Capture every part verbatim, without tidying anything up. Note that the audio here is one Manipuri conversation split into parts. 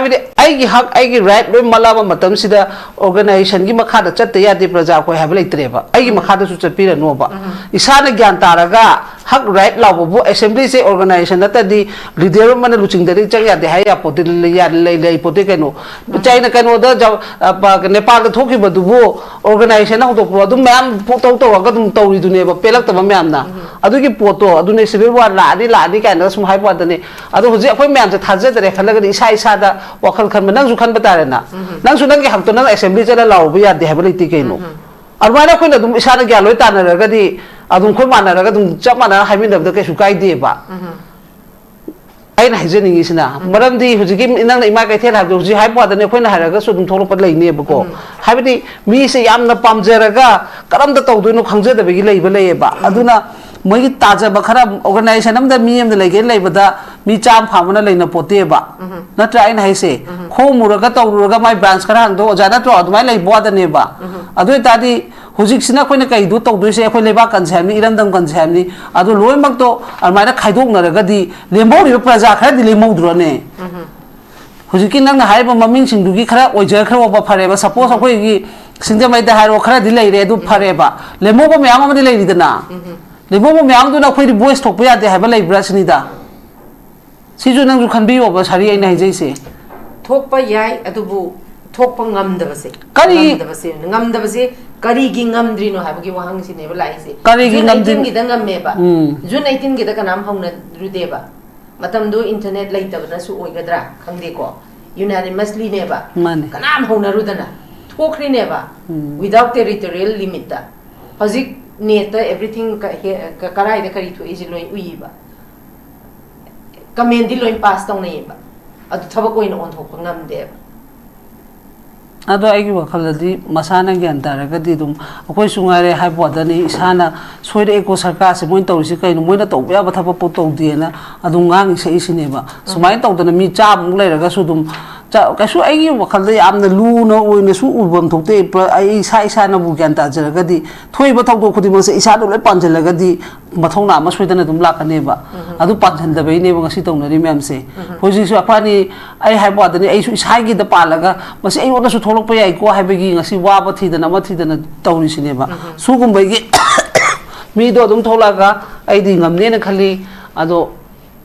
ꯍꯥꯏꯗꯤ ꯑꯩꯒꯤ ꯍꯛ, ꯑꯩꯒꯤ ꯔꯥꯏꯠ ꯂꯣꯏ ꯃꯠꯂꯛꯑꯕ ꯃꯇꯝꯁꯤꯗ ꯑꯣꯔꯒꯅꯥꯏꯖꯦꯁꯟꯒꯤ ꯃꯈꯥꯗ ꯆꯠꯇ ꯌꯥꯗꯦ, ꯄ꯭ꯔꯖꯥ ꯑꯩꯈꯣꯏ ꯍꯥꯏꯕ ꯂꯩꯇ꯭ꯔꯦꯕ꯫ ꯑꯩꯒꯤ ꯃꯈꯥꯗꯁꯨ ꯆꯠꯄꯤꯔꯅꯣꯕ꯫ ꯏꯁꯥꯅ ꯒ꯭ꯌꯥꯟ ꯇꯥꯔꯒ ꯍꯛ, ꯔꯥꯏꯠ ꯂꯥꯎꯕꯕꯨ ꯑꯦꯁꯦꯝꯕ꯭ꯂꯤꯁꯦ ꯑꯣꯔꯒꯅꯥꯏꯖꯦꯁꯟ ꯅꯠꯇ꯭ꯔꯗꯤ ꯂꯤꯗꯔ ꯑꯃꯅ ꯂꯨꯆꯤꯡꯗꯗꯤ ꯆꯪ ꯌꯥꯗꯦ ꯍꯥꯏ ꯌꯥꯄꯣꯠꯇꯦ, ꯂꯩ-, ꯌꯥ-, ꯂꯩ-, ꯂꯩ ꯄꯣꯠꯇꯦ ꯀꯩꯅꯣ꯫ ꯆꯥꯏꯅ ꯀꯩꯅꯣꯗ ꯖ-, ꯑ, ꯄ-, ꯅꯦꯄꯥꯜꯗ ꯊꯣꯛꯈꯤꯕꯗꯨꯕꯨ ꯑꯣꯔꯒꯅꯥꯏꯖꯦꯁꯟꯅ ꯍꯧꯗꯣꯛꯄ꯭ꯔꯣ? ꯑꯗꯨꯝ ꯃꯌꯥꯝ ꯐꯣ-, ꯇꯧ ꯇꯧꯔꯒ ꯑꯗꯨꯝ ꯇꯧꯔꯤꯗꯨꯅꯦꯕ, ꯄꯦꯜꯂꯛꯇꯕ ꯃꯌꯥꯝꯅ꯫ ꯑꯗꯨꯒꯤ ꯄꯣꯠꯇꯣ, ꯑꯗꯨꯅꯦ ꯁꯤꯚꯤꯜ ꯋꯥꯔ ꯂꯥꯛꯑꯅꯤ, ꯂꯥꯛꯑꯅꯤ ꯀꯥꯏꯅꯒ ꯁꯨꯝ ꯍꯥꯏꯕ ꯋꯥꯗꯅꯦ꯫ ꯑꯗꯣ ꯍꯧꯖꯤꯛ ꯑꯩꯈꯣꯏ ꯃꯌꯥꯝꯁꯦ ꯊꯥꯖꯗꯔꯦ ꯈꯜꯂꯒꯗꯤ ꯏꯁꯥ ꯏꯁꯥꯗ ꯋꯥꯈꯜ ꯈꯟꯕ, ꯅꯪꯁꯨ ꯈꯟꯕ ꯇꯥꯔꯦꯅ꯫ ꯅꯪꯁꯨ ꯅꯪꯒꯤ ꯍꯛꯇꯣ ꯅꯪ ꯑꯦꯁꯦꯝꯕ꯭ꯂꯤ ꯆꯠꯂ ꯂꯥꯎꯔꯨꯕ ꯌꯥꯗꯦ ꯍꯥꯏꯕ ꯂꯩꯇꯦ ꯀꯩꯅꯣ꯫ ꯑꯗꯨꯃꯥꯏꯅ ꯑꯩꯈꯣꯏꯅ ꯑꯗꯨꯝ ꯏꯁꯥꯅ ꯒ꯭ꯌꯥꯟ ꯂꯣꯏ ꯇꯥꯅꯔꯒꯗꯤ ꯑꯗꯨꯝ ꯑꯩꯈꯣꯏ ꯃꯥꯟꯅꯔꯒ ꯑꯗꯨꯝ ꯆꯞ ꯃꯥꯟꯅꯅ ꯍꯥꯏꯃꯤꯟꯅꯕꯗ ꯀꯩꯁꯨ ꯀꯥꯏꯗꯦꯕ꯫ ꯑꯩꯅ ꯍꯥꯏꯖꯅꯤꯡꯉꯤꯁꯤꯅ, ꯃꯔꯝꯗꯤ ꯍꯧꯖꯤꯛꯀꯤ ꯅꯪꯅ ꯏꯃꯥ ꯀꯩꯊꯦꯜ ꯍꯥꯏꯕꯗꯣ ꯍꯧꯖꯤꯛ ꯍꯥꯏꯕ ꯋꯥꯗꯅꯦ, ꯑꯩꯈꯣꯏꯅ ꯍꯥꯏꯔꯒꯁꯨ ꯑꯗꯨꯝ ꯊꯣꯛꯂꯛꯄ ꯂꯩꯅꯦꯕꯀꯣ꯫ ꯍꯥꯏꯕꯗꯤ ꯃꯤꯁꯦ ꯌꯥꯝꯅ ꯄꯥꯝꯖꯔꯒ ꯀꯔꯝꯇ ꯇꯧꯗꯣꯏꯅꯣ ꯈꯪꯖꯗꯕꯒꯤ ꯂꯩꯕ ꯂꯩꯌꯦꯕ꯫ ꯑꯗꯨꯅ ꯃꯣꯏꯒꯤ ꯇꯥꯖꯕ ꯈꯔ, ꯑꯣꯔꯒꯅꯥꯏꯖꯦꯁꯟ ꯑꯃꯗ ꯃꯤ ꯑꯃꯗ ꯂꯩꯒꯦꯅ ꯂꯩꯕꯗ ꯃꯤ ꯆꯥꯝꯃ ꯐꯥꯕꯅ ꯂꯩꯅ ꯄꯣꯠꯇꯦꯕ꯫ ꯅꯠꯇ꯭ꯔꯥ ꯑꯩꯅ ꯍꯥꯏꯁꯦ? ꯈꯣꯝꯃꯨꯔꯒ ꯇꯧꯔꯨꯔꯒ ꯃꯥꯏ ꯕ꯭ꯔꯥꯟꯁ ꯈꯔ ꯍꯥꯡꯗꯣꯛ, ꯑꯣꯖꯥ ꯅꯠꯇ꯭ꯔꯣ? ꯑꯗꯨꯃꯥꯏꯅ ꯂꯩꯕ ꯋꯥꯗꯅꯦꯕ꯫ ꯑꯗꯨ ꯑꯣꯏꯇꯥꯔꯗꯤ ꯍꯧꯖꯤꯛꯁꯤꯅ ꯑꯩꯈꯣꯏꯅ ꯀꯩꯗꯣ ꯇꯧꯗꯣꯏꯁꯦ? ꯑꯩꯈꯣꯏ ꯂꯩꯕꯥꯛ ꯀꯟꯁꯦ ꯍꯥꯏꯕꯅꯤ, ꯏꯔꯝꯗꯝ ꯀꯟꯁꯦ ꯍꯥꯏꯕꯅꯤ꯫ ꯑꯗꯨ ꯂꯣꯏꯅꯃꯛꯇꯣ ꯑꯗꯨꯃꯥꯏꯅ ꯈꯥꯏꯗꯣꯛꯅꯔꯒꯗꯤ ꯂꯦꯝꯍꯧꯔꯤꯕ ꯄ꯭ꯔꯖꯥ ꯈꯔꯗꯤ ꯂꯦꯝꯍꯧꯗ꯭ꯔꯣꯅꯦ? ꯍꯧꯖꯤꯛꯀꯤ ꯅꯪꯅ ꯍꯥꯏꯔꯤꯕ ꯃꯃꯤꯡꯁꯤꯡꯗꯨꯒꯤ ꯈꯔ ꯑꯣꯏꯖꯈ꯭ꯔꯕ ꯐꯔꯦꯕ꯫ ꯁꯄꯣꯁ ꯑꯩꯈꯣꯏꯒꯤ ꯁꯤꯡꯖꯃꯩꯗ ꯍꯥꯏꯔꯣ, ꯈꯔꯗꯤ ꯂꯩꯔꯦ, ꯑꯗꯨ ꯐꯔꯦꯕ꯫ ꯂꯦꯝꯍꯧꯕ ꯃꯌꯥꯝ ꯑꯃꯗꯤ ꯂꯩꯔꯤꯗꯅ, ꯂꯦꯝꯍꯧꯕ ꯃꯌꯥꯝꯗꯨꯅ ꯑꯩꯈꯣꯏꯗꯤ ꯚꯣꯏꯁ ꯊꯣꯛꯄ ꯌꯥꯗꯦ ꯍꯥꯏꯕ ꯂꯩꯕ꯭ꯔꯥ ꯁꯤꯅꯤꯗ꯫ ꯁꯤꯁꯨ ꯅꯪꯁꯨ ꯈꯟꯕꯤꯌꯣꯕ, ꯁꯥꯔꯤ, ꯑꯩꯅ ꯍꯥꯏꯖꯩꯁꯦ꯫ ꯊꯣꯛꯄ ꯌꯥꯏ, ꯑꯗꯨꯕꯨ ꯊꯣꯛꯄ ꯉꯝꯗꯕꯁꯦ꯫ ꯀꯔꯤ? ꯉꯝꯗꯕꯁꯦ, ꯉꯝꯗꯕꯁꯦ ꯀꯔꯤꯒꯤ ꯉꯝꯗ꯭ꯔꯤꯅꯣ ꯍꯥꯏꯕꯒꯤ ꯋꯥꯍꯪꯁꯤꯅꯦꯕ ꯂꯥꯛꯏꯁꯦ꯫ ꯀꯔꯤꯒꯤ ꯖꯨꯟ ꯉꯝꯗ꯭ꯔꯤ-, ꯑꯩꯇꯤꯟꯒꯤꯗ ꯉꯝꯃꯦꯕ꯫ ꯎꯝ꯫ ꯖꯨꯟ ꯑꯩꯇꯤꯟꯒꯤꯗ ꯀꯅꯥꯝ ꯍꯧꯅꯔꯨꯗꯦꯕ꯫ ꯃꯇꯝꯗꯨ ꯏꯟꯇꯔꯅꯦꯠ ꯂꯩꯇꯕꯅꯁꯨ ꯑꯣꯏꯒꯗ꯭ꯔꯥ ꯈꯪꯗꯦꯀꯣ, ꯌꯨꯅꯥꯅꯤꯃꯁꯂꯤꯅꯦꯕ꯫ ꯃꯥꯅꯦ꯫ ꯀꯅꯥꯝ ꯍꯧꯅꯔꯨꯗꯅ ꯊꯣꯛꯈ꯭ꯔꯤꯅꯦꯕ꯫ ꯎꯝ꯫ Without territorial limitꯇ꯫ ꯍꯧꯖꯤꯛ ꯅꯦꯠꯇ ꯑꯦꯚ꯭ꯔꯤꯊꯤꯡ ꯀ-, ꯍꯦ-, ꯀ-, ꯀꯔꯥꯏꯗ ꯀꯔꯤ ꯊꯣꯛꯏꯁꯦ ꯂꯣꯏ ꯎꯏꯌꯦꯕ꯫ ꯀꯃꯦꯟꯗꯤ ꯂꯣꯏ ꯄꯥꯁ ꯇꯧꯅꯩꯌꯦꯕ꯫ ꯑꯗꯨ ꯊꯕꯛ ꯑꯣꯏꯅ ꯑꯣꯟꯊꯣꯛꯄ ꯉꯝꯗꯦꯕ꯫ ꯑꯗꯣ ꯑꯩꯒꯤ ꯋꯥꯈꯜꯗꯗꯤ ꯃꯁꯥꯅ ꯒ꯭ꯌꯥꯟ ꯇꯥꯔꯒꯗꯤ ꯑꯗꯨꯝ, ꯑꯩꯈꯣꯏꯁꯨ ꯉꯥꯏꯔꯦ ꯍꯥꯏꯕ ꯋꯥꯗꯅꯤ, ꯏꯁꯥꯅ ꯁꯣꯏꯔꯛꯑꯦꯀꯣ, ꯁꯔꯀꯥꯔꯁꯦ ꯃꯣꯏꯅ ꯇꯧꯔꯤꯁꯤ ꯀꯩꯅꯣ, ꯃꯣꯏꯅ ꯇꯧꯕ ꯌꯥꯕ ꯊꯕꯛꯄꯨ ꯇꯧꯗꯦꯅ ꯑꯗꯨꯝ ꯉꯥꯡꯉꯤ ꯁꯛꯏꯁꯤꯅꯦꯕ꯫ ꯁꯨꯃꯥꯏꯅ ꯇꯧꯗꯅ ꯃꯤ ꯆꯥꯝꯃꯨꯛ ꯂꯩꯔꯒꯁꯨ ꯑꯗꯨꯝ ꯆ-, ꯀꯩꯁꯨ ꯑꯩꯒꯤ ꯋꯥꯈꯜꯗ ꯌꯥꯝꯅ ꯂꯨꯅ ꯑꯣꯏꯅꯁꯨ ꯎꯕꯝ ꯊꯣꯛꯇꯦ꯫ ꯄ꯭ꯔ-, ꯑꯩ ꯏꯁꯥ ꯏꯁꯥꯅꯕꯨ ꯒ꯭ꯌꯥꯟ ꯇꯥꯖꯔꯒꯗꯤ, ꯊꯣꯛꯏꯕ ꯊꯧꯗꯣꯛ ꯈꯨꯗꯤꯡꯃꯛꯁꯦ ꯏꯁꯥꯗ ꯂꯣꯏ ꯄꯥꯟꯁꯤꯜꯂꯒꯗꯤ ꯃꯊꯧꯅꯥ ꯑꯃ ꯁꯣꯏꯗꯅ ꯑꯗꯨꯝ ꯂꯥꯛꯀꯅꯦꯕ꯫ ꯑꯗꯨ ꯄꯥꯟꯁꯤꯟꯗꯕꯩꯅꯦꯕ ꯉꯁꯤ ꯇꯧꯅꯔꯤ ꯃꯌꯥꯝꯁꯦ꯫ ꯍꯧꯖꯤꯛꯁꯨ ꯑꯩꯈꯣꯏꯅꯤ, ꯑꯩ ꯍꯥꯏꯕ ꯋꯥꯗꯅꯤ, ꯑꯩꯁꯨ ꯏꯁꯥꯒꯤꯗ ꯄꯥꯜꯂꯒ ꯃꯁꯤ ꯑꯩꯉꯣꯟꯗꯁꯨ ꯊꯣꯛꯂꯛꯄ ꯌꯥꯏꯀꯣ ꯍꯥꯏꯕꯒꯤ ꯉꯁꯤ ꯋꯥꯕ ꯊꯤꯗꯅ ꯑꯃ ꯊꯤꯗꯅ ꯇꯧꯔꯤꯁꯤꯅꯦꯕ꯫ ꯁꯤꯒꯨꯝꯕꯒꯤ ꯃꯤꯗꯣ ꯑꯗꯨꯝ ꯊꯣꯛꯂꯛꯑꯒ ꯑꯩꯗꯤ ꯉꯝꯅꯦꯅ ꯈꯜꯂꯤ꯫ ꯑꯗꯣ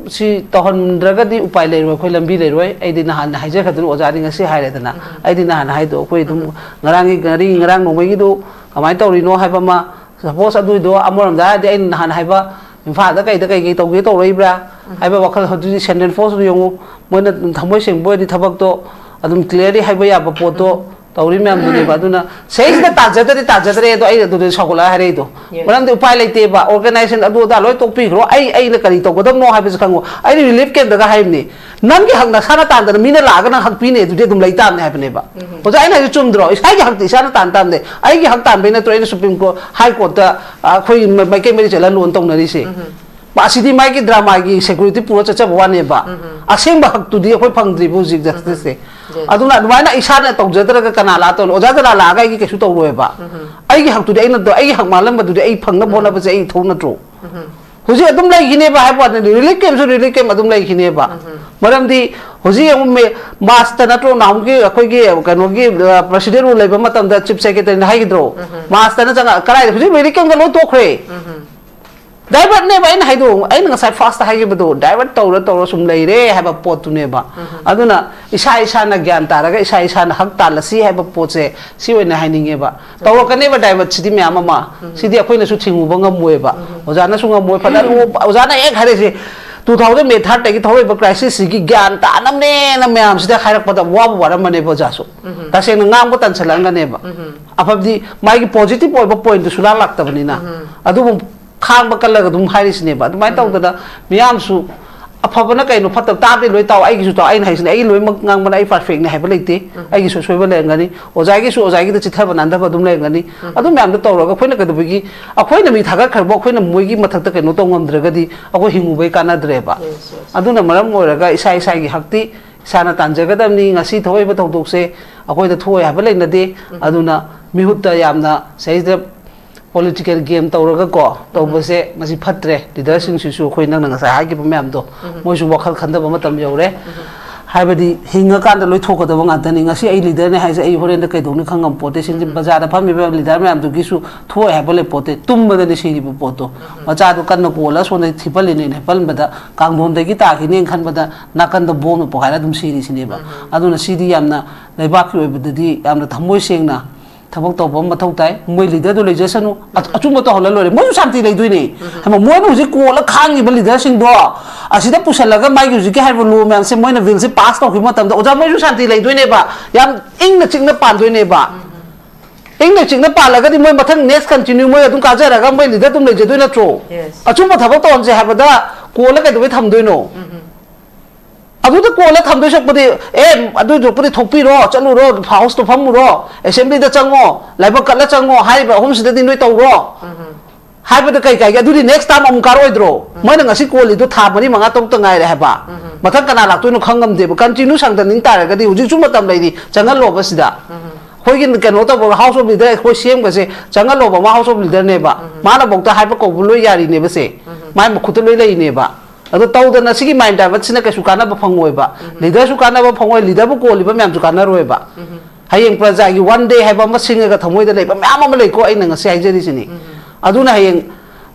ꯁꯤ ꯇꯧꯍꯟꯗ꯭ꯔꯒꯗꯤ ꯎꯄꯥꯏ ꯂꯩꯔꯣꯏ, ꯑꯩꯈꯣꯏ ꯂꯝꯕꯤ ꯂꯩꯔꯣꯏ꯫ ꯑꯩꯗꯤ ꯅꯍꯥꯟ ꯍꯥꯏꯖꯈ꯭ꯔꯗꯨꯅ ꯑꯣꯖꯥꯗꯤ ꯉꯁꯤ ꯍꯥꯏꯔꯦꯗꯅ꯫ ꯑꯩꯗꯤ ꯅꯍꯥꯟ ꯍꯥꯏꯗꯣ ꯑꯩꯈꯣꯏ ꯑꯗꯨꯝ ꯉꯔꯥꯡꯒꯤ, ꯉꯥꯔꯤ ꯉꯔꯥꯡ ꯅꯣꯡꯃꯒꯤꯗꯣ ꯀꯃꯥꯏꯅ ꯇꯧꯔꯤꯅꯣ ꯍꯥꯏꯕ ꯑꯃ, ꯁꯄꯣꯁ ꯑꯗꯨꯏꯗꯣ ꯑꯃꯔꯣꯝꯗ ꯍꯥꯏꯔꯗꯤ ꯑꯩꯅ ꯅꯍꯥꯟ ꯍꯥꯏꯕ ꯏꯝꯐꯥꯜꯗ ꯀꯩꯗ ꯀꯩꯀꯩ ꯇꯧꯒꯦ ꯇꯧꯔꯛꯏꯕ꯭ꯔꯥ ꯍꯥꯏꯕ ꯋꯥꯈꯜ꯫ ꯍꯧꯖꯤꯛꯇꯤ ꯁꯦꯟꯇ꯭ꯔꯦꯜ ꯐꯣꯔꯁꯇꯨ ꯌꯦꯡꯉꯨ, ꯃꯣꯏꯅ ꯑꯗꯨꯝ ꯊꯃꯣꯏ ꯁꯦꯡꯕ ꯑꯣꯏꯔꯗꯤ ꯊꯕꯛꯇꯣ ꯑꯗꯨꯝ ꯀ꯭ꯂꯤꯌꯥꯔꯂꯤ ꯍꯥꯏꯕ ꯌꯥꯕ ꯄꯣꯠꯇꯣ ꯇꯧꯔꯤ ꯃꯌꯥꯝꯗꯨꯅꯦꯕ꯫ ꯑꯗꯨꯅ ꯁꯤꯗꯩꯁꯤꯗ ꯇꯥꯖꯗ꯭ꯔꯗꯤ ꯇꯥꯖꯗ꯭ꯔꯦ ꯑꯗꯣ ꯑꯩ ꯑꯗꯨꯗ ꯁꯧꯒꯠꯂꯒ ꯍꯥꯏꯔꯛꯏꯗꯣ꯫ Yes. ꯃꯔꯝꯗꯤ ꯎꯄꯥꯏ ꯂꯩꯇꯦꯕ, ꯑꯣꯔꯒꯅꯥꯏꯖꯦꯁꯟ ꯑꯗꯨ ꯑꯗꯥ ꯂꯣꯏ ꯇꯣꯛꯄꯤꯈ꯭ꯔꯣ, ꯑꯩ, ꯑꯩꯅ ꯀꯔꯤ ꯇꯧꯒꯗꯕꯅꯣ ꯍꯥꯏꯕꯁꯦ ꯈꯪꯉꯣ꯫ ꯑꯩꯅ ꯔꯤꯂꯤꯐ ꯀꯦꯝꯞꯇꯒ ꯍꯥꯏꯕꯅꯤ, ꯅꯪꯒꯤ ꯍꯛ ꯅꯁꯥꯅ ꯇꯥꯟꯗꯅ ꯃꯤꯅ ꯂꯥꯛꯑꯒ ꯅꯪ ꯍꯛ ꯄꯤꯅꯦ ꯑꯗꯨꯗꯤ ꯑꯗꯨꯝ ꯂꯩ ꯇꯥꯕꯅꯦ ꯍꯥꯏꯕꯅꯦꯕ꯫ ꯑꯣꯖꯥ, ꯑꯩꯅ ꯍꯥꯏꯁꯦ ꯆꯨꯝꯗ꯭ꯔꯣ? ꯏꯁꯥꯒꯤ ꯍꯛꯇꯤ ꯏꯁꯥꯅ ꯇꯥꯟ ꯇꯥꯕꯅꯦ꯫ ꯑꯩꯒꯤ ꯍꯛ ꯇꯥꯟꯕꯩ ꯅꯠꯇ꯭ꯔꯣ ꯑꯩꯅ ꯁꯨꯄ꯭ꯔꯤꯝ ꯀꯣꯔꯠ, ꯍꯥꯏ ꯀꯣꯔꯠꯇ, ꯑ, ꯑꯩꯈꯣꯏ ꯃ-, ꯃꯥꯏꯀꯩ ꯃꯔꯤ ꯆꯠꯂ ꯂꯣꯟ ꯇꯧꯅꯔꯤꯁꯦ? ꯑꯁꯤꯗꯤ ꯃꯥꯒꯤ ꯗ꯭ꯔꯃꯥꯒꯤ ꯁꯦꯀ꯭ꯌꯨꯔꯤꯇꯤ ꯄꯨꯔ ꯆꯠꯆꯕ ꯋꯥꯅꯦꯕ꯫ ꯑꯁꯦꯡꯕ ꯍꯛꯇꯨꯗꯤ ꯑꯩꯈꯣꯏ ꯐꯪꯗ꯭ꯔꯤꯕ ꯍꯧꯖꯤꯛ ꯖꯁꯇꯤꯁꯁꯦ꯫ Yes. ꯑꯗꯨꯅ ꯑꯗꯨꯃꯥꯏꯅ ꯏꯁꯥꯅ ꯇꯧꯖꯗ꯭ꯔꯒ ꯀꯅꯥ ꯂꯥꯛꯇꯣꯏꯅꯣ? ꯑꯣꯖꯥ ꯖꯂꯥꯜ ꯂꯥꯛꯑꯒ ꯑꯩꯒꯤ ꯀꯩꯁꯨ ꯇꯧꯔꯣꯏꯕ꯫ ꯑꯩꯒꯤ ꯍꯛꯇꯨꯗꯤ ꯑꯩꯅ ꯇꯧ-, ꯑꯩꯒꯤ ꯍꯛ ꯃꯥꯜꯂꯝꯕꯗꯨꯗꯤ ꯑꯩ ꯐꯪꯅꯕ ꯍꯣꯠꯅꯕꯁꯦ ꯑꯩ ꯏꯊꯧ ꯅꯠꯇ꯭ꯔꯣ? ꯍꯧꯖꯤꯛ ꯑꯗꯨꯝ ꯂꯩꯈꯤꯅꯦꯕ ꯍꯥꯏꯕ ꯋꯥꯅꯤ, ꯔꯤꯂꯤꯐ ꯀꯦꯝꯞꯁꯨ ꯔꯤꯂꯤꯐ ꯀꯦꯝꯞ ꯑꯗꯨꯝ ꯂꯩꯈꯤꯅꯦꯕ꯫ ꯃꯔꯝꯗꯤ ꯍꯧꯖꯤꯛ ꯌꯦꯡꯉꯨ, ꯃꯦ-, ꯃꯥꯔꯆꯇ ꯅꯠꯇ꯭ꯔꯣ ꯅꯍꯥꯟꯃꯨꯛꯀꯤ ꯑꯩꯈꯣꯏꯒꯤ ꯀꯩꯅꯣꯒꯤ, ꯑ, ꯄ꯭ꯔꯦꯁꯤꯗꯦꯟ ꯔꯨꯜ ꯂꯩꯕ ꯃꯇꯝꯗ ꯆꯤꯐ ꯁꯦꯀ꯭ꯔꯦꯇꯔꯤꯅ ꯍꯥꯏꯈꯤꯗ꯭ꯔꯣ? ꯃꯥꯔꯆꯇꯅ ꯆꯪꯉꯛ-, ꯀꯗꯥꯏꯗ? ꯍꯧꯖꯤꯛ ꯔꯤꯂꯤꯐ ꯀꯦꯝꯞꯇ ꯂꯣꯏ ꯇꯣꯛꯈ꯭ꯔꯦ꯫ ꯗꯥꯏꯚꯔꯠꯅꯦꯕ ꯑꯩꯅ ꯍꯥꯏꯗꯣ꯫ ꯑꯩꯅ ꯉꯁꯥꯏ ꯐꯥꯔꯁꯇ ꯍꯥꯏꯈꯤꯕꯗꯣ, ꯗꯥꯏꯚꯔꯠ ꯇꯧꯔ ꯇꯧꯔ ꯁꯨꯝ ꯂꯩꯔꯦ ꯍꯥꯏꯕ ꯄꯣꯠꯇꯨꯅꯦꯕ꯫ ꯑꯗꯨꯅ ꯏꯁꯥ ꯏꯁꯥꯅ ꯒ꯭ꯌꯥꯟ ꯇꯥꯔꯒ ꯏꯁꯥ ꯏꯁꯥꯅ ꯍꯛ ꯇꯥꯜꯂꯁꯤ ꯍꯥꯏꯕ ꯄꯣꯠꯁꯦ ꯁꯤ ꯑꯣꯏꯅ ꯍꯥꯏꯅꯤꯡꯉꯦꯕ꯫ ꯇꯧꯔꯛꯀꯅꯦꯕ ꯗꯥꯏꯚꯔꯠꯁꯤꯗꯤ ꯃꯌꯥꯝ ꯑꯃ꯫ ꯁꯤꯗꯤ ꯑꯩꯈꯣꯏꯅꯁꯨ ꯊꯤꯡꯉꯨꯕ ꯉꯝꯃꯣꯏꯕ꯫ ꯑꯣꯖꯥꯅꯁꯨ ꯉꯝꯃꯣꯏ꯫ ꯐꯅ ꯑꯣꯖꯥꯅ ꯍꯦꯛ ꯍꯥꯏꯔꯛꯏꯁꯦ, two thousand May third ꯗꯒꯤ ꯊꯣꯛꯂꯛꯏꯕ crisis ꯁꯤꯒꯤ ꯒ꯭ꯌꯥꯟ ꯇꯥꯅꯕꯅꯦꯅ ꯃꯌꯥꯝꯁꯤꯗ ꯍꯥꯏꯔꯛꯄꯗ ꯋꯥꯕꯨ ꯋꯥꯔꯝꯃꯅꯦꯕ ꯑꯣꯖꯥꯁꯨ꯫ ꯇꯁꯦꯡꯅ ꯉꯥꯡꯕ ꯇꯟꯁꯤꯜꯂꯛꯑꯝꯒꯅꯦꯕ꯫ ꯑꯐꯕꯗꯤ ꯃꯥꯒꯤ ꯄꯣꯖꯤꯇꯤꯚ ꯑꯣꯏꯕ ꯄꯣꯏꯟꯠꯇꯨ ꯁꯨꯡꯂꯥꯛ ꯂꯥꯛꯇꯕꯅꯤꯅ꯫ ꯑꯗꯨꯕꯨ ꯈꯥꯡꯕ ꯀꯜꯂꯒ ꯑꯗꯨꯝ ꯍꯥꯏꯔꯤꯁꯤꯅꯦꯕ꯫ ꯑꯗꯨꯃꯥꯏꯅ ꯇꯧꯗꯅ ꯃꯤꯌꯥꯝꯁꯨ ꯑꯐꯕꯅ ꯀꯩꯅꯣ, ꯐꯠꯇꯕ ꯇꯥꯕꯗꯤ ꯂꯣꯏ ꯇꯥꯎ꯫ ꯑꯩꯒꯤꯁꯨ ꯇꯥꯎ꯫ ꯑꯩꯅ ꯍꯥꯏꯁꯤꯅꯦ, ꯑꯩ ꯂꯣꯏꯅꯃꯛ ꯉꯥꯡꯕꯅ ꯑꯩ ꯄꯔꯐꯦꯛꯅꯤ ꯍꯥꯏꯕ ꯂꯩꯇꯦ꯫ ꯑꯩꯒꯤꯁꯨ ꯑꯁꯣꯏꯕ ꯂꯩꯔꯝꯒꯅꯤ, ꯑꯣꯖꯥꯒꯤꯁꯨ ꯑꯣꯖꯥꯒꯤꯗ ꯆꯤꯊꯕ ꯅꯥꯟꯊꯕ ꯑꯗꯨꯝ ꯂꯩꯔꯝꯒꯅꯤ꯫ ꯑꯗꯨ ꯃꯌꯥꯝꯗꯣ ꯇꯧꯔꯒ ꯑꯩꯈꯣꯏꯅ ꯀꯩꯗꯧꯕꯒꯤ, ꯑꯩꯈꯣꯏꯅ ꯃꯤ ꯊꯥꯒꯠꯈ꯭ꯔꯕ ꯑꯩꯈꯣꯏꯅ ꯃꯣꯏꯒꯤ ꯃꯊꯛꯇ ꯀꯩꯅꯣ ꯇꯧ ꯉꯝꯗ꯭ꯔꯒꯗꯤ ꯑꯩꯈꯣꯏ ꯍꯤꯡꯉꯨꯕꯩ ꯀꯥꯟꯅꯗ꯭ꯔꯦꯕ꯫ Yes, yes. ꯑꯗꯨꯅ ꯃꯔꯝ ꯑꯣꯏꯔꯒ ꯏꯁꯥ ꯏꯁꯥꯒꯤ ꯍꯛꯇꯤ ꯏꯁꯥꯅ ꯇꯥꯟꯖꯒꯗꯕꯅꯤ꯫ ꯉꯁꯤ ꯊꯣꯛꯏꯕ ꯊꯧꯗꯣꯛꯁꯦ ꯑꯩꯈꯣꯏꯗ ꯊꯣꯛꯑꯣꯏ ꯍꯥꯏꯕ ꯂꯩꯅꯗꯦ꯫ ꯑꯗꯨꯅ ꯃꯤꯍꯨꯠꯇ ꯌꯥꯝꯅ ꯁꯤꯗꯩꯗ ꯄꯣꯂꯤꯇꯤꯀꯦꯜ ꯒꯦꯝ ꯇꯧꯔꯒꯀꯣ ꯇꯧꯕꯁꯦ ꯃꯁꯤ ꯐꯠꯇ꯭ꯔꯦ꯫ ꯂꯤꯗꯔꯁꯤꯡꯁꯤꯁꯨ ꯑꯩꯈꯣꯏ ꯅꯪꯅ ꯉꯁꯥꯏ ꯍꯥꯏꯈꯤꯕ ꯃꯌꯥꯝꯗꯣ ꯃꯣꯏꯁꯨ ꯋꯥꯈꯜ ꯈꯟꯊꯕ ꯃꯇꯝ ꯌꯧꯔꯦ꯫ ꯍꯥꯏꯕꯗꯤ ꯍꯤꯡꯉꯀꯥꯟꯗ ꯂꯣꯏ ꯊꯣꯛꯀꯗꯕ ꯉꯥꯛꯇꯅꯤ꯫ ꯉꯁꯤ ꯑꯩ ꯂꯤꯗꯔꯅꯦ ꯍꯥꯏꯁꯦ ꯑꯩ ꯍꯣꯔꯦꯟꯗ ꯀꯩꯗꯧꯅꯤ ꯈꯪꯉꯝ ꯄꯣꯠꯇꯦ꯫ ꯁꯤꯡꯁꯦ ꯕꯖꯥꯔꯗ ꯐꯝꯃꯤꯕ ꯂꯤꯗꯔ ꯃꯌꯥꯝꯗꯨꯒꯤꯁꯨ ꯊꯣꯛꯑꯣꯏ ꯍꯥꯏꯕ ꯂꯩ ꯄꯣꯠꯇꯦ꯫ ꯇꯨꯝꯕꯗꯅꯤ ꯁꯤꯔꯤꯕ ꯄꯣꯠꯇꯣ꯫ ꯃꯆꯥꯗꯣ ꯀꯟꯅ ꯀꯣꯜꯂ ꯁꯣꯝꯗ ꯊꯤꯄꯜꯂꯤꯅꯦꯅ ꯍꯦꯄꯜꯕꯗ ꯀꯥꯡꯊꯣꯟꯗꯒꯤ ꯇꯥꯈꯤꯅꯦꯅ ꯈꯟꯕꯗ ꯅꯥꯀꯟꯗ ꯕꯣꯝꯅ ꯄꯣꯈꯥꯏꯔ ꯑꯗꯨꯝ ꯁꯤꯔꯤꯁꯤꯅꯦꯕ꯫ ꯑꯗꯨꯅ ꯁꯤꯗꯤ ꯌꯥꯝꯅ ꯂꯩꯕꯥꯛꯀꯤ ꯑꯣꯏꯕꯗꯗꯤ ꯌꯥꯝꯅ ꯊꯃꯣꯏ ꯁꯦꯡꯅ ꯊꯕꯛ ꯇꯧꯕ ꯑꯃ ꯃꯊꯧ ꯇꯥꯏ꯫ ꯃꯣꯏ ꯂꯤꯗꯔꯗꯨ ꯂꯩꯖꯁꯅꯨ꯫ ꯑꯆꯨꯝꯕ ꯇꯧꯍꯜꯂ ꯂꯣꯏꯔꯦ꯫ ꯃꯣꯏꯁꯨ ꯁꯥꯟꯇꯤ ꯂꯩꯗꯣꯏꯅꯦ꯫ ꯍꯥꯏꯕ ꯃꯣꯏꯅ ꯍꯧꯖꯤꯛ ꯀꯣꯜꯂ ꯈꯥꯡꯉꯤꯕ ꯂꯤꯗꯔꯁꯤꯡꯗꯣ ꯑꯁꯤꯗ ꯄꯨꯁꯜꯂꯒ ꯃꯥꯒꯤ ꯍꯧꯖꯤꯛꯀꯤ ꯍꯥꯏꯔꯤꯕ ꯂꯣ ꯃꯌꯥꯝꯁꯦ ꯃꯣꯏꯅ ꯕꯤꯜꯁꯦ ꯄꯥꯁ ꯇꯧꯈꯤꯕ ꯃꯇꯝꯗ ꯑꯣꯖꯥ ꯃꯣꯏꯁꯨ ꯁꯥꯟꯇꯤ ꯂꯩꯗꯣꯏꯅꯦꯕ꯫ ꯌꯥꯝ ꯏꯪꯅ ꯆꯤꯛꯅ ꯄꯥꯟꯗꯣꯏꯅꯦꯕ꯫ ꯏꯪꯅ ꯆꯤꯛꯅ ꯄꯥꯜꯂꯒꯗꯤ ꯃꯣꯏ ꯃꯊꯪ ꯅꯦꯛꯁ ꯀꯟꯇꯤꯅ꯭ꯌꯨ ꯃꯣꯏ ꯑꯗꯨꯝ ꯀꯥꯖꯔꯒ ꯃꯣꯏ ꯂꯤꯗꯔ ꯑꯗꯨꯝ ꯂꯩꯖꯗꯣꯏ ꯅꯠꯇ꯭ꯔꯣ? ꯑꯆꯨꯝꯕ ꯊꯕꯛ ꯇꯧꯍꯟꯁꯦ ꯍꯥꯏꯕꯗ ꯀꯣꯜꯂ ꯀꯩꯗꯧꯕꯩ ꯊꯝꯗꯣꯏꯅꯣ? ꯑꯗꯨꯗ ꯀꯣꯜꯂ ꯊꯝꯗꯣꯏ ꯁꯔꯨꯛꯄꯨꯗꯤ, "ꯑꯦ, ꯑꯗꯨ ꯁꯔꯨꯛꯄꯨꯗꯤ ꯊꯣꯛꯄꯤꯔꯣ, ꯆꯠꯂꯨꯔꯣ, ꯍꯥꯎꯁꯇꯣ ꯐꯝꯃꯨꯔꯣ, ꯑꯦꯁꯦꯝꯕ꯭ꯂꯤꯗ ꯆꯪꯉꯣ, ꯂꯥꯏꯕꯛ ꯀꯠꯂ ꯆꯪꯉꯣ, ꯍꯥꯏꯔꯤꯕ ꯑꯍꯨꯝꯁꯤꯗꯗꯤ ꯅꯣꯏ ꯇꯧꯔꯣ" ꯍꯥꯏꯕꯗ ꯀꯩ ꯀꯥꯏꯒꯦ? ꯑꯗꯨꯗꯤ ꯅꯦꯛꯁ ꯇꯥꯔꯝ ꯑꯃꯨꯛ ꯀꯥꯔꯛꯑꯣꯏꯗ꯭ꯔꯣ? ꯃꯣꯏꯅ ꯉꯁꯤ ꯀꯣꯜꯂꯤꯗꯣ ꯊꯥ ꯃꯔꯤ ꯃꯉꯥ ꯇꯔꯨꯛꯇ ꯉꯥꯏꯔꯦ ꯍꯥꯏꯕ꯫ ꯃꯊꯪ ꯀꯅꯥ ꯂꯥꯛꯇꯣꯏꯅꯣ ꯈꯪ ꯉꯝꯗꯦꯕ꯫ ꯀꯟꯇꯤꯅ꯭ꯌꯨ ꯁꯥꯡꯊꯅꯤꯡ ꯇꯥꯔꯒꯗꯤ ꯍꯧꯖꯤꯛꯁꯨ ꯃꯇꯝ ꯂꯩꯔꯤ, ꯆꯪꯍꯜꯂꯣꯕ ꯁꯤꯗ꯫ ꯑꯩꯈꯣꯏꯒꯤ ꯀꯩꯅꯣ ꯇꯧꯕ ꯍꯥꯎꯁ ꯑꯣꯐ ꯂꯤꯗꯔ ꯑꯩꯈꯣꯏ ꯁꯤ ꯑꯦꯝꯒꯁꯦ ꯆꯪꯍꯜꯂꯣꯕ꯫ ꯃꯥ ꯍꯥꯎꯁ ꯑꯣꯐ ꯂꯤꯗꯔꯅꯦꯕ꯫ ꯃꯥꯅꯐꯧꯗ ꯍꯥꯏꯕ ꯀꯧꯕ ꯂꯣꯏ ꯌꯥꯔꯤꯅꯦꯕ ꯁꯦ꯫ ꯃꯥꯏ ꯃꯈꯨꯠꯇ ꯂꯣꯏ ꯂꯩꯔꯤꯅꯦꯕ꯫ ꯑꯗꯣ ꯇꯧꯗꯅ ꯁꯤꯒꯤ ꯃꯥꯏꯟ ꯗꯥꯏꯚꯔꯠꯁꯤꯅ ꯀꯩꯁꯨ ꯀꯥꯟꯅꯕ ꯐꯪꯉꯣꯏꯕ꯫ ꯂꯤꯗꯔꯁꯨ ꯀꯥꯟꯅꯕ ꯐꯪꯉꯣꯏ, ꯂꯤꯗꯔꯕꯨ ꯀꯣꯜꯂꯤꯕ ꯃꯌꯥꯝꯁꯨ ꯀꯥꯟꯅꯔꯣꯏꯕ꯫ ꯍꯌꯦꯡ ꯄ꯭ꯔꯖꯥꯒꯤ ꯋꯥꯟ ꯗꯦ ꯍꯥꯏꯕ ꯑꯃ ꯁꯤꯡꯉꯒ ꯊꯃꯣꯏꯗ ꯂꯩꯕ ꯃꯌꯥꯝ ꯑꯃ ꯂꯩꯀꯣ, ꯑꯩꯅ ꯉꯁꯤ ꯍꯥꯏꯖꯔꯤꯁꯤꯅꯤ꯫ ꯑꯗꯨꯅ ꯍꯌꯦꯡ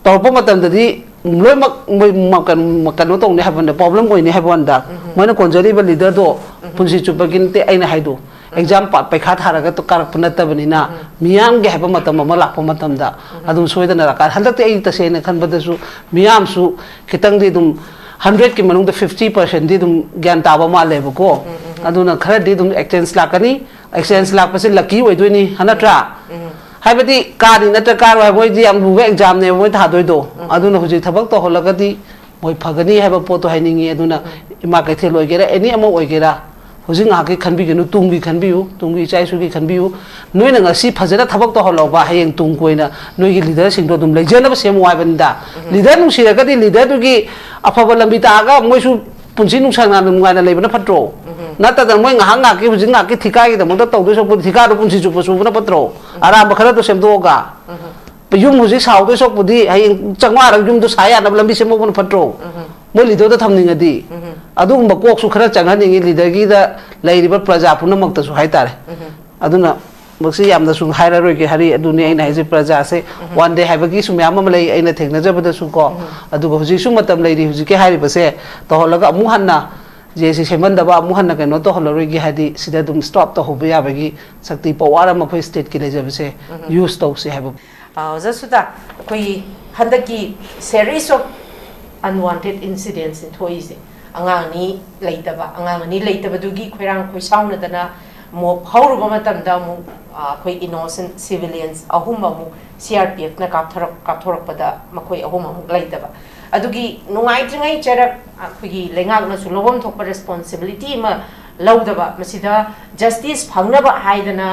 ꯇꯧꯔꯛꯄ ꯃꯇꯝꯗꯗꯤ ꯂꯣꯏꯅꯃꯛ ꯃꯣꯏ ꯃ-, ꯀꯩꯅꯣ, ꯀꯩꯅꯣ ꯇꯧꯅꯤ ꯍꯥꯏꯕ ꯋꯥꯟꯗ, ꯄ꯭ꯔꯣꯕ꯭ꯂꯦꯝ ꯑꯣꯏꯅꯤ ꯍꯥꯏꯕ ꯋꯥꯟꯗ꯫ ꯃꯣꯏꯅ ꯀꯣꯟꯖꯔꯤꯕ ꯂꯤꯗꯔꯗꯣ ꯄꯨꯟꯁꯤ ꯆꯨꯞꯄꯒꯤ ꯅꯠꯇꯦ ꯑꯩꯅ ꯍꯥꯏꯗꯣ꯫ ꯑꯦꯛꯖꯥꯝ ꯄ-, ꯄꯩꯈꯥ ꯊꯥꯔꯒ ꯀꯥꯔꯛꯄ ꯅꯠꯇꯕꯅꯤꯅ, ꯃꯤꯌꯥꯝꯒꯤ ꯍꯥꯏꯕ ꯃꯇꯝ ꯑꯃ ꯂꯥꯛꯄ ꯃꯇꯝꯗ ꯑꯗꯨꯝ ꯁꯣꯏꯗꯅ ꯂꯥꯛꯀꯅꯤ꯫ ꯍꯟꯗꯛꯇꯤ ꯑꯩ ꯇꯁꯦꯡꯅ ꯈꯟꯕꯗꯁꯨ ꯃꯤꯌꯥꯝꯁꯨ ꯈꯤꯇꯪꯗꯤ ꯑꯗꯨꯝ ꯍꯟꯗ꯭ꯔꯦꯠꯀꯤ ꯃꯅꯨꯡꯗ ꯐꯤꯐꯇꯤ ꯄꯥꯔꯁꯦꯟꯗꯤ ꯑꯗꯨꯝ ꯒ꯭ꯌꯥꯟ ꯇꯥꯕ ꯃꯥꯜꯂꯦꯕꯀꯣ꯫ ꯑꯗꯨꯅ ꯈꯔꯗꯤ ꯑꯗꯨꯝ ꯑꯦꯛꯆꯦꯟꯖ ꯂꯥꯛꯀꯅꯤ꯫ ꯑꯦꯛꯆꯦꯟꯖ ꯂꯥꯛꯄꯁꯦ ꯂꯛꯀꯤ ꯑꯣꯏꯗꯣꯏꯅꯤ, ꯅꯠꯇ꯭ꯔꯥ? ꯍꯥꯏꯕꯗꯤ ꯀꯥꯅꯤ ꯅꯠꯇ꯭ꯔ ꯀꯥꯔꯣꯏ ꯍꯥꯏꯕ, ꯃꯣꯏꯗꯤ ꯌꯥꯝ ꯂꯨꯕ ꯑꯦꯛꯖꯥꯝꯅꯦꯕ ꯃꯣꯏ ꯊꯥꯗꯣꯏꯗꯣ꯫ ꯑꯗꯨꯅ ꯍꯧꯖꯤꯛ ꯊꯕꯛ ꯇꯧꯍꯜꯂꯒꯗꯤ ꯃꯣꯏ ꯐꯒꯅꯤ ꯍꯥꯏꯕ ꯄꯣꯠꯇꯣ ꯍꯥꯏꯅꯤꯡꯉꯤ꯫ ꯑꯗꯨꯅ ꯏꯃꯥ ꯀꯩꯊꯦꯜ ꯑꯣꯏꯒꯦꯔꯥ, ꯑꯦꯅꯤ ꯑꯃ ꯑꯣꯏꯒꯦꯔꯥ, ꯍꯧꯖꯤꯛ ꯉꯥꯏꯍꯥꯛꯀꯤ ꯈꯟꯕꯤꯒꯅꯨ, ꯇꯨꯡꯒꯤ ꯈꯟꯕꯤꯌꯨ, ꯇꯨꯡꯒꯤ ꯏꯆꯥ ꯏꯁꯨꯒꯤ ꯈꯟꯕꯤꯌꯨ꯫ ꯅꯣꯏꯅ ꯉꯁꯤ ꯐꯖꯅ ꯊꯕꯛ ꯇꯧꯍꯜꯍꯧꯕ, ꯍꯌꯦꯡ ꯇꯨꯡ ꯀꯣꯏꯅ ꯅꯣꯏꯒꯤ ꯂꯤꯗꯔꯁꯤꯡꯗꯣ ꯑꯗꯨꯝ ꯂꯩꯖꯅꯕ ꯁꯦꯝꯃꯨ ꯍꯥꯏꯕꯅꯤꯗ꯫ ꯂꯤꯗꯔ ꯅꯨꯡꯁꯤꯔꯒꯗꯤ ꯂꯤꯗꯔꯗꯨꯒꯤ ꯑꯐꯕ ꯂꯝꯕꯤ ꯇꯥꯛꯑꯒ ꯃꯣꯏꯁꯨ ꯄꯨꯟꯁꯤ ꯅꯨꯡꯁꯥꯡꯅ ꯅꯨꯡꯉꯥꯏꯅ ꯂꯩꯕꯅ ꯐꯠꯇ꯭ꯔꯣ? ꯅꯠꯇꯗꯅ ꯃꯣꯏ ꯉꯥꯏꯍꯥꯛ ꯉꯥꯏꯍꯥꯛꯀꯤ, ꯍꯧꯖꯤꯛ ꯉꯥꯏꯍꯥꯛꯀꯤ ꯊꯤꯀꯥꯏꯒꯤꯗꯃꯛꯇ ꯇꯧꯗꯣꯏ ꯁꯔꯨꯛꯄꯨꯗꯤ ꯊꯤꯀꯥꯗꯣ ꯄꯨꯟꯁꯤ ꯆꯨꯞꯄ ꯁꯨꯕꯅ ꯐꯠꯇ꯭ꯔꯣ? ꯑꯔꯥꯟꯕ ꯈꯔꯗꯣ ꯁꯦꯝꯗꯣꯛꯑꯒ ꯌꯨꯝ ꯍꯧꯖꯤꯛ ꯁꯥꯍꯧꯗꯣꯏ ꯁꯔꯨꯛꯄꯨꯗꯤ ꯍꯌꯦꯡ ꯆꯥꯝꯃꯉꯥꯔꯛ ꯌꯨꯝꯗꯣ ꯁꯥ ꯌꯥꯅꯕ ꯂꯝꯕꯤ ꯁꯦꯝꯍꯧꯕꯅ ꯐꯠꯇ꯭ꯔꯣ? ꯃꯣꯏ ꯂꯤꯗꯔꯗ ꯊꯝꯅꯤꯡꯉꯗꯤ ꯑꯗꯨꯒꯨꯝꯕ ꯀꯣꯛꯁꯨ ꯈꯔ ꯆꯪꯍꯟꯅꯤꯡꯉꯤ, ꯂꯤꯗꯔꯒꯤꯗ ꯂꯩꯔꯤꯕ ꯄ꯭ꯔꯖꯥ ꯄꯨꯝꯅꯃꯛꯇꯁꯨ ꯍꯥꯏꯇꯥꯔꯦ꯫ ꯑꯗꯨꯅ ꯃꯁꯤ ꯌꯥꯝꯅꯁꯨ ꯍꯥꯏꯔꯔꯣꯏꯒꯦ, ꯍꯥꯏꯔꯤ ꯑꯗꯨꯅꯤ ꯑꯩꯅ ꯍꯥꯏꯁꯦ, ꯄ꯭ꯔꯖꯥꯁꯦ ꯋꯥꯟ ꯗꯦ ꯍꯥꯏꯕꯒꯤꯁꯨ ꯃꯌꯥꯝ ꯑꯃ ꯂꯩ ꯑꯩꯅ ꯊꯦꯡꯅꯖꯕꯗꯁꯨ ꯀꯣ꯫ ꯑꯗꯨꯒ ꯍꯧꯖꯤꯛꯁꯨ ꯃꯇꯝ ꯂꯩꯔꯤ, ꯍꯧꯖꯤꯛꯀꯤ ꯍꯥꯏꯔꯤꯕꯁꯦ ꯇꯧꯍꯜꯂꯒ ꯑꯃꯨꯛ ꯍꯟꯅ ꯖꯦ ꯁꯤ ꯁꯦꯝꯍꯟꯗꯕ, ꯑꯃꯨꯛ ꯍꯟꯅ ꯀꯩꯅꯣ ꯇꯧꯍꯜꯂꯔꯣꯏꯒꯦ, ꯍꯥꯏꯗꯤ ꯁꯤꯗ ꯑꯗꯨꯝ ꯁ꯭ꯇꯣꯞ ꯇꯧꯍꯧꯕ ꯌꯥꯕꯒꯤ ꯁꯛꯇꯤ, ꯄꯋꯥꯔ ꯑꯃ ꯑꯩꯈꯣꯏ ꯁ꯭ꯇꯦꯠꯀꯤ ꯂꯩꯖꯕꯁꯦ ꯌꯨꯁ ꯇꯧꯁꯦ ꯍꯥꯏꯕ꯫ ꯑ, ꯑꯣꯖꯥ ꯁꯨꯗꯥ, ꯑꯩꯈꯣꯏ ꯍꯟꯗꯛꯀꯤ series of unwanted incidents ꯊꯣꯛꯏꯁꯦ, ꯑꯉꯥꯡ ꯑꯅꯤ ꯂꯩꯇꯕ, ꯑꯉꯥꯡ ꯑꯅꯤ ꯂꯩꯇꯕꯗꯨꯒꯤ ꯈꯣꯏꯔꯥꯡ ꯈꯣꯏꯁꯥꯎꯅꯗꯅ ꯃꯣꯞ ꯍꯧꯔꯨꯕ ꯃꯇꯝꯗ ꯑꯃꯨꯛ, ꯑ, ꯑꯩꯈꯣꯏ innocent civilians ꯑꯍꯨꯝ ꯑꯃꯨꯛ C R P F ꯅ ꯀꯥꯞꯊꯣꯔꯛ-, ꯀꯥꯞꯊꯣꯔꯛꯄꯗ ꯃꯈꯣꯏ ꯑꯍꯨꯝ ꯑꯃꯨꯛ ꯂꯩꯇꯕ꯫ ꯑꯗꯨꯒꯤ ꯅꯨꯡꯉꯥꯏꯇ꯭ꯔꯤꯉꯩ ꯆꯩꯔꯛ ꯑꯩꯈꯣꯏꯒꯤ ꯂꯩꯉꯥꯛꯅꯁꯨ ꯂꯧꯐꯝ ꯊꯣꯛꯄ responsibility ꯑꯃ ꯂꯧꯗꯕ, ꯃꯁꯤꯗ justice ꯐꯪꯅꯕ ꯍꯥꯏꯗꯅ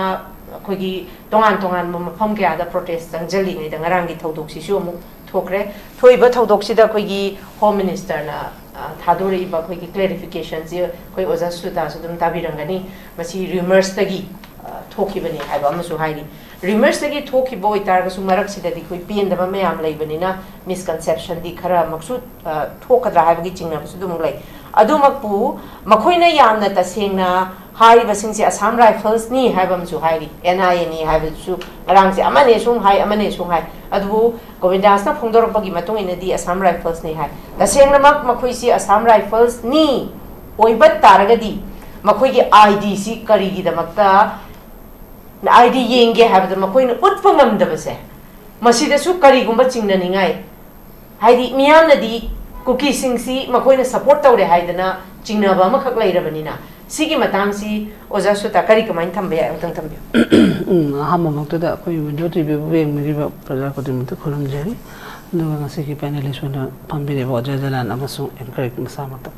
ꯑꯩꯈꯣꯏꯒꯤ ꯇꯣꯉꯥꯟ ꯇꯣꯉꯥꯟꯕ ꯃꯐꯝ ꯀꯌꯥꯗ protest ꯆꯪꯁꯤꯜꯂꯤꯉꯩꯗ ꯉꯔꯥꯡꯒꯤ ꯊꯧꯗꯣꯛꯁꯤꯁꯨ ꯑꯃꯨꯛ ꯊꯣꯛꯈ꯭ꯔꯦ꯫ ꯊꯣꯛꯏꯕ ꯊꯧꯗꯣꯛꯁꯤꯗ ꯑꯩꯈꯣꯏꯒꯤ Home Minister ꯅ, ꯑ, ꯊꯥꯗꯣꯔꯛꯏꯕ ꯑꯩꯈꯣꯏꯒꯤ clarification ꯁꯤ ꯑꯩꯈꯣꯏ ꯑꯣꯖꯥ ꯁꯨꯗꯥꯁꯨ ꯑꯗꯨꯝ ꯇꯥꯕꯤꯔꯝꯒꯅꯤ꯫ ꯃꯁꯤ rumors ꯇꯒꯤ, ꯑ, ꯊꯣꯛꯈꯤꯕꯅꯤ ꯍꯥꯏꯕ ꯑꯃꯁꯨ ꯍꯥꯏꯔꯤ꯫ Rumors ꯇꯒꯤ ꯊꯣꯛꯈꯤꯕ ꯑꯣꯏꯇꯥꯔꯒꯁꯨ ꯃꯔꯛꯁꯤꯗꯗꯤ ꯑꯩꯈꯣꯏ ꯄꯦꯟꯗꯕ ꯃꯌꯥꯝ ꯂꯩꯕꯅꯤꯅ misconception ꯗꯤ ꯈꯔ ꯑꯃꯁꯨ, ꯑ, ꯊꯣꯛꯀꯗ꯭ꯔꯥ ꯍꯥꯏꯕꯒꯤ ꯆꯤꯡꯅꯕꯁꯨ ꯑꯗꯨꯝ ꯂꯩ꯫ ꯑꯗꯨꯃꯛꯄꯨ ꯃꯈꯣꯏꯅ ꯌꯥꯝꯅ ꯇꯁꯦꯡꯅ ꯍꯥꯏꯔꯤꯕꯁꯤꯡꯁꯦ Assam Rifles ꯅꯤ ꯍꯥꯏꯕ ꯑꯃꯁꯨ ꯍꯥꯏꯔꯤ, N I A ꯅꯤ ꯍꯥꯏꯕꯁꯨ ꯉꯔꯥꯡꯁꯦ ꯑꯃꯅꯦ ꯁꯨꯝ ꯍꯥꯏ, ꯑꯃꯅꯦ ꯁꯨꯝ ꯍꯥꯏ꯫ ꯑꯗꯨꯕꯨ ꯒꯣꯕꯤꯟꯗꯥꯁꯅ ꯐꯣꯡꯗꯣꯔꯛꯄꯒꯤ ꯃꯇꯨꯡ ꯏꯟꯅꯗꯤ Assam Rifles ꯅꯤ ꯍꯥꯏ꯫ ꯇꯁꯦꯡꯅꯃꯛ ꯃꯈꯣꯏꯁꯤ Assam Rifles ꯅꯤ ꯑꯣꯏꯕ ꯇꯥꯔꯒꯗꯤ ꯃꯈꯣꯏꯒꯤ I D ꯁꯤ ꯀꯔꯤꯒꯤꯗꯃꯛꯇ, I D ꯌꯦꯡꯒꯦ ꯍꯥꯏꯕꯗ ꯃꯈꯣꯏꯅ ꯎꯠꯄ ꯉꯝꯗꯕꯁꯦ, ꯃꯁꯤꯗꯁꯨ ꯀꯔꯤꯒꯨꯝꯕ ꯆꯤꯡꯅꯅꯤꯡꯉꯥꯏ, ꯍꯥꯏꯗꯤ ꯃꯤꯌꯥꯝꯅꯗꯤ ꯀꯨꯀꯤꯁꯤꯡꯁꯤ ꯃꯈꯣꯏꯅ support ꯇꯧꯔꯦ ꯍꯥꯏꯗꯅ ꯆꯤꯡꯅꯕ ꯑꯃꯈꯛ ꯂꯩꯔꯕꯅꯤꯅ, ꯁꯤꯒꯤ ꯃꯇꯥꯡꯁꯤ ꯑꯣꯖꯥ ꯁꯨꯇꯥ ꯀꯔꯤ ꯀꯃꯥꯏꯅ ꯊꯝꯕ ꯌꯥꯏ? ꯑꯃꯨꯛꯇꯪ ꯊꯝꯕꯤꯌꯨ꯫ ꯎꯝ, ꯑꯍꯥꯟꯕꯃꯛꯇꯗ ꯑꯩꯈꯣꯏ video TV ꯕꯨ ꯌꯦꯡꯕꯤꯔꯤꯕ ꯄ꯭ꯔꯖꯥ ꯈꯨꯗꯤꯡꯃꯛꯇ ꯈꯨꯔꯨꯝꯖꯔꯤ꯫ ꯑꯗꯨꯒ ꯉꯁꯤꯒꯤ panelist ꯑꯣꯏꯅ ꯐꯝꯕꯤꯔꯤꯕ ꯑꯣꯖꯥ ꯖꯂꯥꯟ ꯑꯃꯁꯨꯡ anchor ꯃꯁꯥꯃꯛꯇ꯫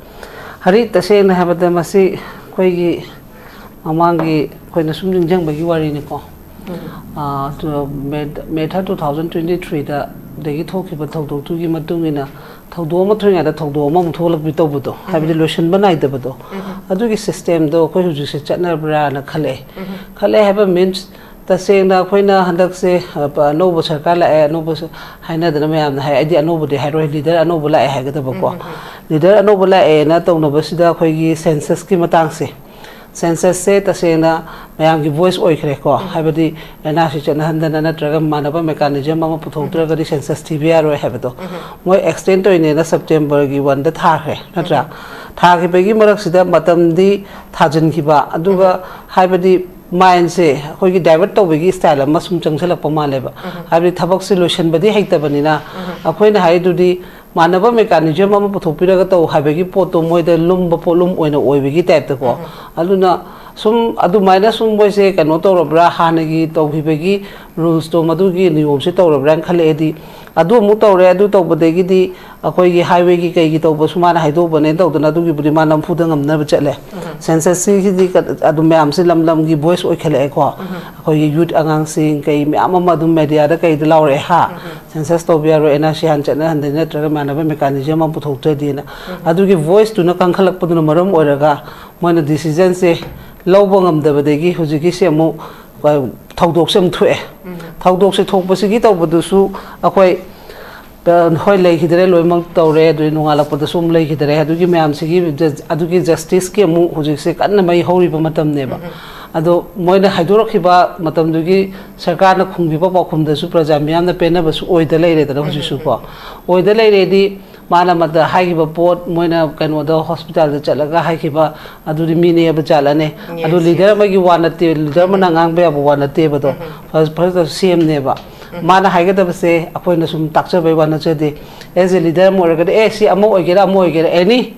ꯍꯥꯏꯗꯤ ꯇꯁꯦꯡꯅ ꯍꯥꯏꯕꯗ ꯃꯁꯤ ꯑꯩꯈꯣꯏꯒꯤ ꯃꯃꯥꯡꯒꯤ ꯑꯩꯈꯣꯏꯅ ꯁꯨꯝ ꯅꯤꯡꯁꯤꯡꯕꯒꯤ ꯋꯥꯔꯤꯅꯤꯀꯣ꯫ Um. Ah, two-, May, May third, two thousand twenty three ꯗ, ꯗꯒꯤ ꯊꯣꯛꯈꯤꯕ ꯊꯧꯗꯣꯛꯇꯨꯒꯤ ꯃꯇꯨꯡ ꯏꯟꯅ ꯊꯧꯗꯣꯛ ꯑꯃ ꯊꯣꯛꯏꯉꯩꯗ ꯊꯧꯗꯣꯛ ꯑꯃꯃꯨꯛ ꯊꯣꯛꯂꯛꯄꯤ ꯇꯧꯕꯗꯣ, ꯍꯥꯏꯕꯗꯤ ꯂꯣꯏꯁꯤꯟꯕ ꯅꯥꯏꯗꯕꯗꯣ, ꯑꯗꯨꯒꯤ systemꯗꯣ ꯑꯩꯈꯣꯏ ꯍꯧꯖꯤꯛꯁꯦ ꯆꯠꯅꯕ꯭ꯔꯥꯅ ꯈꯜꯂꯛꯑꯦ꯫ ꯈꯜꯂꯛꯑꯦ ꯍꯥꯏꯕ means, ꯇꯁꯦꯡꯅ ꯑꯩꯈꯣꯏꯅ ꯍꯟꯗꯛꯁꯦ, ꯑ, ꯄ-, ꯑꯅꯧꯕ ꯁꯔꯀꯥꯔ ꯂꯥꯛꯑꯦ, ꯑꯅꯧꯕ ꯁ-, ꯍꯥꯏꯅꯗꯅ ꯃꯌꯥꯝꯅ ꯍꯥꯏ, ꯑꯩꯗꯤ ꯑꯅꯧꯕꯗꯤ ꯍꯥꯏꯔꯣꯏ, leader ꯑꯅꯧꯕ ꯂꯥꯛꯑꯦ ꯍꯥꯏꯒꯗꯕꯀꯣ꯫ Leader ꯑꯅꯧꯕ ꯂꯥꯛꯑꯦꯅ ꯇꯧꯅꯕꯁꯤꯗ ꯑꯩꯈꯣꯏꯒꯤ censusꯀꯤ ꯃꯇꯥꯡꯁꯦ, censusꯁꯦ ꯇꯁꯦꯡꯅ ꯃꯌꯥꯝꯒꯤ voice ꯑꯣꯏꯈ꯭ꯔꯦꯀꯣ꯫ ꯍꯥꯏꯕꯗꯤ NRC ꯆꯠꯅꯍꯟꯗꯅ ꯅꯠꯇ꯭ꯔꯒ ꯃꯥꯟꯅꯕ mechanism ꯑꯃ ꯄꯨꯊꯣꯛꯇ꯭ꯔꯒꯗꯤ census ꯊꯤꯕ ꯌꯥꯔꯣꯏ ꯍꯥꯏꯕꯗꯣ꯫ ꯃꯣꯏ extend ꯇꯧꯔꯤꯅꯦꯅ Septemberꯒꯤ oneꯗ ꯊꯥꯈ꯭ꯔꯦ, ꯅꯠꯇ꯭ꯔꯥ? ꯊꯥꯈꯤꯕꯒꯤ ꯃꯔꯛꯁꯤꯗ ꯃꯇꯝꯗꯤ ꯊꯥꯖꯤꯟꯈꯤꯕ, ꯑꯗꯨꯒ ꯍꯥꯏꯕꯗꯤ mindꯁꯦ ꯑꯩꯈꯣꯏꯒꯤ divert ꯇꯧꯕꯒꯤ style ꯑꯃ ꯁꯨꯝ ꯆꯪꯁꯤꯜꯂꯛꯄ ꯃꯥꯜꯂꯦꯕ꯫ ꯍꯥꯏꯕꯗꯤ ꯊꯕꯛꯁꯦ ꯂꯣꯏꯁꯤꯟꯕꯗꯤ ꯍꯩꯇꯕꯅꯤꯅ, ꯑꯩꯈꯣꯏꯅ ꯍꯥꯏꯗꯨꯗꯤ ꯃꯥꯟꯅꯕ mechanism ꯑꯃ ꯄꯨꯊꯣꯛꯄꯤꯔꯒ ꯇꯧ ꯍꯥꯏꯕꯒꯤ ꯄꯣꯠꯇꯣ ꯃꯣꯏꯗ ꯂꯨꯝꯕ ꯄꯣꯠꯂꯨꯝ ꯑꯣꯏꯅ ꯑꯣꯏꯕꯒꯤ typeꯇꯀꯣ꯫ ꯑꯗꯨꯅ ꯁꯨꯝ ꯑꯗꯨꯃꯥꯏꯅ ꯁꯨꯝ ꯃꯣꯏꯁꯦ ꯀꯩꯅꯣ ꯇꯧꯔꯕ꯭ꯔꯥ, ꯍꯥꯟꯅꯒꯤ ꯇꯧꯈꯤꯕꯒꯤ rulesꯇꯣ ꯃꯗꯨꯒꯤ ꯅꯤꯌꯣꯝꯁꯦ ꯇꯧꯔꯕ꯭ꯔꯥꯅ ꯈꯜꯂꯛꯑꯦꯗꯤ, ꯑꯗꯨ ꯑꯃꯨꯛ ꯇꯧꯔꯦ, ꯑꯗꯨ ꯇꯧꯕꯗꯒꯤꯗꯤ ꯑꯩꯈꯣꯏꯒꯤ highwayꯒꯤ ꯀꯩꯒꯤ ꯇꯧꯕꯁꯨ ꯃꯥꯅ ꯍꯥꯏꯗꯣꯛꯄꯅꯦ ꯇꯧꯗꯅ, ꯑꯗꯨꯒꯤꯕꯨꯗꯤ ꯃꯥ ꯅꯝꯐꯨꯗ ꯉꯝꯅꯕ ꯆꯠꯂꯦ꯫ Censusꯁꯤꯒꯤꯗꯤ ꯀ-, ꯑꯗꯨꯝ ꯃꯌꯥꯝꯁꯤ ꯂꯝ ꯂꯝꯒꯤ voice ꯑꯣꯏꯈꯠꯂꯛꯑꯦꯀꯣ꯫ ꯑꯩꯈꯣꯏꯒꯤ youth ꯑꯉꯥꯡꯁꯤꯡ ꯀꯩ ꯃꯌꯥꯝ ꯑꯃ ꯑꯗꯨꯝ mediaꯗ ꯀꯩꯗ ꯂꯥꯎꯔꯛꯑꯦ, ꯍꯥ? Census ꯇꯧꯕ ꯌꯥꯔꯣꯏ, NRC ꯍꯥꯟꯅ ꯆꯠꯅꯍꯟꯗꯅꯤ ꯅꯠꯇ꯭ꯔꯒ ꯃꯥꯟꯅꯕ mechanism ꯑꯃ ꯄꯨꯊꯣꯛꯇ꯭ꯔꯗꯤꯅ꯫ ꯑꯗꯨꯒꯤ voiceꯇꯨꯅ ꯀꯟꯈꯠꯂꯛꯄꯗꯨꯅ ꯃꯔꯝ ꯑꯣꯏꯔꯒ ꯃꯣꯏꯅ decisionꯁꯦ ꯂꯧꯕ ꯉꯝꯗꯕꯗꯒꯤ ꯍꯧꯖꯤꯛꯀꯤꯁꯦ ꯑꯃꯨꯛ, ꯑ, ꯊꯧꯗꯣꯛꯁꯦ ꯑꯃꯨꯛ ꯊꯣꯛꯑꯦ꯫ ꯊꯧꯗꯣꯛꯁꯦ ꯊꯣꯛꯄꯁꯤꯒꯤ ꯇꯧꯕꯗꯨꯁꯨ ꯑꯩꯈꯣꯏ, ꯑ, ꯍꯣꯏ, ꯂꯩꯈꯤꯗꯔꯦ, ꯂꯣꯏꯅꯃꯛ ꯇꯧꯔꯦ, ꯑꯗꯨꯗꯤ ꯅꯣꯡꯉꯥꯜꯂꯛꯄꯗꯁꯨ ꯑꯃꯨꯛ ꯂꯩꯈꯤꯗꯔꯦ꯫ ꯑꯗꯨꯒꯤ ꯃꯌꯥꯝꯁꯤꯒꯤ ꯖ-, ꯑꯗꯨꯒꯤ justiceꯀꯤ ꯑꯃꯨꯛ ꯍꯧꯖꯤꯛꯁꯦ ꯀꯟꯅ ꯃꯩ ꯍꯧꯔꯤꯕ ꯃꯇꯝꯅꯦꯕ꯫ ꯑꯗꯣ ꯃꯣꯏꯅ ꯍꯥꯏꯗꯣꯔꯛꯈꯤꯕ ꯃꯇꯝꯗꯨꯒꯤ ꯁꯔꯀꯥꯔꯅ ꯈꯨꯝꯈꯤꯕ ꯄꯥꯎꯈꯨꯝꯗꯁꯨ ꯄ꯭ꯔꯖꯥ ꯃꯤꯌꯥꯝꯅ ꯄꯦꯟꯅꯕꯁꯨ ꯑꯣꯏꯗ ꯂꯩꯔꯦꯗꯅ ꯍꯧꯖꯤꯛꯁꯨ ꯀꯣ꯫ ꯑꯣꯏꯗ ꯂꯩꯔꯦꯗꯤ ꯃꯥꯅ ꯃꯗ ꯍꯥꯏꯈꯤꯕ ꯄꯣꯠ, ꯃꯣꯏꯅ ꯀꯩꯅꯣꯗ hospitalꯗ ꯆꯠꯂꯒ ꯍꯥꯏꯈꯤꯕ, ꯑꯗꯨꯗꯤ ꯃꯤꯅꯦꯕ ꯖꯥꯠꯂꯅꯦ꯫ ꯑꯗꯨ Yes, leader yes. ꯑꯃꯒꯤ ꯋꯥ ꯅꯠꯇꯦ, leader ꯑꯃꯅ ꯉꯥꯡꯕ ꯌꯥꯕ ꯋꯥ ꯅꯠꯇꯦꯕ ꯑꯗꯣ꯫ ꯐꯖ-, ꯐꯖꯅ ꯁꯦꯝꯅꯦꯕ꯫ ꯃꯥꯅ ꯍꯥꯏꯒꯗꯕꯁꯦ ꯑꯩꯈꯣꯏꯅ ꯁꯨꯝ ꯇꯥꯛꯆꯕꯩ ꯋꯥ ꯅꯠꯆꯗꯦ꯫ As a leader ꯑꯃ ꯑꯣꯏꯔꯒꯗꯤ, "ꯑꯦ, ꯁꯤ ꯑꯃ ꯑꯣꯏꯒꯦꯔꯥ, ꯑꯃ ꯑꯣꯏꯒꯦꯔꯥ, any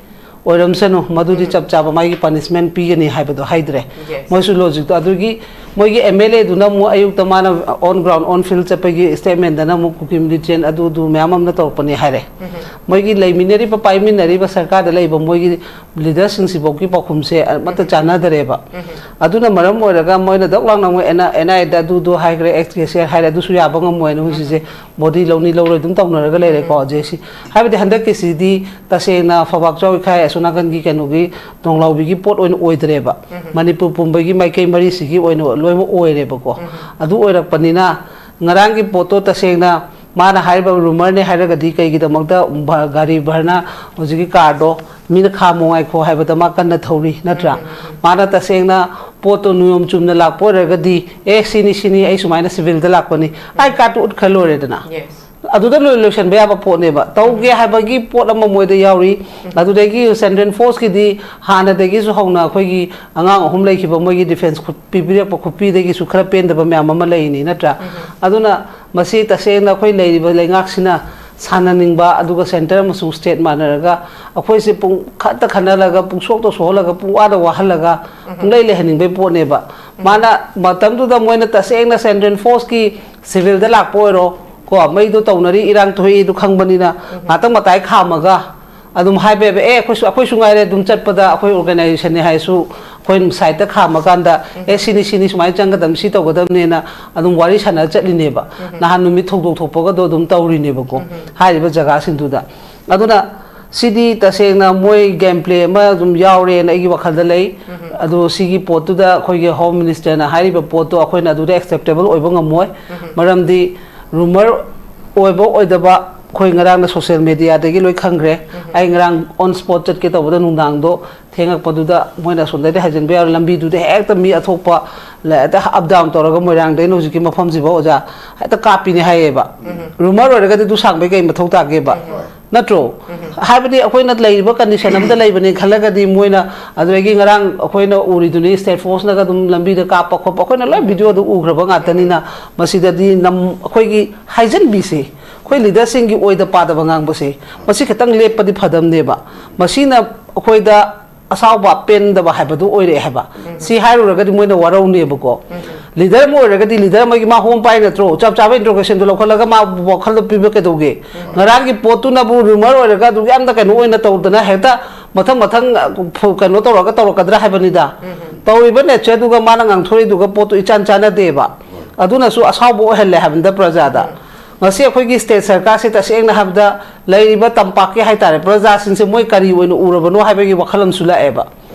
ꯑꯣꯏꯔꯝꯁꯅꯨ, ꯃꯗꯨꯗꯤ ꯆꯞ ꯆꯥꯕ ꯃꯥꯒꯤ punishment ꯄꯤꯒꯅꯤ" ꯍꯥꯏꯕꯗꯣ ꯍꯥꯏꯗ꯭ꯔꯦ꯫ Yes. ꯃꯣꯏꯁꯨ logicꯇꯣ ꯑꯗꯨꯒꯤ ꯃꯣꯏꯒꯤ ꯑꯦꯝ ꯑꯦꯜ ꯑꯦꯗꯨꯅ ꯑꯃꯨꯛ ꯑꯌꯨꯛꯇ ꯃꯥꯅ on ground, on field ꯆꯠꯄꯒꯤ statement ꯇꯅ ꯑꯃꯨꯛ ꯀꯨꯀꯤ ꯃꯤꯂꯤꯇꯦꯟ ꯑꯗꯨ ꯑꯗꯨ ꯃꯌꯥꯝ ꯑꯃꯅ ꯇꯧꯔꯛꯄꯅꯤ ꯍꯥꯏꯔꯦ꯫ ꯃꯣꯏꯒꯤ ꯂꯩꯃꯤꯟꯅꯔꯤꯕ, ꯄꯥꯏꯃꯤꯟꯅꯔꯤꯕ ꯁꯔꯀꯥꯔꯗ ꯂꯩꯕ ꯃꯣꯏꯒꯤ ꯂꯤꯗꯔꯁꯤꯡꯁꯤꯐꯥꯎꯒꯤ ꯄꯥꯎꯈꯨꯝꯁꯦ ꯑꯃꯠꯇ ꯆꯥꯟꯅꯗꯔꯦꯕ꯫ ꯑꯗꯨꯅ ꯃꯔꯝ ꯑꯣꯏꯔꯒ ꯃꯣꯏꯅ ꯗꯛ ꯂꯥꯎꯅ ꯑꯃꯨꯛ ꯑꯦꯟ ꯑꯥꯏ ꯑꯦꯗ ꯑꯗꯨꯗꯣ ꯍꯥꯏꯈ꯭ꯔꯦ, ꯑꯦꯛꯁ ꯀꯦ ꯁꯤ ꯑꯥꯔ ꯍꯥꯏꯔꯦ, ꯑꯗꯨꯁꯨ ꯌꯥꯕ ꯉꯝꯃꯣꯏꯅ ꯍꯧꯖꯤꯛꯁꯦ ꯕꯣꯗꯤ ꯂꯧꯅꯤ ꯂꯧꯔꯣꯏ ꯑꯗꯨꯝ ꯇꯧꯅꯔꯒ ꯂꯩꯔꯦꯀꯣ ꯍꯧꯖꯤꯛꯁꯤ꯫ ꯍꯥꯏꯕꯗꯤ ꯍꯟꯗꯛꯀꯤꯁꯤꯗꯤ ꯇꯁꯦꯡꯅ ꯐꯧꯕꯥꯛ ꯆꯥꯎꯏꯈꯥꯏ ꯑꯁꯣꯝ ꯅꯥꯀꯟꯒꯤ ꯀꯩꯅꯣꯒꯤ ꯅꯣꯡꯂꯥꯎꯕꯤꯒꯤ ꯄꯣꯠ ꯑꯣꯏꯅ ꯑꯣꯏꯗ꯭ꯔꯦꯕ꯫ ꯃꯅꯤꯄꯨꯔ ꯄꯨꯝꯕꯒꯤ ꯃꯥꯏꯀꯩ ꯃꯔꯤꯁꯤꯒꯤ ꯑꯣꯏꯅ ꯂꯣꯏꯅꯃꯛ ꯑꯣꯏꯔꯦꯕꯀꯣ꯫ ꯑꯗꯨ ꯑꯣꯏꯔꯛꯄꯅꯤꯅ ꯉꯔꯥꯡꯒꯤ ꯄꯣꯠꯇꯣ ꯇꯁꯦꯡꯅ ꯃꯥꯅ ꯍꯥꯏꯔꯤꯕ ꯔꯨꯃꯔꯅꯦ ꯍꯥꯏꯔꯒꯗꯤ ꯀꯩꯒꯤꯗꯃꯛꯇ ꯚ-, ꯒꯥꯔꯤ ꯚꯔꯅ ꯍꯧꯖꯤꯛꯀꯤ ꯀꯥꯔꯗꯣ ꯃꯤꯅ ꯈꯥꯝꯃꯣ ꯉꯥꯏꯈꯣ ꯍꯥꯏꯕꯗ ꯃꯥ ꯀꯟꯅ ꯊꯧꯔꯤ ꯅꯠꯇ꯭ꯔꯥ? ꯃꯥꯅ ꯇꯁꯦꯡꯅ ꯄꯣꯠꯇꯣ ꯅꯤꯌꯣꯝ ꯆꯨꯝꯅ ꯂꯥꯛꯄ ꯑꯣꯏꯔꯒꯗꯤ, "ꯑꯦ, ꯁꯤꯅꯤ, ꯁꯤꯅꯤ, ꯑꯩ ꯁꯨꯃꯥꯏꯅ ꯁꯤꯚꯤꯜꯗ ꯂꯥꯛꯄꯅꯤ", ꯑꯥꯏ ꯀꯥꯔꯗꯇꯨ ꯎꯠꯈ꯭ꯔ ꯂꯣꯏꯔꯦꯗꯅ꯫ ꯑꯗꯨꯗ ꯂꯣꯏ ꯂꯣꯏꯁꯟꯕ ꯌꯥꯕ ꯄꯣꯠꯅꯦꯕ꯫ ꯇꯧꯒꯦ ꯍꯥꯏꯕꯒꯤ ꯄꯣꯠ ꯑꯃ ꯃꯣꯏꯗ ꯌꯥꯎꯔꯤ꯫ ꯑꯗꯨꯗꯒꯤ ꯁꯦꯟꯇ꯭ꯔꯦꯜ ꯐꯣꯔꯁꯀꯤꯗꯤ ꯍꯥꯟꯅꯗꯒꯤꯁꯨ ꯍꯧꯅ ꯑꯩꯈꯣꯏꯒꯤ ꯑꯉꯥꯡ ꯑꯍꯨꯝ ꯂꯩꯈꯤꯕ, ꯃꯣꯏꯒꯤ ꯗꯤꯐꯦꯟꯁ ꯈꯨꯠ-, ꯄꯤꯕꯤꯔꯛꯄ ꯈꯨꯠꯄꯤꯗꯒꯤꯁꯨ ꯈꯔ ꯄꯦꯟꯗꯕ ꯃꯌꯥꯝ ꯑꯃ ꯂꯩꯔꯤꯅꯤ ꯅꯠꯇ꯭ꯔꯥ? ꯑꯗꯨꯅ ꯃꯁꯤ ꯇꯁꯦꯡꯅ ꯑꯩꯈꯣꯏ ꯂꯩꯔꯤꯕ ꯂꯩꯉꯥꯛꯁꯤꯅ ꯁꯥꯟꯅꯅꯤꯡꯕ, ꯑꯗꯨꯒ ꯁꯦꯟꯇꯔ ꯑꯃꯁꯨꯡ ꯁ꯭ꯇꯦꯠ ꯃꯥꯟꯅꯔꯒ ꯑꯩꯈꯣꯏꯁꯦ ꯄꯨꯡ ꯈꯠꯇ ꯈꯟꯅꯔꯒ, ꯄꯨꯡꯁꯣꯛꯇ ꯁꯣꯛꯍꯜꯂꯒ, ꯄꯨꯡꯋꯥꯗ ꯋꯥꯍꯜꯂꯒ, ꯄꯨꯡꯂꯩ ꯂꯩꯍꯟꯅꯤꯡꯕꯒꯤ ꯄꯣꯠꯅꯦꯕ꯫ ꯃꯥꯅ ꯃꯇꯝꯗꯨꯗ ꯃꯣꯏꯅ ꯇꯁꯦꯡꯅ ꯁꯦꯟꯇ꯭ꯔꯦꯜ ꯐꯣꯔꯁꯀꯤ ꯁꯤꯚꯤꯜꯗ ꯂꯥꯛꯄ ꯑꯣꯏꯔꯣ, ꯀꯣ, ꯃꯩꯗꯣ ꯇꯧꯅꯔꯤ, ꯏꯔꯥꯡ ꯊꯣꯛꯏ, ꯑꯗꯨ ꯈꯪꯕꯅꯤꯅ ꯉꯥꯛꯇꯪ ꯃꯇꯥꯏ ꯈꯥꯝꯃꯒ ꯑꯗꯨꯝ ꯍꯥꯏꯕ ꯌꯥꯏꯕ, "ꯑꯦ, ꯑꯩꯈꯣꯏꯁꯨ, ꯑꯩꯈꯣꯏꯁꯨ ꯉꯥꯏꯔꯦ ꯑꯗꯨꯝ ꯆꯠꯄꯗ, ꯑꯩꯈꯣꯏ ꯑꯣꯔꯒꯅꯥꯏꯖꯦꯁꯟꯅꯤ" ꯍꯥꯏꯔꯁꯨ, ꯑꯩꯈꯣꯏ ꯁꯥꯏꯠꯇ ꯈꯥꯝꯃꯀꯥꯟꯗ, "ꯑꯦ, ꯁꯤꯅꯤ, ꯁꯤꯅꯤ, ꯁꯨꯃꯥꯏꯅ ꯆꯪꯒꯗꯕꯅꯤ, ꯁꯤ ꯇꯧꯒꯗꯕꯅꯦꯅ" ꯑꯗꯨꯝ ꯋꯥꯔꯤ ꯁꯥꯟꯅꯔ ꯆꯠꯂꯤꯅꯦꯕ꯫ ꯅꯍꯥꯟ ꯅꯨꯃꯤꯠ ꯊꯧꯗꯣꯛ ꯊꯣꯛꯄꯒꯗꯣ ꯑꯗꯨꯝ ꯇꯧꯔꯤꯅꯦꯕꯀꯣ, ꯍꯥꯏꯔꯤꯕ ꯖꯒꯥꯁꯤꯡꯗꯨꯗ꯫ ꯑꯗꯨꯅ ꯁꯤꯗꯤ ꯇꯁꯦꯡꯅ ꯃꯣꯏ ꯒꯦꯝ ꯄ꯭ꯂꯦ ꯑꯃ ꯑꯗꯨꯝ ꯌꯥꯎꯔꯦꯅ ꯑꯩꯒꯤ ꯋꯥꯈꯜꯗ ꯂꯩ꯫ ꯑꯗꯣ ꯁꯤꯒꯤ ꯄꯣꯠꯇꯨꯗ ꯑꯩꯈꯣꯏꯒꯤ ꯍꯣꯝ ꯃꯤꯅꯤꯁꯇꯔꯅ ꯍꯥꯏꯔꯤꯕ ꯄꯣꯠꯇꯣ ꯑꯩꯈꯣꯏꯅ ꯑꯗꯨꯗ ꯑꯦꯛꯁꯦꯞꯇꯦꯕꯜ ꯑꯣꯏꯕ ꯉꯝꯃꯣꯏ꯫ ꯃꯔꯝꯗꯤ ꯔꯨꯃꯔ ꯑꯣꯏꯕ ꯑꯣꯏꯗꯕ ꯑꯩꯈꯣꯏ ꯉꯔꯥꯡꯅ ꯁꯣꯁꯤꯌꯦꯜ ꯃꯦꯗꯤꯌꯥꯗꯒꯤ ꯂꯣꯏ ꯈꯪꯈ꯭ꯔꯦ꯫ ꯑꯩ ꯉꯔꯥꯡ ꯑꯣꯟ ꯁ꯭ꯄꯣꯠ ꯆꯠꯀꯦ ꯇꯧꯕꯗ ꯅꯨꯡꯗꯥꯡꯗꯣ ꯊꯦꯡꯉꯛꯄꯗꯨꯗ ꯃꯣꯏꯅ ꯑꯁꯣꯝꯗꯩꯗꯤ ꯍꯥꯏꯖꯤꯟꯕ ꯌꯥꯔꯣꯏ, ꯂꯝꯕꯤꯗꯨꯗ ꯍꯦꯛꯇ ꯃꯤ ꯑꯊꯣꯛꯄ ꯂ-, ꯍꯦꯛꯇ ꯑꯞ ꯗꯥꯎꯟ ꯇꯧꯔꯒ ꯃꯣꯏꯔꯥꯡꯗꯩꯅ ꯍꯧꯖꯤꯛꯀꯤ ꯃꯐꯝꯁꯤꯐꯥꯎ ꯑꯣꯖꯥ ꯍꯦꯛꯇ ꯀꯥꯞꯄꯤꯅꯦ ꯍꯥꯏꯌꯦꯕ꯫ ꯔꯨꯃꯔ ꯑꯣꯏꯔꯒꯗꯤ ꯑꯗꯨ ꯁꯥꯡꯕꯩ ꯀꯩ ꯃꯊꯧ ꯇꯥꯒꯦꯕ? ꯅꯠꯇ꯭ꯔꯣ? ꯍꯥꯏꯕꯗꯤ ꯑꯩꯈꯣꯏꯅ ꯂꯩꯔꯤꯕ ꯀꯟꯗꯤꯁꯟ ꯑꯃꯗ ꯂꯩꯕꯅꯤ ꯈꯜꯂꯒꯗꯤ ꯃꯣꯏꯅ, ꯑꯗꯨꯗꯒꯤ ꯉꯔꯥꯡ ꯑꯩꯈꯣꯏꯅ ꯎꯔꯤꯗꯨꯅꯤ ꯁ꯭ꯇꯦꯠ ꯐꯣꯔꯁꯅꯒ ꯑꯗꯨꯝ ꯂꯝꯕꯤꯗ ꯀꯥꯞꯄ ꯈꯣꯠꯄ, ꯑꯩꯈꯣꯏꯅ ꯂꯣꯏ ꯚꯤꯗꯤꯑꯣꯗ ꯎꯈ꯭ꯔꯕ ꯉꯥꯛꯇꯅꯤꯅ ꯃꯁꯤꯗꯗꯤ ꯅꯝ-, ꯑꯩꯈꯣꯏꯒꯤ ꯍꯥꯏꯖꯟꯕꯤꯁꯦ, ꯑꯩꯈꯣꯏ ꯂꯤꯗꯔꯁꯤꯡꯒꯤ ꯑꯣꯏꯗ ꯄꯥꯗꯕ ꯉꯥꯡꯕꯁꯦ, ꯃꯁꯤ ꯈꯤꯇꯪ ꯂꯦꯞꯄꯗꯤ ꯐꯗꯝꯅꯦꯕ꯫ ꯃꯁꯤꯅ ꯑꯩꯈꯣꯏꯗ ꯑꯁꯥꯎꯕ ꯄꯦꯟꯗꯕ ꯍꯥꯏꯕꯗꯨ ꯑꯣꯏꯔꯛꯑꯦ ꯍꯥꯏꯕ꯫ ꯁꯤ ꯍꯥꯏꯔꯨꯔꯒꯗꯤ ꯃꯣꯏꯅ ꯋꯥꯔꯧꯅꯦꯕꯀꯣ꯫ ꯂꯤꯗꯔ ꯑꯃ ꯑꯣꯏꯔꯒꯗꯤ ꯂꯤꯗꯔ ꯑꯃꯒꯤ ꯃꯥ ꯍꯣꯝ ꯄꯥꯏ ꯅꯠꯇ꯭ꯔꯣ? ꯆꯞ ꯆꯥꯕ ꯏꯟꯇ꯭ꯔꯣꯒꯦꯁꯟꯗꯣ ꯂꯧꯈꯠꯂꯒ ꯃꯥ ꯋꯥꯈꯜꯗꯣ ꯄꯤꯕ ꯀꯩꯗꯧꯒꯦ? ꯉꯔꯥꯡꯒꯤ ꯄꯣꯠꯇꯨꯅꯕꯨ ꯔꯨꯃꯔ ꯑꯣꯏꯔꯒ ꯑꯗꯨ ꯌꯥꯝꯅ ꯀꯩꯅꯣ ꯑꯣꯏꯅ ꯇꯧꯗꯅ ꯍꯦꯛꯇ ꯃꯊꯪ ꯃꯊꯪ ꯐꯨ-, ꯀꯩꯅꯣ ꯇꯧꯔꯒ ꯇꯧꯔꯛꯀꯗ꯭ꯔꯥ ꯍꯥꯏꯕꯅꯤꯗ꯫ ꯇꯧꯔꯤꯕ ꯅꯦꯆꯔꯗꯨꯒ ꯃꯥꯅ ꯉꯥꯡꯊꯣꯔꯛꯏꯗꯨꯒ ꯄꯣꯠꯇꯨ ꯏꯆꯥꯟ ꯆꯥꯟꯅꯗꯦꯕ꯫ ꯑꯗꯨꯅꯁꯨ ꯑꯁꯥꯎꯕ ꯑꯣꯏꯍꯜꯂꯦ ꯍꯥꯏꯕꯅꯤꯗ ꯄ꯭ꯔꯖꯥꯗ꯫ ꯉꯁꯤ ꯑꯩꯈꯣꯏꯒꯤ ꯁ꯭ꯇꯦꯠ ꯁꯔꯀꯥꯔꯁꯦ ꯇꯁꯦꯡꯅ ꯍꯥꯏꯕꯗ ꯂꯩꯔꯤꯕ ꯇꯝꯄꯥꯛꯀꯤ ꯍꯥꯏꯇꯥꯔꯦ, ꯄ꯭ꯔꯖꯥꯁꯤꯡꯁꯦ ꯃꯣꯏ ꯀꯔꯤ ꯑꯣꯏꯅ ꯎꯔꯕꯅꯣ ꯍꯥꯏꯕꯒꯤ ꯋꯥꯈꯜ ꯑꯃꯁꯨ ꯂꯥꯛꯑꯦꯕ꯫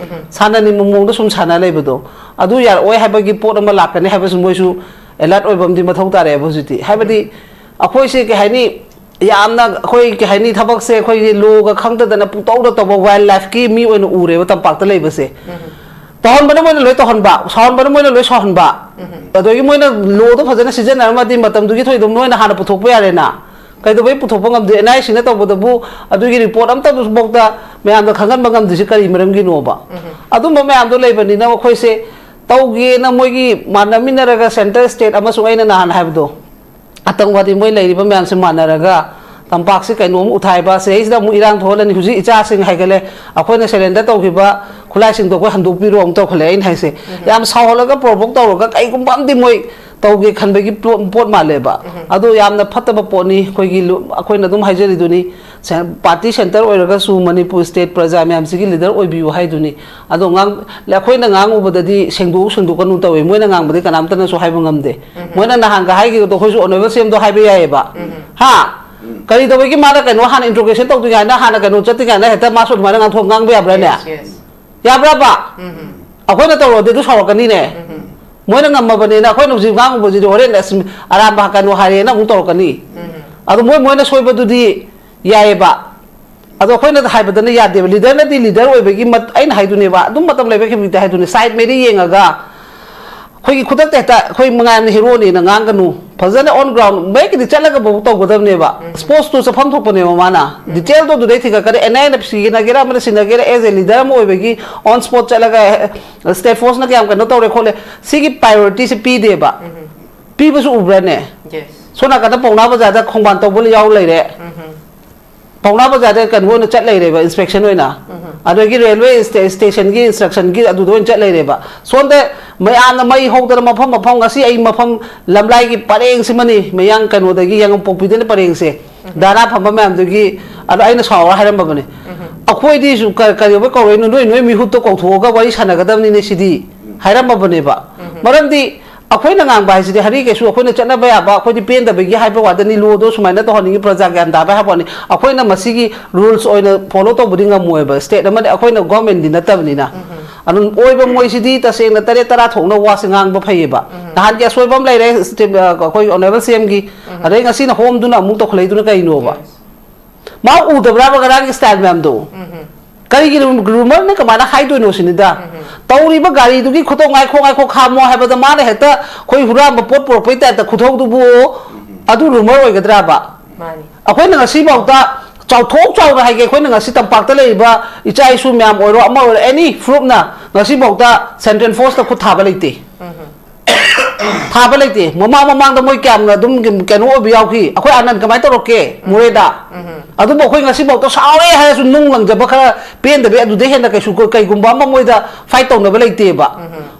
ꯁꯥꯟꯅꯅꯤꯡꯕ ꯃꯑꯣꯡꯗ ꯁꯨꯝ ꯁꯥꯟꯅ ꯂꯩꯕꯗꯣ꯫ ꯑꯗꯨ ꯌꯥꯔꯛꯑꯣꯏ ꯍꯥꯏꯕꯒꯤ ꯄꯣꯠ ꯑꯃ ꯂꯥꯛꯀꯅꯤ ꯍꯥꯏꯕꯁꯨ ꯃꯣꯏꯁꯨ ꯑꯦꯂꯔꯠ ꯑꯣꯏꯕ ꯑꯃꯗꯤ ꯃꯊꯧ ꯇꯥꯔꯛꯑꯦꯕ ꯍꯧꯖꯤꯛꯇꯤ꯫ ꯍꯥꯏꯕꯗꯤ ꯑꯩꯈꯣꯏꯁꯦ ꯀꯩ ꯍꯥꯏꯅꯤ, ꯌꯥꯝꯅ ꯑꯩꯈꯣꯏ ꯀꯩ ꯍꯥꯏꯅꯤ, ꯊꯕꯛꯁꯦ ꯑꯩꯈꯣꯏꯒꯤ ꯂꯣꯒ ꯈꯪꯗꯗꯅ ꯄꯨꯡꯇꯧꯗ ꯇꯧꯕ ꯋꯥꯏꯜ ꯂꯥꯏꯐꯀꯤ ꯃꯤ ꯑꯣꯏꯅ ꯎꯔꯦꯕ ꯇꯝꯄꯥꯛꯇ ꯂꯩꯕꯁꯦ꯫ ꯇꯧꯍꯟꯕꯅ ꯃꯣꯏꯅ ꯂꯣꯏ ꯇꯧꯍꯟꯕ, ꯁꯥꯎꯍꯟꯕꯅ ꯃꯣꯏꯅ ꯂꯣꯏ ꯁꯥꯎꯍꯟꯕ꯫ ꯑꯗꯒꯤ ꯃꯣꯏꯅ ꯂꯣꯗꯣ ꯐꯖꯅ ꯁꯤꯖꯤꯟꯅꯔꯝꯃꯗꯤ ꯃꯇꯝꯗꯨꯒꯤ ꯊꯣꯏꯗꯣꯛ ꯃꯣꯏꯅ ꯍꯥꯟꯅ ꯄꯨꯊꯣꯛꯄ ꯌꯥꯔꯦꯅ꯫ ꯀꯩꯗꯧꯕꯩ ꯄꯨꯊꯣꯛꯄ ꯉꯝꯗꯦ? ꯑꯦꯟ ꯑꯥꯏ ꯁꯤꯅ ꯇꯧꯕꯗꯕꯨ ꯑꯗꯨꯒꯤ ꯔꯤꯄꯣꯔꯠ ꯑꯝꯇꯕꯨ ꯐꯥꯎꯗ ꯃꯌꯥꯝꯗ ꯈꯪꯍꯟꯕ ꯉꯝꯗ꯭ꯔꯤꯁꯦ ꯀꯔꯤ ꯃꯔꯝꯒꯤꯅꯣꯕ? ꯑꯗꯨꯝꯕ ꯃꯌꯥꯝꯗꯣ ꯂꯩꯕꯅꯤꯅ ꯑꯩꯈꯣꯏꯁꯦ ꯇꯧꯒꯦꯅ ꯃꯣꯏꯒꯤ ꯃꯥꯟꯅꯃꯤꯟꯅꯔꯒ ꯁꯦꯟꯇ꯭ꯔꯦꯜ ꯁ꯭ꯇꯦꯠ ꯑꯃꯁꯨꯡ ꯑꯩꯅ ꯅꯍꯥꯟ ꯍꯥꯏꯕꯗꯣ, ꯑꯇꯪꯋꯥꯗꯤ ꯃꯣꯏ ꯂꯩꯔꯤꯕ ꯃꯌꯥꯝꯁꯦ ꯃꯥꯟꯅꯔꯒ ꯇꯝꯄꯥꯛꯁꯤ ꯀꯩꯅꯣꯝ ꯎꯊꯥꯏꯕ, ꯁꯤꯗꯩꯁꯤꯗ ꯑꯃꯨꯛ ꯏꯔꯥꯡ ꯊꯣꯛꯍꯜꯂꯅꯤ꯫ ꯍꯧꯖꯤꯛ ꯏꯆꯥꯁꯤꯡ ꯍꯥꯏꯒꯠꯂꯦ, ꯑꯩꯈꯣꯏꯅ ꯁꯔꯦꯟꯗꯔ ꯇꯧꯈꯤꯕ ꯈꯨꯠꯂꯥꯏꯁꯤꯡꯗꯣ ꯑꯩꯈꯣꯏ ꯍꯟꯗꯣꯛꯄꯤꯔꯣ ꯑꯃꯨꯛ ꯇꯧꯈꯠꯂꯛꯑꯦ꯫ ꯑꯩꯅ ꯍꯥꯏꯁꯦ ꯌꯥꯝ ꯁꯥꯎꯍꯜꯂꯒ ꯄ꯭ꯔꯣꯚꯣꯛ ꯇꯧꯔꯒ ꯀꯩꯒꯨꯝꯕ ꯑꯃꯗꯤ ꯃꯣꯏ ꯇꯧꯒꯦ ꯈꯟꯕꯒꯤ ꯄꯣ-, ꯄꯣꯠ ꯃꯥꯜꯂꯦꯕ꯫ ꯑꯗꯣ ꯌꯥꯝꯅ ꯐꯠꯇꯕ ꯄꯣꯠꯅꯤ꯫ ꯑꯩꯈꯣꯏꯒꯤ ꯂꯨ-, ꯑꯩꯈꯣꯏꯅ ꯑꯗꯨꯝ ꯍꯥꯏꯖꯔꯤꯗꯨꯅꯤ, ꯁꯦ-, ꯄꯥꯔꯇꯤ ꯁꯦꯟꯇꯔ ꯑꯣꯏꯔꯒꯁꯨ ꯃꯅꯤꯄꯨꯔ ꯁ꯭ꯇꯦꯠ ꯄ꯭ꯔꯖꯥ ꯃꯌꯥꯝꯁꯤꯒꯤ ꯂꯤꯗꯔ ꯑꯣꯏꯕꯤꯌꯨ ꯍꯥꯏꯗꯨꯅꯤ꯫ ꯑꯗꯣ ꯉꯥꯡ-, ꯑꯩꯈꯣꯏꯅ ꯉꯥꯡꯉꯨꯕꯗꯗꯤ ꯁꯦꯡꯗꯣꯛꯎ ꯁꯦꯡꯗꯣꯛꯀꯅꯨ ꯇꯧꯋꯦ, ꯃꯣꯏꯅ ꯉꯥꯡꯕꯗꯤ ꯀꯅꯥꯝꯇꯅꯁꯨ ꯍꯥꯏꯕ ꯉꯝꯗꯦ꯫ ꯃꯣꯏꯅ ꯅꯍꯥꯟꯒ ꯍꯥꯏꯈꯤꯕꯗꯣ ꯑꯩꯈꯣꯏꯁꯨ ꯑꯣꯅꯦꯕꯜ ꯁꯤ ꯑꯦꯝꯗꯣ ꯍꯥꯏꯕ ꯌꯥꯏꯌꯦꯕ꯫ ꯍꯥ? ꯀꯔꯤ ꯇꯧꯕꯒꯤ ꯃꯥꯅ ꯀꯩꯅꯣ ꯍꯥꯟꯅ ꯏꯟꯇ꯭ꯔꯣꯒꯦꯁꯟ ꯇꯧꯗ꯭ꯔꯤꯉꯩꯗ, ꯍꯥꯟꯅ ꯀꯩꯅꯣ ꯆꯠꯇ꯭ꯔꯤꯉꯩꯗ ꯍꯦꯛꯇ ꯃꯥꯁꯨ ꯑꯗꯨꯃꯥꯏꯅ ꯉꯥꯡꯊꯣꯛ-, ꯉꯥꯡꯕ ꯌꯥꯕ꯭ꯔꯥꯅꯦ? Yes, yes. ꯌꯥꯕ꯭ꯔꯕ? ꯑꯩꯈꯣꯏꯅ ꯇꯧꯔꯗꯤ ꯑꯗꯨ ꯁꯥꯎꯔꯛꯀꯅꯤꯅꯦ꯫ ꯃꯣꯏꯅ ꯉꯝꯃꯕꯅꯤꯅ ꯑꯩꯈꯣꯏꯅ ꯍꯧꯖꯤꯛ ꯉꯥꯡꯉꯨꯕꯁꯤꯗꯤ ꯍꯣꯔꯦꯟ ꯑꯁ ꯑꯔꯥꯟꯕ ꯀꯩꯅꯣ ꯍꯥꯏꯔꯦꯅ ꯑꯃꯨꯛ ꯇꯧꯔꯛꯀꯅꯤ꯫ ꯑꯗꯣ ꯃꯣꯏ, ꯃꯣꯏꯅ ꯁꯣꯏꯕꯗꯨꯗꯤ ꯌꯥꯏꯌꯦꯕ꯫ ꯑꯗꯣ ꯑꯩꯈꯣꯏꯅ ꯍꯥꯏꯕꯗꯅ ꯌꯥꯗꯦꯕ꯫ ꯂꯤꯗꯔꯅꯗꯤ ꯂꯤꯗꯔ ꯑꯣꯏꯕꯒꯤ ꯃꯠ-, ꯑꯩꯅ ꯍꯥꯏꯗꯨꯅꯦꯕ, ꯑꯗꯨꯝ ꯃꯇꯝ ꯂꯩꯕ ꯈꯤꯇ ꯍꯥꯏꯗꯨꯅꯦ, ꯁꯥꯏꯠ ꯃꯦꯔꯤ ꯌꯦꯡꯉꯒ ꯑꯩꯈꯣꯏꯒꯤ ꯈꯨꯗꯛꯇ ꯍꯦꯛꯇ ꯑꯩꯈꯣꯏ ꯃꯉꯥꯏꯔꯦ ꯍꯦꯔꯣꯅꯦꯅ ꯉꯥꯡꯒꯅꯨ꯫ ꯐꯖꯅ on ground ꯃꯌꯦꯛꯀꯤꯗꯤ ꯆꯠꯂꯒꯕꯨ ꯇꯧꯒꯗꯕꯅꯦꯕ꯫ ꯁ꯭ꯄꯣꯔꯠꯁꯇꯨ ꯆꯠꯐꯝ ꯊꯣꯛꯄꯅꯦꯕ ꯃꯥꯅ꯫ ꯗꯤꯇꯦꯜꯗꯣ ꯑꯗꯨꯗꯩ ꯊꯤꯒꯠꯀꯅꯤ, ꯑꯦꯟ ꯑꯥꯏ ꯑꯦꯅ ꯁꯤꯟꯅꯒꯦꯔꯥ ꯑꯃꯅ ꯁꯤꯟꯅꯒꯦꯔꯥ, as a leader ꯑꯃ ꯑꯣꯏꯕꯒꯤ on spot ꯆꯠꯂꯒ ꯁ꯭ꯇꯦꯠ ꯐꯣꯔꯁꯅ ꯀꯌꯥꯝ ꯀꯩꯅꯣ ꯇꯧꯔꯦ ꯈꯣꯠꯂꯦ, ꯁꯤꯒꯤ ꯄ꯭ꯔꯥꯏꯌꯣꯔꯤꯇꯤꯁꯦ ꯄꯤꯗꯦꯕ꯫ ꯄꯤꯕꯁꯨ ꯎꯕ꯭ꯔꯥꯅꯦ? Yes. ꯁꯣꯝ ꯅꯥꯀꯟꯗ ꯄꯥꯎꯅꯥ ꯕꯖꯥꯔꯗ ꯈꯣꯡꯕꯥꯟ ꯇꯧꯕ ꯌꯥꯎ ꯂꯩꯔꯦ꯫ ꯄꯥꯎꯅꯥ ꯕꯖꯥꯔꯗ ꯀꯩꯅꯣ ꯑꯣꯏꯅ ꯆꯠ ꯂꯩꯔꯦꯕ, ꯏꯟꯁꯄꯦꯛꯁꯟ ꯑꯣꯏꯅ꯫ ꯑꯗꯒꯤ ꯔꯦꯜꯋꯦ ꯁ꯭ꯇꯦ-, ꯁ꯭ꯇꯦꯁꯟꯒꯤ ꯏꯟꯁꯇ꯭ꯔꯛꯁꯟꯒꯤ ꯑꯗꯨꯗ ꯑꯣꯏꯅ ꯆꯠ ꯂꯩꯔꯦꯕ꯫ ꯁꯣꯝꯗ ꯃꯌꯥꯝꯅ ꯃꯩ ꯍꯧꯗꯅ ꯃꯐꯝ ꯃꯐꯝ, ꯉꯁꯤ ꯑꯩ ꯃꯐꯝ ꯂꯝꯂꯥꯏꯒꯤ ꯄꯔꯦꯡꯁꯤꯃꯅꯤ, ꯃꯌꯥꯡ ꯀꯩꯅꯣꯗꯒꯤ ꯌꯥꯏꯉꯪꯄꯣꯛꯄꯤꯗꯅ ꯄꯔꯦꯡꯁꯦ, ꯙꯔꯅꯥ ꯐꯝꯕ ꯃꯌꯥꯝꯗꯨꯒꯤ, ꯑꯗꯣ ꯑꯩꯅ ꯁꯥꯎꯔ ꯍꯥꯏꯔꯝꯃꯕꯅꯦ, "ꯑꯩꯈꯣꯏꯗꯤ ꯁꯨ-, ꯀ-, ꯀꯩꯗꯧꯕꯩ ꯀꯧꯔꯛꯏꯅꯣ? ꯅꯣꯏ, ꯅꯣꯏ ꯃꯤꯍꯨꯠꯇꯣ ꯀꯧꯊꯣꯛꯑꯒ ꯋꯥꯔꯤ ꯁꯥꯟꯅꯒꯗꯕꯅꯤꯅꯦ ꯁꯤꯗꯤ", ꯍꯥꯏꯔꯝꯃꯕꯅꯦꯕ꯫ ꯃꯔꯝꯗꯤ ꯑꯩꯈꯣꯏꯅ ꯉꯥꯡꯕ ꯍꯥꯏꯁꯤꯗꯤ ꯍꯔꯤ ꯀꯩꯁꯨ ꯑꯩꯈꯣꯏꯅ ꯆꯠꯅꯕ ꯌꯥꯕ, ꯑꯩꯈꯣꯏꯗꯤ ꯄꯦꯟꯗꯕꯒꯤ ꯍꯥꯏꯕ ꯋꯥꯗꯅꯤ, ꯂꯣꯗꯣ ꯁꯨꯃꯥꯏꯅ ꯇꯧꯍꯟꯅꯤꯡꯉꯤ, ꯄ꯭ꯔꯖꯥ ꯒ꯭ꯌꯥꯟ ꯇꯥꯕ ꯍꯥꯏꯕ ꯋꯥꯅꯤ꯫ ꯑꯩꯈꯣꯏꯅ ꯃꯁꯤꯒꯤ ꯔꯨꯜꯁ ꯑꯣꯏꯅ ꯐꯣꯂꯣ ꯇꯧꯕꯗꯤ ꯉꯝꯃꯣꯏꯕ, ꯁ꯭ꯇꯦꯠ ꯑꯃꯗꯤ ꯑꯩꯈꯣꯏꯅ ꯒꯣꯔꯃꯦꯟꯗꯤ ꯅꯠꯇꯕꯅꯤꯅ꯫ ꯑꯗꯨꯝ ꯑꯣꯏꯕ ꯃꯣꯏꯁꯤꯗꯤ ꯇꯁꯦꯡꯅ ꯇꯔꯦꯠ ꯇꯔꯥ ꯊꯣꯛꯅ ꯋꯥꯁꯦ ꯉꯥꯡꯕ ꯐꯩꯌꯦꯕ꯫ ꯅꯍꯥꯟꯒꯤ ꯑꯁꯣꯏꯕ ꯑꯃ ꯂꯩꯔꯦ, ꯁ꯭ꯇꯦꯠ, ꯑ, ꯑꯩꯈꯣꯏ ꯑꯣꯅꯔꯦꯕꯜ ꯁꯤ ꯑꯦꯝꯒꯤ, ꯑꯗꯩ ꯉꯁꯤꯅ ꯍꯣꯝꯗꯨꯅ ꯑꯃꯨꯛ ꯇꯧꯈꯠꯂꯛꯏꯗꯨꯅ ꯀꯩꯅꯣꯕ? ꯃꯥ ꯎꯗꯕ꯭ꯔꯥꯕ ꯉꯔꯥꯡꯒꯤ ꯁ꯭ꯇꯥꯏꯜ ꯃꯌꯥꯝꯗꯣ? ꯀꯔꯤꯒꯤ ꯔꯨꯃꯔꯅ ꯀꯃꯥꯏꯅ ꯍꯥꯏꯗꯣꯏꯅꯣ ꯁꯤꯅꯤꯗ? ꯇꯧꯔꯤꯕ ꯒꯥꯔꯤꯗꯨꯒꯤ ꯈꯨꯇꯣꯡ, "ꯉꯥꯏꯈꯣ, ꯉꯥꯏꯈꯣ, ꯈꯥꯝꯃꯣ" ꯍꯥꯏꯕꯗ ꯃꯥꯅ ꯍꯦꯛꯇ ꯑꯩꯈꯣꯏ ꯍꯨꯔꯥꯟꯕ ꯄꯣꯠ ꯄꯨꯔꯛꯄꯩ ꯇꯥꯏꯞꯇ ꯈꯨꯊꯧꯗꯨꯕꯨ, ꯑꯗꯨ ꯔꯨꯃꯔ ꯑꯣꯏꯒꯗ꯭ꯔꯥꯕ? ꯃꯥꯅꯤ꯫ ꯑꯩꯈꯣꯏꯅ ꯉꯁꯤꯐꯥꯎꯗ ꯆꯥꯎꯊꯣꯛ ꯆꯥꯎꯅ ꯍꯥꯏꯒꯦ, ꯑꯩꯈꯣꯏꯅ ꯉꯁꯤ ꯇꯝꯄꯥꯛꯇ ꯂꯩꯔꯤꯕ ꯏꯆꯥ ꯏꯁꯨ ꯃꯌꯥꯝ ꯑꯣꯏꯔꯣ, ꯑꯃ ꯑꯣꯏꯔꯣ, ꯑꯦꯅꯤ ꯐ꯭ꯔꯨꯞꯅ ꯉꯁꯤꯐꯥꯎꯗ ꯁꯦꯟꯇ꯭ꯔꯦꯜ ꯐꯣꯔꯁꯇ ꯈꯨꯠ ꯊꯥꯕ ꯂꯩꯇꯦ꯫ ꯊꯥꯕ ꯂꯩꯇꯦ꯫ ꯃꯃꯥꯡ ꯃꯃꯥꯡꯗ ꯃꯣꯏ ꯀꯌꯥꯝꯅ ꯑꯗꯨꯝ ꯀꯩꯅꯣ ꯑꯣꯏꯕ ꯌꯥꯎꯈꯤ꯫ ꯑꯩꯈꯣꯏ ꯑꯥꯅꯟ ꯀꯃꯥꯏꯅ ꯇꯧꯔꯛꯀꯦ? ꯃꯣꯔꯦꯗ꯫ ꯑꯗꯨꯕꯨ ꯑꯩꯈꯣꯏ ꯉꯁꯤꯐꯥꯎꯗ ꯁꯥꯎꯔꯦ ꯍꯥꯏꯔꯁꯨ ꯅꯨꯡ ꯂꯪꯖꯕ ꯈꯔ ꯄꯦꯟꯗꯕ, ꯑꯗꯨꯗꯩ ꯍꯦꯟꯅ ꯀꯩꯁꯨ ꯀ-, ꯀꯩꯒꯨꯝꯕ ꯑꯃ ꯃꯣꯏꯗ ꯐꯥꯏꯠ ꯇꯧꯅꯕ ꯂꯩꯇꯦꯕ꯫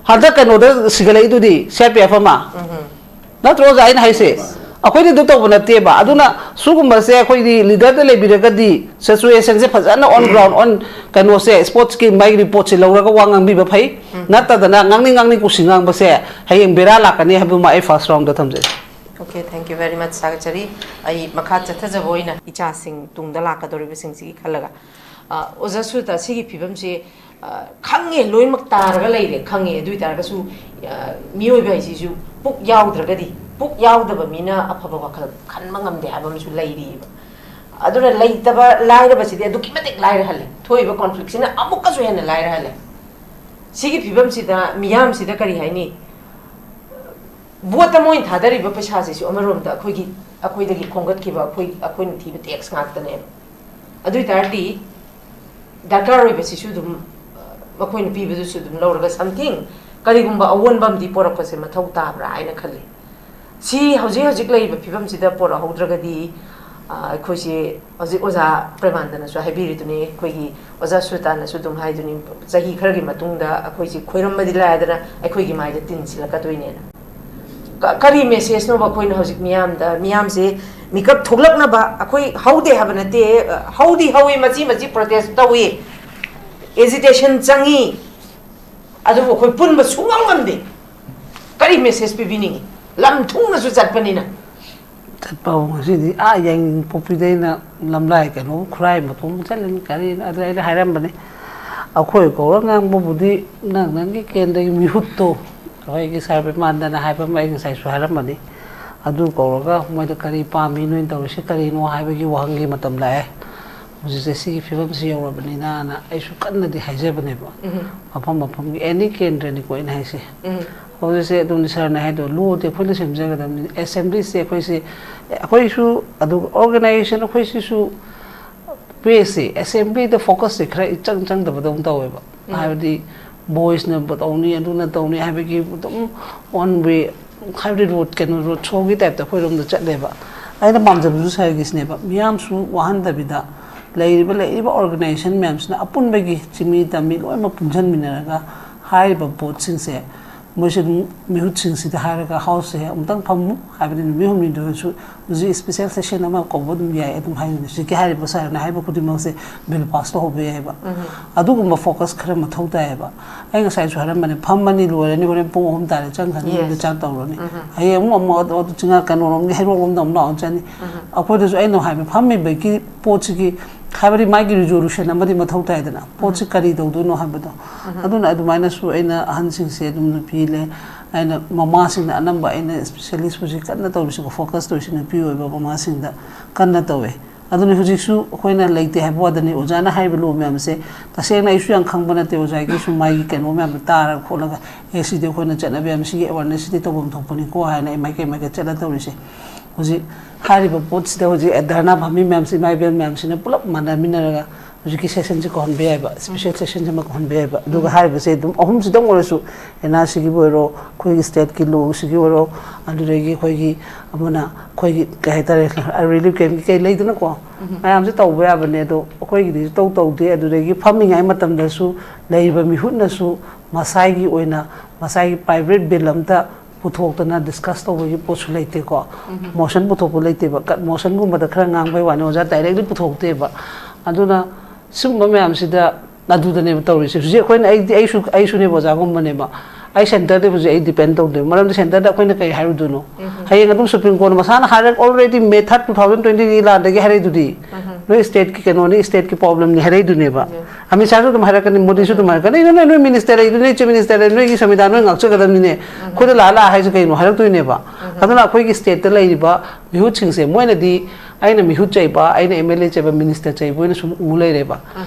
ꯍꯟꯗꯛ ꯀꯩꯅꯣꯗ ꯁꯤꯒꯠꯂꯛꯏꯗꯨꯗꯤ ꯁꯤ ꯑꯥꯔ ꯄꯤ ꯑꯦꯐ ꯑꯃ꯫ ꯅꯠꯇ꯭ꯔꯣ ꯑꯣꯖꯥ ꯑꯩꯅ ꯍꯥꯏꯁꯦ? ꯑꯩꯈꯣꯏꯗꯤ ꯑꯗꯨ ꯇꯧꯕ ꯅꯠꯇꯦꯕ꯫ ꯑꯗꯨꯅ ꯁꯤꯒꯨꯝꯕꯁꯦ ꯑꯩꯈꯣꯏꯗꯤ ꯂꯤꯗꯔꯗ ꯂꯩꯕꯤꯔꯒꯗꯤ ꯁꯤꯆꯨꯋꯦꯁꯟꯁꯦ ꯐꯖꯅ on ground, on ꯀꯩꯅꯣꯁꯦ, ꯁ꯭ꯄꯣꯔꯠꯁꯀꯤ ꯃꯥꯒꯤ ꯔꯤꯄꯣꯔꯠꯁꯦ ꯂꯧꯔꯒ ꯋꯥ ꯉꯥꯡꯕꯤꯕ ꯐꯩ꯫ ꯅꯠꯇꯗꯅ ꯉꯥꯡꯅꯤꯡ ꯉꯥꯡꯅꯤꯡ ꯀꯨꯁꯤ ꯉꯥꯡꯕꯁꯦ ꯍꯌꯦꯡ ꯕꯦꯔꯥ ꯂꯥꯛꯀꯅꯤ ꯍꯥꯏꯕꯗꯨꯃ ꯑꯩ ꯐꯥꯔꯁ ꯔꯥꯎꯟꯗ ꯊꯝꯖꯒꯦ꯫ Okay, thank you very much, ꯊꯥꯒꯠꯆꯔꯤ꯫ ꯑꯩ ꯃꯈꯥ ꯆꯠꯊꯖꯕ ꯑꯣꯏꯅ ꯏꯆꯥꯁꯤꯡ ꯇꯨꯡꯗ ꯂꯥꯛꯀꯗꯧꯔꯤꯕꯁꯤꯡꯁꯤꯒꯤ ꯈꯜꯂꯒ, ꯑ, ꯑꯣꯖꯥ ꯁꯨꯔꯇꯥ, ꯁꯤꯒꯤ ꯐꯤꯕꯝꯁꯤ, ꯑ, ꯈꯪꯉꯦ, ꯂꯣꯏꯅꯃꯛ ꯇꯥꯔꯒ ꯂꯩꯔꯦ, ꯈꯪꯉꯦ꯫ ꯑꯗꯨ ꯑꯣꯏ ꯇꯥꯔꯒꯁꯨ, ꯑ, ꯃꯤꯑꯣꯏꯕ ꯍꯥꯏꯁꯤꯁꯨ ꯄꯨꯛ ꯌꯥꯎꯗ꯭ꯔꯒꯗꯤ, ꯄꯨꯛ ꯌꯥꯎꯗꯕ ꯃꯤꯅ ꯑꯐꯕ ꯋꯥꯈꯜ ꯈꯟꯕ ꯉꯝꯗꯦ ꯍꯥꯏꯕ ꯑꯃꯁꯨ ꯂꯩꯔꯤꯕ꯫ ꯑꯗꯨꯅ ꯂꯩꯇꯕ ꯂꯥꯏꯔꯕꯁꯤꯗꯤ ꯑꯗꯨꯛꯀꯤ ꯃꯇꯤꯛ ꯂꯥꯏꯔꯍꯜꯂꯦ꯫ ꯊꯣꯛꯏꯕ ꯀꯣꯟꯐ꯭ꯂꯤꯛꯁꯤꯅ ꯑꯃꯨꯛꯀꯁꯨ ꯍꯦꯟꯅ ꯂꯥꯏꯔꯍꯜꯂꯦ꯫ ꯁꯤꯒꯤ ꯐꯤꯕꯝꯁꯤꯗ ꯃꯤꯌꯥꯝꯁꯤꯗ ꯀꯔꯤ ꯍꯥꯏꯅꯤ? ꯚꯣꯠꯇ ꯃꯣꯏꯅ ꯊꯥꯗꯔꯤꯕ ꯄꯩꯁꯥꯁꯤꯁꯨ ꯑꯃꯔꯣꯝꯗ ꯑꯩꯈꯣꯏꯒꯤ, ꯑꯩꯈꯣꯏꯗꯒꯤ ꯈꯣꯝꯒꯠꯈꯤꯕ, ꯑꯩꯈꯣꯏ, ꯑꯩꯈꯣꯏꯅ ꯊꯤꯕ ꯇꯦꯛꯁ ꯉꯥꯛꯇꯅꯦꯕ꯫ ꯑꯗꯨ ꯑꯣꯏ ꯇꯥꯔꯗꯤ ꯗꯔꯀꯥꯔ ꯑꯣꯏꯕꯁꯤꯁꯨ ꯑꯗꯨꯝ, ꯑ, ꯃꯈꯣꯏꯅ ꯄꯤꯕꯗꯨꯁꯨ ꯑꯗꯨꯝ ꯂꯧꯔꯒ something ꯀꯔꯤꯒꯨꯝꯕ ꯑꯑꯣꯟꯕ ꯑꯃꯗꯤ ꯄꯣꯔꯛꯄꯁꯦ ꯃꯊꯧ ꯇꯥꯕ꯭ꯔꯥ ꯍꯥꯏꯅ ꯈꯜꯂꯤ꯫ ꯁꯤ ꯍꯧꯖꯤꯛ ꯍꯧꯖꯤꯛ ꯂꯩꯔꯤꯕ ꯐꯤꯕꯝꯁꯤꯗ ꯄꯣꯔꯛꯍꯧꯗ꯭ꯔꯒꯗꯤ ꯑꯩꯈꯣꯏꯁꯤ ꯍꯧꯖꯤꯛ ꯑꯣꯖꯥ ꯄ꯭ꯔꯦꯃꯥꯟꯗꯅꯁꯨ ꯍꯥꯏꯕꯤꯔꯤꯗꯨꯅꯤ, ꯑꯩꯈꯣꯏꯒꯤ ꯑꯣꯖꯥ ꯁꯨꯇꯥꯅꯁꯨ ꯑꯗꯨꯝ ꯍꯥꯏꯗꯨꯅꯤ, ꯆꯍꯤ ꯈꯔꯒꯤ ꯃꯇꯨꯡꯗ ꯑꯩꯈꯣꯏꯁꯤ ꯈꯣꯏꯔꯝꯕꯗꯤ ꯂꯥꯏꯗꯅ ꯑꯩꯈꯣꯏꯒꯤ ꯃꯥꯏꯗ ꯇꯤꯟ ꯁꯤꯜꯂꯛꯀꯗꯣꯏꯅꯦꯅ꯫ ꯀꯔꯤ ꯃꯦꯁꯦꯖꯅꯣꯕ ꯑꯩꯈꯣꯏꯅ ꯍꯧꯖꯤꯛ ꯃꯤꯌꯥꯝꯗ, ꯃꯤꯌꯥꯝꯁꯦ ꯃꯤꯀꯞ ꯊꯣꯛꯂꯛꯅꯕ? ꯑꯩꯈꯣꯏ ꯍꯧꯗꯦ ꯍꯥꯏꯕ ꯅꯠꯇꯦ, ꯍꯧꯗꯤ ꯍꯧꯋꯤ, ꯃꯆꯤ ꯃꯆꯤ ꯄ꯭ꯔꯣꯇꯦꯁ ꯇꯧꯋꯤ, ꯑꯦꯖꯤꯇꯦꯁꯟ ꯆꯪꯉꯤ, ꯑꯗꯨꯕꯨ ꯑꯩꯈꯣꯏ ꯄꯨꯟꯕ ꯁꯨꯡꯉꯝ ꯉꯝꯗꯦ꯫ ꯀꯔꯤ ꯃꯦꯁꯦꯖ ꯄꯤꯕꯤꯅꯤꯡꯉꯤ? ꯂꯝ ꯊꯨꯡꯅꯁꯨ ꯆꯠꯄꯅꯤꯅ꯫ ꯆꯠꯄꯕꯨ ꯉꯁꯤꯗꯤ ꯑꯥ ꯌꯥꯏꯉꯪꯄꯣꯛꯄꯤꯗꯩꯅ ꯂꯝꯂꯥꯏ ꯀꯩꯅꯣ ꯈꯨꯔꯥꯏ ꯃꯇꯣꯟ ꯆꯠꯂꯤꯅꯤ ꯀꯔꯤꯅꯣ꯫ ꯑꯗꯨ ꯑꯩꯅ ꯍꯥꯏꯔꯝꯕꯅꯤ, ꯑꯩꯈꯣꯏ ꯀꯧꯔ ꯉꯥꯡꯕꯕꯨꯗꯤ ꯅꯪ ꯅꯪꯒꯤ ꯀꯦꯟꯗ꯭ꯔꯒꯤ ꯃꯤꯍꯨꯠꯇꯣ, ꯑꯩꯈꯣꯏꯒꯤ ꯁꯥꯔ ꯄ꯭ꯔꯦꯃꯥꯟꯗꯅ ꯍꯥꯏꯕ ꯑꯃ ꯑꯩ ꯉꯁꯥꯏꯁꯨ ꯍꯥꯏꯔꯝꯕꯅꯤ꯫ ꯑꯗꯨ ꯀꯧꯔꯒ ꯃꯣꯏꯗ ꯀꯔꯤ ꯄꯥꯝꯃꯤ, ꯅꯣꯏꯅ ꯇꯧꯔꯤꯁꯤ ꯀꯔꯤꯅꯣ ꯍꯥꯏꯕꯒꯤ ꯋꯥꯍꯪꯒꯤ ꯃꯇꯝ ꯂꯥꯛꯑꯦ꯫ ꯍꯧꯖꯤꯛꯁꯦ ꯁꯤꯒꯤ ꯐꯤꯕꯝꯁꯤ ꯌꯧꯔꯕꯅꯤꯅꯅ ꯑꯩꯁꯨ ꯀꯟꯅꯗꯤ ꯍꯥꯏꯖꯕꯅꯦꯕ꯫ ꯃꯐꯝ ꯃꯐꯝꯒꯤ ꯑꯦꯅꯤ ꯀꯦꯟꯗ꯭ꯔꯅꯤꯀꯣ ꯑꯩꯅ ꯍꯥꯏꯁꯦ꯫ ꯍꯧꯖꯤꯛꯁꯦ ꯑꯗꯨꯝ ꯁꯥꯔꯅ ꯍꯥꯏꯗꯣ, ꯂꯣꯗꯤ ꯑꯩꯈꯣꯏꯅ ꯁꯦꯝꯖꯒꯗꯕꯅꯤ, ꯑꯦꯁꯦꯝꯕ꯭ꯂꯤꯁꯦ ꯑꯩꯈꯣꯏꯁꯦ, ꯑꯩꯈꯣꯏꯁꯨ ꯑꯗꯨꯒ ꯑꯣꯔꯒꯅꯥꯏꯖꯦꯁꯟ ꯑꯩꯈꯣꯏꯁꯤꯁꯨ ꯕꯦꯁꯁꯦ ꯑꯦꯁꯦꯝꯕ꯭ꯂꯤꯗ ꯐꯣꯀꯁꯁꯦ ꯈꯔ ꯏꯆꯪ ꯆꯪꯗꯕꯗꯧꯅ ꯇꯧꯋꯦꯕ꯫ ꯍꯥꯏꯕꯗꯤ ꯕꯣꯏꯁꯅ ꯇꯧꯅꯤ, ꯑꯗꯨꯅ ꯇꯧꯅꯤ ꯍꯥꯏꯕꯒꯤ ꯑꯗꯨꯝ ꯋꯥꯟ ꯋꯦ, ꯍꯥꯏꯕꯗꯤ ꯔꯣꯗ, ꯀꯩꯅꯣ, ꯔꯣꯗ ꯁꯣꯒꯤ ꯇꯥꯏꯞꯇ ꯑꯩꯈꯣꯏꯔꯣꯝꯗ ꯆꯠꯂꯦꯕ꯫ ꯑꯩꯅ ꯄꯥꯝꯖꯕꯁꯨ ꯁꯥꯔꯒꯤꯁꯤꯅꯦꯕ, ꯃꯤꯌꯥꯝꯁꯨ ꯋꯥꯍꯟꯗꯕꯤꯗ ꯂꯩꯔꯤꯕ, ꯂꯩꯔꯤꯕ ꯑꯣꯔꯒꯅꯥꯏꯖꯦꯁꯟ ꯃꯌꯥꯝꯁꯤꯅ ꯑꯄꯨꯟꯕꯒꯤ ꯆꯤꯃꯤ ꯇꯝꯃꯤ ꯂꯣꯏꯅꯃꯛ ꯄꯨꯟꯁꯤꯟꯃꯤꯟꯅꯔꯒ ꯍꯥꯏꯔꯤꯕ ꯄꯣꯠꯁꯤꯡꯁꯦ ꯃꯣꯏꯁꯦ ꯑꯗꯨꯝ ꯃꯤꯍꯨꯠꯁꯤꯡꯁꯤꯗ ꯍꯥꯏꯔꯒ ꯍꯥꯎꯁꯁꯦ ꯑꯃꯨꯛꯇꯪ ꯐꯝꯃꯨ ꯍꯥꯏꯕꯗꯤ ꯅꯨꯃꯤꯠ ꯍꯨꯝꯅꯤꯗ ꯑꯣꯏꯔꯁꯨ ꯍꯧꯖꯤꯛ ꯁ꯭ꯄꯦꯁꯦꯜ ꯁꯦꯁꯟ ꯑꯃ ꯀꯧꯕ ꯑꯗꯨꯝ ꯌꯥꯏ꯫ ꯑꯗꯨꯝ ꯍꯥꯏꯔꯤꯕ, ꯍꯧꯖꯤꯛꯀꯤ ꯍꯥꯏꯔꯤꯕ ꯁꯥꯔꯅ ꯍꯥꯏꯕ ꯈꯨꯗꯤꯡꯃꯛꯁꯦ ꯕꯤꯜ ꯄꯥꯁ ꯇꯧꯍꯧꯕ ꯌꯥꯏꯑꯕ꯫ ꯑꯗꯨꯒꯨꯝꯕ ꯐꯣꯀꯁ ꯈꯔ ꯃꯊꯧ ꯇꯥꯏꯌꯦꯕ꯫ ꯑꯩ ꯉꯁꯥꯏꯁꯨ ꯍꯥꯏꯔꯝꯕꯅꯦ, ꯐꯝꯃꯅꯤ ꯂꯣꯏꯔꯅꯤ, ꯍꯣꯔꯦꯟ ꯄꯨꯡ ꯑꯍꯨꯝ ꯇꯥꯔꯦ ꯆꯪꯈ꯭ꯔꯅꯤ, ꯌꯨꯝꯗ ꯆꯥꯛ ꯇꯧꯔꯅꯤ꯫ ꯍꯌꯦꯡ ꯑꯃꯨꯛ, ꯑꯃꯨꯛ ꯑꯗꯨ, ꯑꯗꯨ ꯆꯤꯡꯉꯥ ꯀꯩꯅꯣꯔꯣꯝꯒꯤ ꯍꯩꯔꯣꯛꯂꯣꯝꯗ ꯑꯃꯨꯛ ꯂꯥꯛꯑꯣ ꯆꯠꯅꯤ꯫ ꯑꯩꯈꯣꯏꯗꯁꯨ ꯑꯩꯅ ꯍꯥꯏꯕ ꯐꯝꯃꯤꯕꯒꯤ ꯄꯣꯠꯁꯤꯒꯤ ꯍꯥꯏꯕꯗꯤ ꯃꯥꯒꯤ ꯔꯤꯖꯣꯂꯨꯁꯟ ꯑꯃꯗꯤ ꯃꯊꯧ ꯇꯥꯏꯗꯅ꯫ ꯄꯣꯠꯁꯤ ꯀꯔꯤ ꯇꯧꯗꯣꯏꯅꯣ ꯍꯥꯏꯕꯗꯣ꯫ ꯑꯗꯨꯅ ꯑꯗꯨꯃꯥꯏꯅꯁꯨ ꯑꯩꯅ ꯑꯍꯟꯁꯤꯡꯁꯦ ꯑꯗꯨꯝ ꯅꯨꯄꯤ ꯂꯩ, ꯑꯩꯅ ꯃꯃꯥꯁꯤꯡꯅ ꯑꯅꯝꯕ ꯑꯩꯅ ꯏꯁꯄꯤꯁꯦꯂꯤꯁ ꯍꯧꯖꯤꯛ ꯀꯟꯅ ꯇꯧꯔꯤꯁꯤꯀꯣ, ꯐꯣꯀꯁ ꯇꯧꯔꯤꯁꯤ ꯅꯨꯄꯤ ꯑꯣꯏꯕ ꯃꯃꯥꯁꯤꯡꯗ ꯀꯟꯅ ꯇꯧꯋꯦ꯫ ꯑꯗꯨꯅ ꯍꯧꯖꯤꯛꯁꯨ ꯑꯩꯈꯣꯏꯅ ꯂꯩꯇꯦ ꯍꯥꯏꯕ ꯋꯥꯗꯅꯤ, ꯑꯣꯖꯥꯅ ꯍꯥꯏꯔꯤꯕ ꯂꯣ ꯃꯌꯥꯝꯁꯦ ꯇꯁꯦꯡꯅ ꯑꯩꯁꯨ ꯌꯥꯝ ꯈꯪꯕ ꯅꯠꯇꯦ, ꯑꯣꯖꯥꯒꯤꯁꯨ ꯃꯥꯒꯤ ꯀꯩꯅꯣ ꯃꯌꯥꯝꯗꯣ ꯇꯥꯔꯒ ꯈꯣꯠꯂꯒ, ꯑꯦ, ꯁꯤꯗꯤ ꯑꯩꯈꯣꯏꯅ ꯆꯠꯅꯕ ꯌꯥꯝ, ꯁꯤꯒꯤ ꯑꯦꯋꯥꯔꯅꯦꯁꯁꯤꯗꯤ ꯇꯧꯐꯝ ꯊꯣꯛꯄꯅꯤꯀꯣ ꯍꯥꯏꯅ ꯑꯩ ꯃꯥꯏꯀꯩ ꯃꯥꯏꯀꯩ ꯆꯠꯂ ꯇꯧꯔꯤꯁꯦ꯫ ꯍꯧꯖꯤꯛ ꯍꯥꯏꯔꯤꯕ ꯄꯣꯠꯁꯤꯗ ꯍꯧꯖꯤꯛ ꯙꯔꯅꯥ ꯐꯝꯃꯤ ꯃꯌꯥꯝꯁꯤ, ꯏꯃꯥ ꯏꯕꯦꯜ ꯃꯌꯥꯝꯁꯤꯅ ꯄꯨꯂꯞ ꯃꯥꯟꯅꯃꯤꯟꯅꯔꯒ ꯍꯧꯖꯤꯛꯀꯤ ꯁꯦꯁꯟꯁꯦ ꯀꯧꯍꯟꯕ ꯌꯥꯏꯕ, ꯁ꯭ꯄꯦꯁꯦꯜ ꯁꯦꯁꯟꯁꯦ ꯑꯃ ꯀꯧꯍꯟꯕ ꯌꯥꯏꯕ꯫ ꯑꯗꯨꯒ ꯍꯥꯏꯔꯤꯕꯁꯦ ꯑꯗꯨꯝ ꯑꯍꯨꯝꯁꯤꯗꯪ ꯑꯣꯏꯔꯁꯨ, ꯑꯦꯟ ꯑꯥꯔ ꯁꯤꯒꯤꯕꯨ ꯑꯣꯏꯔꯣ, ꯑꯩꯈꯣꯏꯒꯤ ꯁ꯭ꯇꯦꯠꯀꯤ ꯂꯣꯁꯤꯒꯤ ꯑꯣꯏꯔꯣ, ꯑꯗꯨꯗꯒꯤ ꯑꯩꯈꯣꯏꯒꯤ ꯑꯃꯅ ꯑꯩꯈꯣꯏꯒꯤ ꯀꯩ ꯍꯥꯏꯇꯥꯔꯦ, ꯔꯤꯂꯤꯐ ꯀꯦꯝꯞꯀꯤ ꯀꯩ ꯂꯩꯗꯅꯀꯣ, ꯃꯌꯥꯝꯁꯦ ꯇꯧꯕ ꯌꯥꯕꯅꯦ꯫ ꯑꯗꯣ ꯑꯩꯈꯣꯏꯒꯤꯗꯤ ꯇꯧ ꯇꯧꯗꯦ꯫ ꯑꯗꯨꯗꯒꯤ ꯐꯝꯃꯤꯉꯩ ꯃꯇꯝꯗꯁꯨ ꯂꯩꯔꯤꯕ ꯃꯤꯍꯨꯠꯅꯁꯨ ꯃꯁꯥꯒꯤ ꯑꯣꯏꯅ ꯃꯁꯥꯒꯤ ꯄ꯭ꯔꯥꯏꯚꯦꯠ ꯕꯤꯜ ꯑꯝꯇ ꯄꯨꯊꯣꯛꯇꯅ ꯗꯤꯁꯀꯁ ꯇꯧꯕꯒꯤ ꯄꯣꯠꯁꯨ ꯂꯩꯇꯦꯀꯣ꯫ ꯃꯣꯁꯟ ꯄꯨꯊꯣꯛꯄ ꯂꯩꯇꯦꯕ꯫ ꯀꯠ ꯃꯣꯁꯟꯒꯨꯝꯕꯗ ꯈꯔ ꯉꯥꯡꯕꯩ ꯋꯥꯅꯤ, ꯑꯣꯖꯥ ꯗꯥꯏꯔꯦꯛꯂꯤ ꯄꯨꯊꯣꯛꯇꯦꯕ꯫ ꯑꯗꯨꯅ ꯁꯤꯒꯨꯝꯕ ꯃꯌꯥꯝꯁꯤꯗ ꯑꯗꯨꯗꯅꯦꯕ ꯇꯧꯔꯤꯁꯦ꯫ ꯍꯧꯖꯤꯛ ꯑꯩꯈꯣꯏꯅ, ꯑꯩꯗꯤ, ꯑꯩꯁꯨ, ꯑꯩꯁꯨꯅꯦꯕ ꯑꯣꯖꯥꯒꯨꯝꯕꯅꯦꯕ꯫ ꯑꯩ ꯁꯦꯟꯇꯔꯗ ꯍꯧꯖꯤꯛ ꯑꯩ ꯗꯤꯄꯦꯟ ꯇꯧꯗꯦꯕ꯫ ꯃꯔꯝꯗꯤ ꯁꯦꯟꯇꯔꯗ ꯑꯩꯈꯣꯏꯅ ꯀꯩ ꯍꯥꯏꯔꯨꯗꯣꯏꯅꯣ? ꯍꯌꯦꯡ ꯑꯗꯨꯝ ꯁꯨꯄ꯭ꯔꯤꯝ ꯀꯣꯔꯠꯅ ꯃꯁꯥꯅ ꯍꯥꯏꯔꯛ already May third two thousand twenty ꯒꯤ ꯂꯥꯟꯗꯒꯤ ꯍꯥꯏꯔꯛꯏꯗꯨꯗꯤ꯫ ꯅꯣꯏ ꯁ꯭ꯇꯦꯠꯀꯤ ꯀꯩꯅꯣꯅꯤ, ꯁ꯭ꯇꯦꯠꯀꯤ ꯄ꯭ꯔꯣꯕ꯭ꯂꯦꯝꯅꯤ ꯍꯥꯏꯔꯛꯏꯗꯨꯅꯦꯕ꯫ ꯑꯃꯤꯠ ꯁꯥꯍꯁꯨ ꯑꯗꯨꯝ ꯍꯥꯏꯔꯛꯀꯅꯤ, ꯃꯣꯗꯤꯁꯨ ꯑꯗꯨꯝ ꯍꯥꯏꯔꯛꯀꯅꯤ, "ꯅꯣꯏ, ꯅꯣꯏ ꯃꯤꯅꯤꯁꯇꯔ ꯂꯩꯗꯨꯅꯤ, ꯆꯤꯐ ꯃꯤꯅꯤꯁꯇꯔ ꯂꯩ, ꯅꯣꯏꯒꯤ ꯁꯪꯕꯤꯙꯥꯟ ꯅꯣꯏ ꯉꯥꯛꯆꯒꯗꯕꯅꯤꯅꯦ꯫ ꯑꯩꯈꯣꯏꯗ ꯂꯥꯛꯑ ꯂꯥꯛꯑ ꯍꯥꯏꯁꯦ ꯀꯩꯅꯣ?" ꯍꯥꯏꯔꯛꯇꯣꯏꯅꯦꯕ꯫ ꯑꯗꯨꯅ ꯑꯩꯈꯣꯏꯒꯤ ꯁ꯭ꯇꯦꯠꯇ ꯂꯩꯔꯤꯕ ꯃꯤꯍꯨꯠꯁꯤꯡꯁꯦ, ꯃꯣꯏꯅꯗꯤ ꯑꯩꯅ ꯃꯤꯍꯨꯠ ꯆꯩꯕ, ꯑꯩꯅ ꯑꯦꯝ ꯑꯦꯜ ꯑꯦ ꯆꯩꯕ, ꯃꯤꯅꯤꯁꯇꯔ ꯆꯩꯕ ꯑꯣꯏꯅ ꯁꯨꯝ ꯎ ꯂꯩꯔꯦꯕ꯫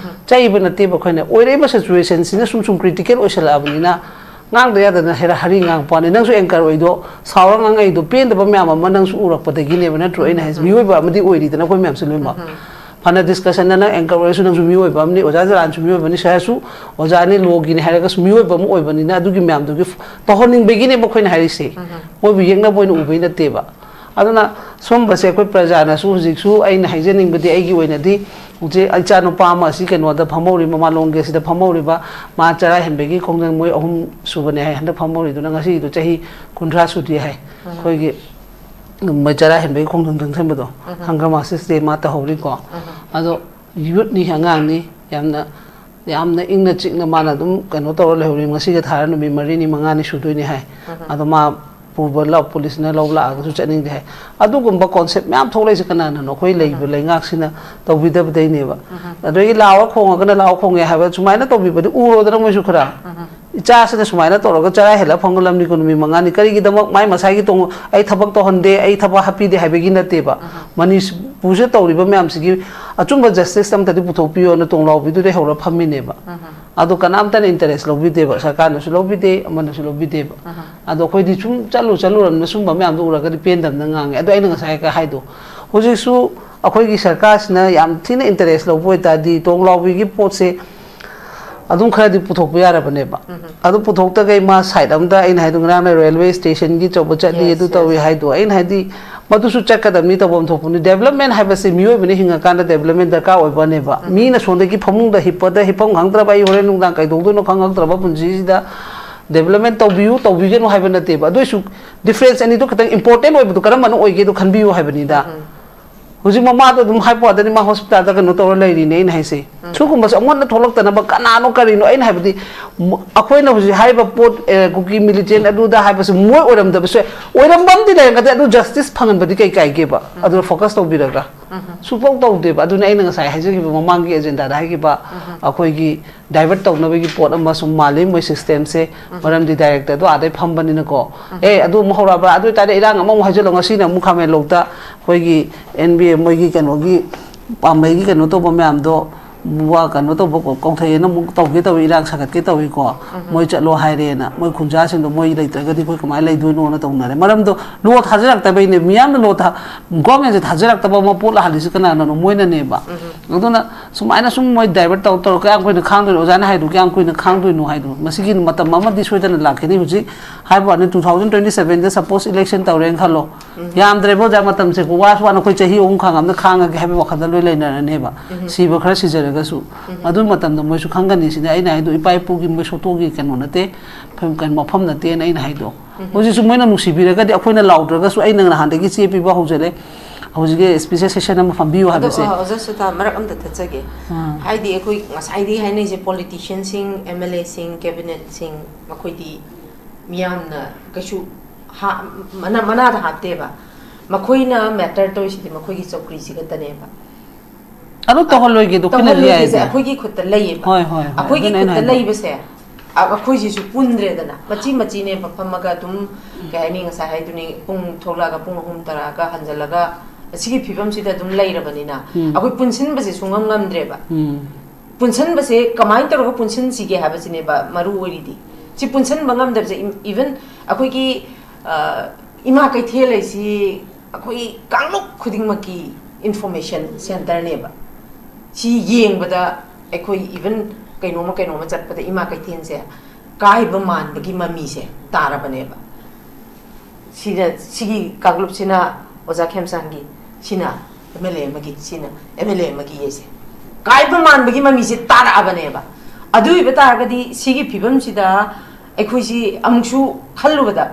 ꯆꯩꯕ ꯅꯠꯇꯦꯕ ꯑꯩꯈꯣꯏꯅ꯫ ꯑꯣꯏꯔꯛꯏꯕ ꯁꯤꯆꯨꯋꯦꯁꯟꯁꯤꯅ ꯁꯨꯝ ꯁꯨꯝ ꯀ꯭ꯔꯤꯇꯤꯀꯦꯜ ꯑꯣꯏꯁꯜꯂꯛꯑꯕꯅꯤꯅ ꯉꯥꯡꯗ ꯌꯥꯗꯅ ꯍꯦꯔꯥ ꯍꯔꯤ ꯉꯥꯡꯕ ꯋꯥꯅꯤ꯫ ꯅꯪꯁꯨ ꯑꯦꯡꯀꯔ ꯑꯣꯏꯗꯣ, ꯁꯥꯎꯔ ꯉꯥꯡꯉꯛꯏꯗꯣ, ꯄꯦꯟꯗꯕ ꯃꯌꯥꯝ ꯑꯃ ꯅꯪꯁꯨ ꯎꯔꯛꯄꯗꯒꯤꯅꯦꯕ, ꯅꯠꯇ꯭ꯔꯣ? ꯑꯩꯅ ꯍꯥꯏꯁꯦ, ꯃꯤꯑꯣꯏꯕ ꯑꯃꯗꯤ ꯑꯣꯏꯔꯤꯗꯅ ꯑꯩꯈꯣꯏ ꯃꯌꯥꯝꯁꯦ ꯂꯣꯏꯅꯃꯛ꯫ ꯐꯅ ꯗꯤꯁꯀꯁꯟꯗ ꯅꯪ ꯑꯦꯡꯀꯔ ꯑꯣꯏꯔꯁꯨ ꯅꯪꯁꯨ ꯃꯤꯑꯣꯏꯕ ꯑꯃꯅꯤ, ꯑꯣꯖꯥ ꯖꯂꯥꯟꯁꯨ ꯃꯤꯑꯣꯏꯕꯅꯤ, ꯁꯥꯍꯁꯨ ꯑꯣꯖꯥꯅꯤ, ꯂꯣꯒꯤꯅꯤ ꯍꯥꯏꯔꯒꯁꯨ ꯃꯤꯑꯣꯏꯕ ꯑꯃ ꯑꯣꯏꯕꯅꯤꯅ ꯑꯗꯨꯒꯤ ꯃꯌꯥꯝꯗꯨꯒꯤ ꯇꯧꯍꯟꯅꯤꯡꯕꯒꯤꯅꯦꯕ ꯑꯩꯈꯣꯏꯅ ꯍꯥꯏꯔꯤꯁꯦ꯫ ꯃꯣꯏꯕꯨ ꯌꯦꯛꯅꯕ ꯑꯣꯏꯅ ꯎꯕꯩ ꯅꯠꯇꯦꯕ꯫ ꯑꯗꯨꯅ ꯁꯨꯝꯕꯁꯦ ꯑꯩꯈꯣꯏ ꯄ꯭ꯔꯖꯥꯅꯁꯨ ꯍꯧꯖꯤꯛꯁꯨ, ꯑꯩꯅ ꯍꯥꯏꯖꯅꯤꯡꯕꯗꯤ, ꯑꯩꯒꯤ ꯑꯣꯏꯅꯗꯤ ꯍꯧꯖꯤꯛ ꯏꯆꯥ ꯅꯨꯄꯥ ꯑꯃ ꯑꯁꯤ ꯀꯩꯅꯣꯗ ꯐꯝꯍꯧꯔꯤ, ꯃꯃꯥꯂꯣꯝꯒꯤ ꯑꯁꯤꯗ ꯐꯝꯍꯧꯔꯤꯕ, ꯃꯥ ꯆꯔꯥ ꯍꯦꯟꯕꯒꯤ ꯈꯣꯡꯖꯪ, ꯃꯣꯏ ꯑꯍꯨꯝ ꯁꯨꯕꯅꯦ ꯍꯥꯏ ꯍꯟꯗꯛ ꯐꯝꯍꯧꯔꯤꯗꯨꯅ, ꯉꯁꯤꯗꯣ ꯆꯍꯤ ꯀꯨꯟꯊ꯭ꯔꯥ ꯁꯨꯗꯦ ꯍꯥꯏ꯫ ꯑꯩꯈꯣꯏꯒꯤ ꯃꯣꯏ ꯆꯔꯥ ꯍꯦꯟꯕꯒꯤ ꯈꯣꯡꯖꯪ ꯆꯪꯁꯟꯕꯗꯣ, ꯍꯪꯒꯔ ꯃꯥꯔꯁꯦꯁ ꯗꯦ ꯃꯥ ꯇꯧꯍꯧꯔꯤꯀꯣ꯫ ꯑꯗꯣ ꯌꯨꯠꯅꯤ, ꯑꯉꯥꯡꯅꯤ, ꯌꯥꯝꯅ, ꯌꯥꯝꯅ ꯏꯪꯅ ꯆꯤꯛꯅ ꯃꯥꯅ ꯑꯗꯨꯝ ꯀꯩꯅꯣ ꯇꯧꯔ ꯂꯩꯍꯧꯔꯤ꯫ ꯉꯁꯤꯒ ꯊꯥꯔ ꯅꯨꯃꯤꯠ ꯃꯔꯤꯅꯤ ꯃꯉꯥꯅꯤ ꯁꯨꯗꯣꯏꯅꯤ ꯍꯥꯏ꯫ ꯑꯗꯣ ꯃꯥ ꯄꯨꯕ ꯂꯥꯛ-, ꯄꯨꯂꯤꯁꯅ ꯂꯧ ꯂꯥꯛꯑꯒꯁꯨ ꯆꯠꯅꯤꯡꯗꯦ ꯍꯥꯏ꯫ ꯑꯗꯨꯒꯨꯝꯕ ꯀꯣꯟꯁꯦꯞ ꯃꯌꯥꯝ ꯊꯣꯛꯂꯛꯏꯁꯦ ꯀꯅꯥꯅꯅꯣ? ꯑꯩꯈꯣꯏ ꯂꯩꯔꯤꯕ ꯂꯩꯉꯥꯛꯁꯤꯅ ꯇꯧꯕꯤꯗꯕꯗꯩꯅꯦꯕ꯫ ꯑꯗꯒꯤ ꯂꯥꯎꯔ ꯈꯣꯡꯉꯒꯅ ꯂꯥꯎꯔ ꯈꯣꯡꯉꯦ ꯍꯥꯏꯕ ꯁꯨꯃꯥꯏꯅ ꯇꯧꯕꯤꯕꯗꯤ ꯎꯔꯣꯗꯅ ꯃꯣꯏꯁꯨ ꯈꯔ꯫ ꯏꯆꯥꯁꯤꯅ ꯁꯨꯃꯥꯏꯅ ꯇꯧꯔꯒ ꯆꯔꯥ ꯍꯦꯜꯂ ꯐꯝꯒꯠꯂꯝꯅꯤꯀꯣ ꯅꯨꯃꯤꯠ ꯃꯉꯥꯅꯤ꯫ ꯀꯔꯤꯒꯤꯗꯃꯛ? ꯃꯥꯏ ꯃꯁꯥꯒꯤ ꯇꯣꯡ-, "ꯑꯩ ꯊꯕꯛ ꯇꯧꯍꯟꯗꯦ, ꯑꯩ ꯊꯕꯛ ꯍꯥꯞꯄꯤꯗꯦ" ꯍꯥꯏꯕꯒꯤ ꯅꯠꯇꯦꯕ꯫ ꯃꯅꯤꯄꯨꯔꯁꯤꯗ ꯇꯧꯔꯤꯕ ꯃꯌꯥꯝꯁꯤꯒꯤ ꯑꯆꯨꯝꯕ ꯖꯁꯇꯤꯁ ꯑꯝꯇꯗꯤ ꯄꯨꯊꯣꯛꯄꯤꯌꯣꯅ ꯇꯣꯡꯂꯥꯎꯕꯤꯗꯨꯗ ꯍꯧꯔ ꯐꯝꯃꯤꯅꯦꯕ꯫ ꯑꯗꯣ ꯀꯅꯥꯝꯇꯅ ꯏꯟꯇꯔꯦꯁ ꯂꯧꯕꯤꯗꯦꯕ, ꯁꯔꯀꯥꯔꯅꯁꯨ ꯂꯧꯕꯤꯗꯦ, ꯑꯃꯅꯁꯨ ꯂꯧꯕꯤꯗꯦꯕ꯫ ꯑꯗꯣ ꯑꯩꯈꯣꯏꯗꯤ ꯁꯨꯝ ꯆꯠꯂꯨ ꯆꯠꯂꯨꯔꯕꯅꯤꯅ ꯁꯨꯝꯕ ꯃꯌꯥꯝꯗꯣ ꯎꯔꯒꯗꯤ ꯄꯦꯟꯗꯕꯅ ꯉꯥꯡꯉꯦ꯫ ꯑꯗꯣ ꯑꯩꯅ ꯉꯁꯥꯏ ꯍꯥꯏꯗꯣ, ꯍꯧꯖꯤꯛꯁꯨ ꯑꯩꯈꯣꯏꯒꯤ ꯁꯔꯀꯥꯔꯁꯤꯅ ꯌꯥꯝ ꯊꯤꯅ ꯏꯟꯇꯔꯦꯁ ꯂꯧꯕ ꯑꯣꯏꯇꯥꯔꯗꯤ ꯇꯣꯡ ꯂꯥꯎꯕꯤꯒꯤ ꯄꯣꯠꯁꯦ ꯑꯗꯨꯝ ꯈꯔꯗꯤ ꯄꯨꯊꯣꯛꯄ ꯌꯥꯔꯕꯅꯦꯕ꯫ ꯑꯗꯨ ꯄꯨꯊꯣꯛꯇꯈꯩ ꯃꯥ ꯁꯥꯏꯠ ꯑꯝꯗ, ꯑꯩꯅ ꯍꯥꯏꯗꯣ, ꯉꯔꯥꯡꯅ ꯔꯦꯜꯋꯦ ꯁ꯭ꯇꯦꯁꯟꯒꯤ ꯑꯆꯧꯕ ꯆꯠꯂꯤ, ꯑꯗꯨ ꯇꯧꯏ ꯍꯥꯏꯗꯣ, ꯑꯩꯅ ꯍꯥꯏꯗꯤ ꯃꯗꯨꯁꯨ ꯆꯠꯀꯗꯕꯅꯤ, ꯇꯧꯐꯝ ꯊꯣꯛꯄꯅꯤ꯫ ꯗꯦꯕꯂꯞꯃꯦꯟ ꯍꯥꯏꯕꯁꯦ ꯃꯤꯑꯣꯏꯕꯅ ꯍꯤꯡꯉꯀꯥꯟꯗ ꯗꯦꯕꯂꯞꯃꯦꯟ ꯗꯔꯀꯥꯔ ꯑꯣꯏꯕꯅꯦꯕ꯫ ꯃꯤꯅ ꯁꯣꯝꯗꯒꯤ ꯐꯃꯨꯡꯗ ꯍꯤꯞꯄꯗ ꯍꯤꯞꯐꯝ ꯈꯪꯗ꯭ꯔꯕ, ꯑꯩ ꯍꯣꯔꯦꯟ ꯅꯨꯡꯗꯥꯡ ꯀꯩꯗꯧꯗꯣꯏꯅꯣ ꯈꯪꯉꯛꯇ꯭ꯔꯕ ꯄꯨꯟꯁꯤꯁꯤꯗ ꯗꯦꯕꯂꯞꯃꯦꯟ ꯇꯧꯕꯤꯌꯨ, ꯇꯧꯕꯤꯒꯅꯨ ꯍꯥꯏꯕ ꯅꯠꯇꯦꯕ꯫ ꯑꯗꯨ ꯑꯣꯏꯁꯨ ꯗꯤꯐ꯭ꯔꯦꯟꯁ ꯑꯅꯤꯗꯣ ꯈꯤꯇꯪ ꯏꯝꯄꯣꯔꯇꯦꯟ ꯑꯣꯏꯕꯗꯣ ꯀꯔꯝꯕꯅ ꯑꯣꯏꯒꯦꯗꯣ ꯈꯟꯕꯤꯌꯨ ꯍꯥꯏꯕꯅꯤꯗ꯫ ꯍꯧꯖꯤꯛ ꯃꯃꯥꯗꯣ ꯑꯗꯨꯝ ꯍꯥꯏꯕ ꯋꯥꯗꯅꯤ, ꯃꯥ ꯍꯣꯁꯄꯤꯇꯥꯜꯗ ꯀꯩꯅꯣ ꯇꯧꯔ ꯂꯩꯔꯤꯅꯦ꯫ ꯑꯩꯅ ꯍꯥꯏꯁꯦ, ꯁꯤꯒꯨꯝꯕꯁꯦ ꯑꯃꯨꯛ ꯍꯟꯅ ꯊꯣꯛꯂꯛꯇꯅꯕ꯫ ꯀꯅꯥꯅꯣ ꯀꯔꯤꯅꯣ? ꯑꯩꯅ ꯍꯥꯏꯕꯗꯤ, ꯃ-, ꯑꯩꯈꯣꯏꯅ ꯍꯧꯖꯤꯛ ꯍꯥꯏꯔꯤꯕ ꯄꯣꯠ, ꯑꯦ, ꯀꯨꯀꯤ ꯃꯤꯂꯤꯇꯦꯟ ꯑꯗꯨꯗ ꯍꯥꯏꯕꯁꯦ ꯃꯣꯏ ꯑꯣꯏꯔꯝꯗꯕꯁꯨ ꯌꯥꯏ꯫ ꯑꯣꯏꯔꯝꯕ ꯑꯃꯗꯤ ꯂꯩꯔꯝꯒꯗꯤ, ꯑꯗꯨ ꯖꯁꯇꯤꯁ ꯐꯪꯍꯟꯕꯗꯤ ꯀꯩ ꯀꯥꯏꯒꯦꯕ? ꯑꯗꯨꯗ ꯐꯣꯀꯁ ꯇꯧꯕꯤꯔꯒ ꯁꯨꯡꯇꯧ ꯇꯧꯗꯦꯕ꯫ ꯑꯗꯨꯅ ꯑꯩꯅ ꯉꯁꯥꯏ ꯍꯥꯏꯖꯈꯤꯕ, ꯃꯃꯥꯡꯒꯤ ꯑꯦꯖꯦꯟꯗꯥꯗ ꯍꯥꯏꯈꯤꯕ, ꯑꯩꯈꯣꯏꯒꯤ ꯗꯥꯏꯚꯔꯠ ꯇꯧꯅꯕꯒꯤ ꯄꯣꯠ ꯑꯃ ꯁꯨꯝ ꯃꯥꯜꯂꯤ ꯃꯣꯏ ꯁꯤꯁꯇꯦꯝꯁꯦ꯫ ꯃꯔꯝꯗꯤ ꯗꯥꯏꯔꯦꯛꯇꯔꯗꯣ ꯑꯥꯗꯩ ꯐꯝꯕꯅꯤꯅꯀꯣ꯫ ꯑꯦ, ꯑꯗꯨ ꯑꯃꯨꯛ ꯍꯧꯔꯛꯑꯕ꯭ꯔꯥ? ꯑꯗꯨ ꯑꯣꯏꯇꯥꯔꯗꯤ ꯏꯔꯥꯡ ꯑꯃꯃꯨꯛ ꯍꯥꯏꯖꯤꯜꯂꯣ꯫ ꯉꯁꯤꯅ ꯑꯃꯨꯛ ꯈꯥꯃꯦꯟꯂꯣꯛꯇ ꯑꯩꯈꯣꯏꯒꯤ ꯑꯦꯟ ꯕꯤ ꯑꯦ ꯃꯣꯏꯒꯤ ꯀꯩꯅꯣꯒꯤ ꯄꯥꯝꯕꯩꯒꯤ ꯀꯩꯅꯣ ꯇꯧꯕ ꯃꯌꯥꯝꯗꯣ, ꯋꯥ ꯀꯩꯅꯣ ꯇꯧꯕ ꯀꯧ-, ꯀꯧꯊꯩꯑꯦꯅ ꯑꯃꯨꯛ ꯇꯧꯒꯦ ꯇꯧꯏ, ꯏꯔꯥꯡ ꯁꯥꯒꯠꯀꯦ ꯇꯧꯏꯀꯣ꯫ ꯃꯣꯏ ꯆꯠꯂꯣ ꯍꯥꯏꯔꯦꯅ꯫ ꯃꯣꯏ ꯈꯨꯟꯖꯥꯁꯤꯡꯗꯣ ꯃꯣꯏ ꯂꯩꯇ꯭ꯔꯒꯗꯤ ꯑꯩꯈꯣꯏ ꯀꯃꯥꯏꯅ ꯂꯩꯗꯣꯏꯅꯣꯅ ꯇꯧꯅꯔꯦ꯫ ꯃꯔꯝꯗꯣ ꯂꯣ ꯊꯥꯖꯔꯛꯇꯕꯩꯅꯦ꯫ ꯃꯤꯌꯥꯝꯅ ꯂꯣ ꯊꯥ-, ꯒꯣꯔꯃꯦꯟꯁꯦ ꯊꯥꯖꯔꯛꯇꯕ ꯑꯃ ꯄꯣꯠ ꯂꯥꯛꯍꯜꯂꯤꯁꯦ ꯀꯅꯥꯅꯅꯣ? ꯃꯣꯏꯅꯅꯦꯕ꯫ ꯑꯗꯨꯅ ꯁꯨꯃꯥꯏꯅ ꯁꯨꯝ ꯃꯣꯏ ꯗꯥꯏꯚꯔꯠ ꯇꯧ ꯇꯧꯔ ꯀꯌꯥꯝ ꯀꯨꯏꯅ ꯈꯥꯡꯗꯣꯏꯅꯣ? ꯑꯣꯖꯥꯅ ꯍꯥꯏꯗꯣ ꯀꯌꯥꯝ ꯀꯨꯏꯅ ꯈꯥꯡꯗꯣꯏꯅꯣ ꯍꯥꯏꯗꯣ꯫ ꯃꯁꯤꯒꯤ ꯃꯇꯝ ꯑꯃꯗꯤ ꯁꯣꯏꯗꯅ ꯂꯥꯛꯈꯤꯅꯤ꯫ ꯍꯧꯖꯤꯛ ꯍꯥꯏꯕ ꯋꯥꯅꯤ, ꯇꯨ ꯊꯥꯎꯖꯟ ꯇ꯭ꯋꯦꯟꯇꯤ ꯁꯚꯦꯟꯗ ꯁꯄꯣꯁ ꯏꯂꯦꯛꯁꯟ ꯇꯧꯔꯦꯅ ꯈꯜꯂꯣ꯫ ꯌꯥꯝꯗ꯭ꯔꯦꯕ ꯑꯣꯖꯥ, ꯃꯇꯝꯁꯦ꯫ ꯋꯥꯁꯨ ꯋꯥꯅ ꯑꯩꯈꯣꯏ ꯆꯍꯤ ꯑꯍꯨꯝ ꯈꯥꯡ ꯑꯃꯗ ꯈꯥꯡꯉꯒꯦ ꯍꯥꯏꯕꯒꯤ ꯋꯥꯈꯜꯗ ꯂꯣꯏ ꯂꯩꯅꯔꯅꯦꯕ꯫ ꯁꯤꯕ ꯈꯔ ꯁꯤꯖꯔꯒꯁꯨ꯫ ꯑꯗꯨ ꯃꯇꯝꯗ ꯃꯣꯏꯁꯨ ꯈꯪꯒꯅꯤ꯫ ꯁꯤꯅ ꯑꯩꯅ ꯍꯥꯏꯗꯣ, ꯏꯄꯥ ꯏꯄꯨꯒꯤ ꯃꯣꯏ ꯁꯣꯇꯣꯒꯤ ꯀꯩꯅꯣ ꯅꯠꯇꯦ, ꯐꯝ-, ꯀꯩꯅꯣ, ꯃꯐꯝ ꯅꯠꯇꯦꯅ ꯑꯩꯅ ꯍꯥꯏꯗꯣ꯫ ꯍꯧꯖꯤꯛꯁꯨ ꯃꯣꯏꯅ ꯅꯨꯡꯁꯤꯕꯤꯔꯒꯗꯤ ꯑꯩꯈꯣꯏꯅ ꯂꯥꯎꯗ꯭ꯔꯒꯁꯨ ꯑꯩꯅ ꯅꯍꯥꯟꯗꯒꯤ ꯆꯦ ꯄꯤꯕ ꯍꯧꯖꯔꯦ꯫ ꯍꯧꯖꯤꯛꯀꯤ ꯁ꯭ꯄꯦꯁꯦꯜ ꯁꯦꯁꯟ ꯑꯃ ꯐꯝꯕꯤꯌꯨ ꯑꯗꯣ, ꯍꯥꯏꯕꯁꯦ꯫ ꯑ, ꯑꯣꯖꯥ ꯁꯨꯇꯥ, ꯃꯔꯛ ꯑꯝꯇ ꯊꯠꯆꯒꯦ꯫ ꯑꯥ꯫ ꯍꯥꯏꯗꯤ ꯑꯩꯈꯣꯏ ꯉꯁꯥꯏꯗꯒꯤ ꯍꯥꯏꯅꯩꯁꯦ ꯄꯣꯂꯤꯇꯤꯁꯤꯌꯟꯁꯤꯡ, ꯑꯦꯝ ꯑꯦꯜ ꯑꯦꯁꯤꯡ, ꯀꯦꯕꯤꯅꯦꯠꯁꯤꯡ, ꯃꯈꯣꯏꯗꯤ ꯃꯤꯌꯥꯝꯅ ꯀꯩꯁꯨ ꯍꯥ-, ꯃꯅꯥ-, ꯃꯅꯥꯗ ꯍꯥꯞꯇꯦꯕ꯫ ꯃꯈꯣꯏꯅ ꯃꯦꯇꯔ ꯇꯧꯔꯤꯁꯤꯗꯤ ꯃꯈꯣꯏꯒꯤ ꯆꯧꯀ꯭ꯔꯤꯁꯤ ꯈꯛꯇꯅꯦꯕ꯫ ꯑꯗꯨ ꯇꯧꯍꯜꯂꯣꯏꯒꯦꯗꯣ ꯑꯩꯈꯣꯏꯅ ꯇꯧꯍꯜꯂꯣꯏꯒꯦꯁꯦ ꯌꯥꯏꯗ꯫ ꯑꯩꯈꯣꯏꯒꯤ ꯈꯨꯠꯇ ꯂꯩꯌꯦꯕ꯫ ꯍꯣꯏ, ꯍꯣꯏ, ꯍꯣꯏ꯫ ꯑꯩꯈꯣꯏꯒꯤ ꯑꯗꯨꯅ ꯑꯩꯅ ꯈꯨꯠꯇ ꯍꯥꯏꯗꯣ꯫ ꯂꯩꯕꯁꯦ, ꯑ-, ꯑꯩꯈꯣꯏꯁꯤꯁꯨ ꯄꯨꯟꯗ꯭ꯔꯦꯗꯅ꯫ ꯃꯆꯤ ꯃꯆꯤꯅꯦꯕ ꯐꯝꯃꯒ ꯑꯗꯨꯝ, ꯀꯩ ꯍꯥꯏꯅꯤ, ꯉꯁꯥꯏ ꯍꯥꯏꯗꯨꯅꯤ, ꯄꯨꯡ ꯊꯣꯛꯂꯛꯑꯒ ꯄꯨꯡ ꯑꯍꯨꯝ ꯇꯥꯔꯛꯑꯒ ꯍꯟꯖꯜꯂꯒ ꯑꯁꯤꯒꯤ ꯐꯤꯕꯝꯁꯤꯗ ꯑꯗꯨꯝ ꯂꯩꯔꯕꯅꯤꯅ, ꯎꯝ꯫ ꯑꯩꯈꯣꯏ ꯄꯨꯟꯁꯤꯟꯕꯁꯦ ꯁꯨꯡꯉꯝ ꯉꯝꯗ꯭ꯔꯦꯕ꯫ ꯎꯝ꯫ ꯄꯨꯟꯁꯤꯟꯕꯁꯦ ꯀꯃꯥꯏꯅ ꯇꯧꯔꯒ ꯄꯨꯟꯁꯤꯟꯁꯤꯒꯦ ꯍꯥꯏꯕꯁꯤꯅꯦꯕ ꯃꯔꯨ ꯑꯣꯏꯔꯤꯗꯤ꯫ ꯁꯤ ꯄꯨꯟꯁꯤꯟꯕ ꯉꯝꯗꯕꯁꯦ, ꯏꯝ-, even ꯑꯩꯈꯣꯏꯒꯤ, ꯑ, ꯏꯃꯥ ꯀꯩꯊꯦꯜ ꯍꯥꯏꯁꯤ ꯑꯩꯈꯣꯏ ꯀꯥꯡꯂꯨꯞ ꯈꯨꯗꯤꯡꯃꯛꯀꯤ Information Centreꯅꯦꯕ꯫ ꯁꯤ ꯌꯦꯡꯕꯗ ꯑꯩꯈꯣꯏ even ꯀꯩꯅꯣꯝꯃ ꯀꯩꯅꯣꯝꯃ ꯆꯠꯄꯗ ꯏꯃꯥ ꯀꯩꯊꯦꯜꯁꯦ ꯀꯥꯏꯕ ꯃꯥꯟꯕꯒꯤ ꯃꯃꯤꯁꯦ ꯇꯥꯔꯕꯅꯦꯕ꯫ ꯁꯤꯅ, ꯁꯤꯒꯤ ꯀꯥꯡꯂꯨꯞꯁꯤꯅ ꯑꯣꯖꯥ ꯈꯦꯝꯆꯥꯟꯒꯤ, ꯁꯤꯅ ꯑꯦꯝ ꯑꯦꯜ ꯑꯦ ꯑꯃꯒꯤ, ꯁꯤꯅ ꯑꯦꯝ ꯑꯦꯜ ꯑꯦ ꯑꯃꯒꯤ ꯌꯦꯁꯦ ꯀꯥꯏꯕ ꯃꯥꯟꯕꯒꯤ ꯃꯃꯤꯁꯦ ꯇꯥꯔꯛꯑꯕꯅꯦꯕ꯫ ꯑꯗꯨ ꯑꯣꯏꯕ ꯇꯥꯔꯒꯗꯤ ꯁꯤꯒꯤ ꯐꯤꯕꯝꯁꯤꯗ ꯑꯩꯈꯣꯏꯁꯤ ꯑꯃꯨꯛꯁꯨ ꯈꯜꯂꯨꯕꯗ,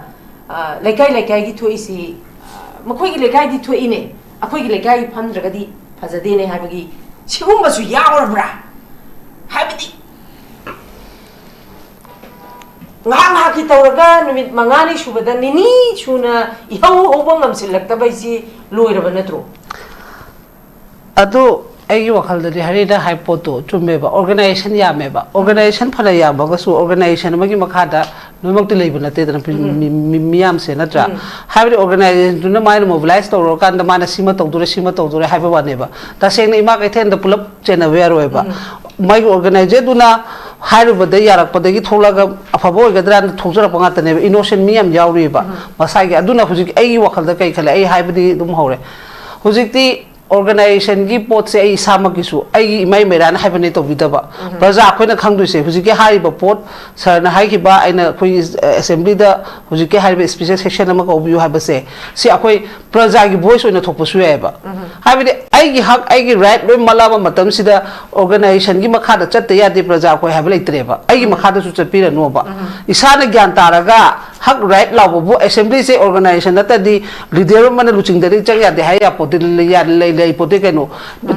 ꯑ, ꯂꯩꯀꯥꯏ ꯂꯩꯀꯥꯏꯒꯤ ꯊꯣꯛꯏꯁꯤ, ꯑ, ꯃꯈꯣꯏꯒꯤ ꯂꯩꯀꯥꯏꯗꯤ ꯊꯣꯛꯏꯅꯦ, ꯑꯩꯈꯣꯏꯒꯤ ꯂꯩꯀꯥꯏꯒꯤ ꯐꯝꯗ꯭ꯔꯒꯗꯤ ꯐꯖꯗꯦꯅꯦ ꯍꯥꯏꯕꯒꯤ ꯁꯤꯒꯨꯝꯕꯁꯨ ꯌꯥꯎꯔꯕ꯭ꯔꯥ? ꯍꯥꯏꯕꯗꯤ ꯉꯥꯏꯍꯥꯛ ꯉꯥꯏꯍꯥꯛꯀꯤ ꯇꯧꯔꯒ ꯅꯨꯃꯤꯠ ꯃꯉꯥꯅꯤ ꯁꯨꯕꯗ ꯅꯤꯅꯤ ꯁꯨꯅ ꯏꯍꯧ ꯍꯧꯕ ꯉꯝꯁꯤꯜꯂꯛꯇꯕꯩꯁꯤ ꯂꯣꯏꯔꯕ ꯅꯠꯇ꯭ꯔꯣ? ꯑꯗꯨ ꯑꯩꯒꯤ ꯋꯥꯈꯜꯗꯗꯤ ꯍꯔꯤꯅ ꯍꯥꯏ ꯄꯣꯠꯇꯣ ꯆꯨꯝꯃꯦꯕ, ꯑꯣꯔꯒꯅꯥꯏꯖꯦꯁꯟ ꯌꯥꯝꯃꯦꯕ꯫ ꯑꯣꯔꯒꯅꯥꯏꯖꯦꯁꯟ ꯐꯅ ꯌꯥꯝꯃꯒꯁꯨ ꯑꯣꯔꯒꯅꯥꯏꯖꯦꯁꯟ ꯑꯃꯒꯤ ꯃꯈꯥꯗ ꯂꯣꯏꯅꯃꯛꯇꯤ ꯂꯩꯕ ꯅꯠꯇꯦꯗꯅ, ꯃꯤ-, ꯃꯤ-, ꯃꯤꯌꯥꯝꯁꯦ, ꯅꯠꯇ꯭ꯔꯥ? ꯍꯥꯏꯕꯗꯤ ꯑꯣꯔꯒꯅꯥꯏꯖꯦꯁꯟꯗꯨꯅ ꯃꯥꯅ ꯃꯣꯕꯤꯂꯥꯏꯁ ꯇꯧꯔꯀꯥꯟꯗ ꯃꯥꯅ ꯁꯤꯃ ꯇꯧꯗꯣꯔꯦ, ꯁꯤꯃ ꯇꯧꯗꯣꯔꯦ ꯍꯥꯏꯕ ꯋꯥꯅꯦꯕ꯫ ꯇꯁꯦꯡꯅ ꯏꯃꯥ ꯀꯩꯊꯦꯜꯗ ꯄꯨꯂꯞ ꯆꯦꯟꯅꯕ ꯌꯥꯔꯣꯏꯕ꯫ ꯃꯥꯒꯤ ꯑꯣꯔꯒꯅꯥꯏꯖꯔꯗꯨꯅ ꯍꯥꯏꯔꯨꯕꯗ ꯌꯥꯔꯛꯄꯗꯒꯤ ꯊꯣꯛꯂꯛꯑꯒ ꯑꯐꯕ ꯑꯣꯏꯒꯗ꯭ꯔꯥꯅ ꯊꯣꯛꯆꯔꯛꯄ ꯉꯥꯛꯇꯅꯦꯕ꯫ ꯏꯅꯣꯁꯦꯟ ꯃꯤ ꯌꯥꯝ ꯌꯥꯎꯔꯤꯕ ꯃꯁꯥꯒꯤ꯫ ꯑꯗꯨꯅ ꯍꯧꯖꯤꯛ ꯑꯩꯒꯤ ꯋꯥꯈꯜꯗ ꯀꯩ ꯈꯜꯂꯦ, ꯑꯩ ꯍꯥꯏꯕꯗꯤ ꯑꯗꯨꯝ ꯍꯧꯔꯦ꯫ ꯍꯧꯖꯤꯛꯇꯤ ꯑꯣꯔꯒꯅꯥꯏꯖꯦꯁꯟꯒꯤ ꯄꯣꯠꯁꯦ ꯑꯩ ꯏꯁꯥꯃꯛꯀꯤꯁꯨ ꯑꯩꯒꯤ ꯏꯃꯥ ꯏꯃꯩꯔꯥꯅ ꯍꯥꯏꯕꯅꯦ ꯇꯧꯕꯤꯗꯕ꯫ ꯄ꯭ꯔꯖꯥ ꯑꯩꯈꯣꯏꯅ ꯈꯪꯗꯣꯏꯁꯦ ꯍꯧꯖꯤꯛꯀꯤ ꯍꯥꯏꯔꯤꯕ ꯄꯣꯠ, ꯁꯥꯔꯅ ꯍꯥꯏꯈꯤꯕ, ꯑꯩꯅ ꯑꯩꯈꯣꯏꯒꯤ ꯑꯦꯁꯦꯝꯕ꯭ꯂꯤꯗ ꯍꯧꯖꯤꯛꯀꯤ ꯍꯥꯏꯔꯤꯕ ꯁ꯭ꯄꯤꯁꯦꯜ ꯁꯦꯛꯁꯟ ꯑꯃ ꯀꯧꯕꯤꯌꯨ ꯍꯥꯏꯕꯁꯦ, ꯁꯤ ꯑꯩꯈꯣꯏ ꯄ꯭ꯔꯖꯥꯒꯤ ꯚꯣꯏꯁ ꯑꯣꯏꯅ ꯊꯣꯛꯄꯁꯨ ꯌꯥꯏꯑꯕ꯫ ꯍꯥꯏꯕꯗꯤ ꯑꯩꯒꯤ ꯍꯛ, ꯑꯩꯒꯤ ꯔꯥꯏꯠ ꯂꯣꯏ ꯃꯠꯂꯛꯑꯕ ꯃꯇꯝꯁꯤꯗ ꯑꯣꯔꯒꯅꯥꯏꯖꯦꯁꯟꯒꯤ ꯃꯈꯥꯗ ꯆꯠꯇ ꯌꯥꯗꯦ ꯄ꯭ꯔꯖꯥ ꯑꯩꯈꯣꯏ ꯍꯥꯏꯕ ꯂꯩꯇ꯭ꯔꯦꯕ꯫ ꯑꯩꯒꯤ ꯃꯈꯥꯗꯁꯨ ꯆꯠꯄꯤꯔꯅꯣꯕ꯫ ꯏꯁꯥꯅ ꯒ꯭ꯌꯥꯟ ꯇꯥꯔꯒ ꯍꯛ, ꯔꯥꯏꯠ ꯂꯥꯎꯕꯕꯨ ꯑꯦꯁꯦꯝꯕ꯭ꯂꯤꯁꯦ ꯑꯣꯔꯒꯅꯥꯏꯖꯦꯁꯟ ꯅꯠꯇ꯭ꯔꯗꯤ ꯂꯤꯗꯔ ꯑꯃꯅ ꯂꯨꯆꯤꯡꯗꯗꯤ ꯆꯪ ꯌꯥꯗꯦ ꯍꯥꯏ ꯌꯥꯄꯣꯠꯇꯦ, ꯂꯩ-, ꯌꯥ-, ꯂꯩ-, ꯂꯩ ꯄꯣꯠꯇꯦ ꯀꯩꯅꯣ꯫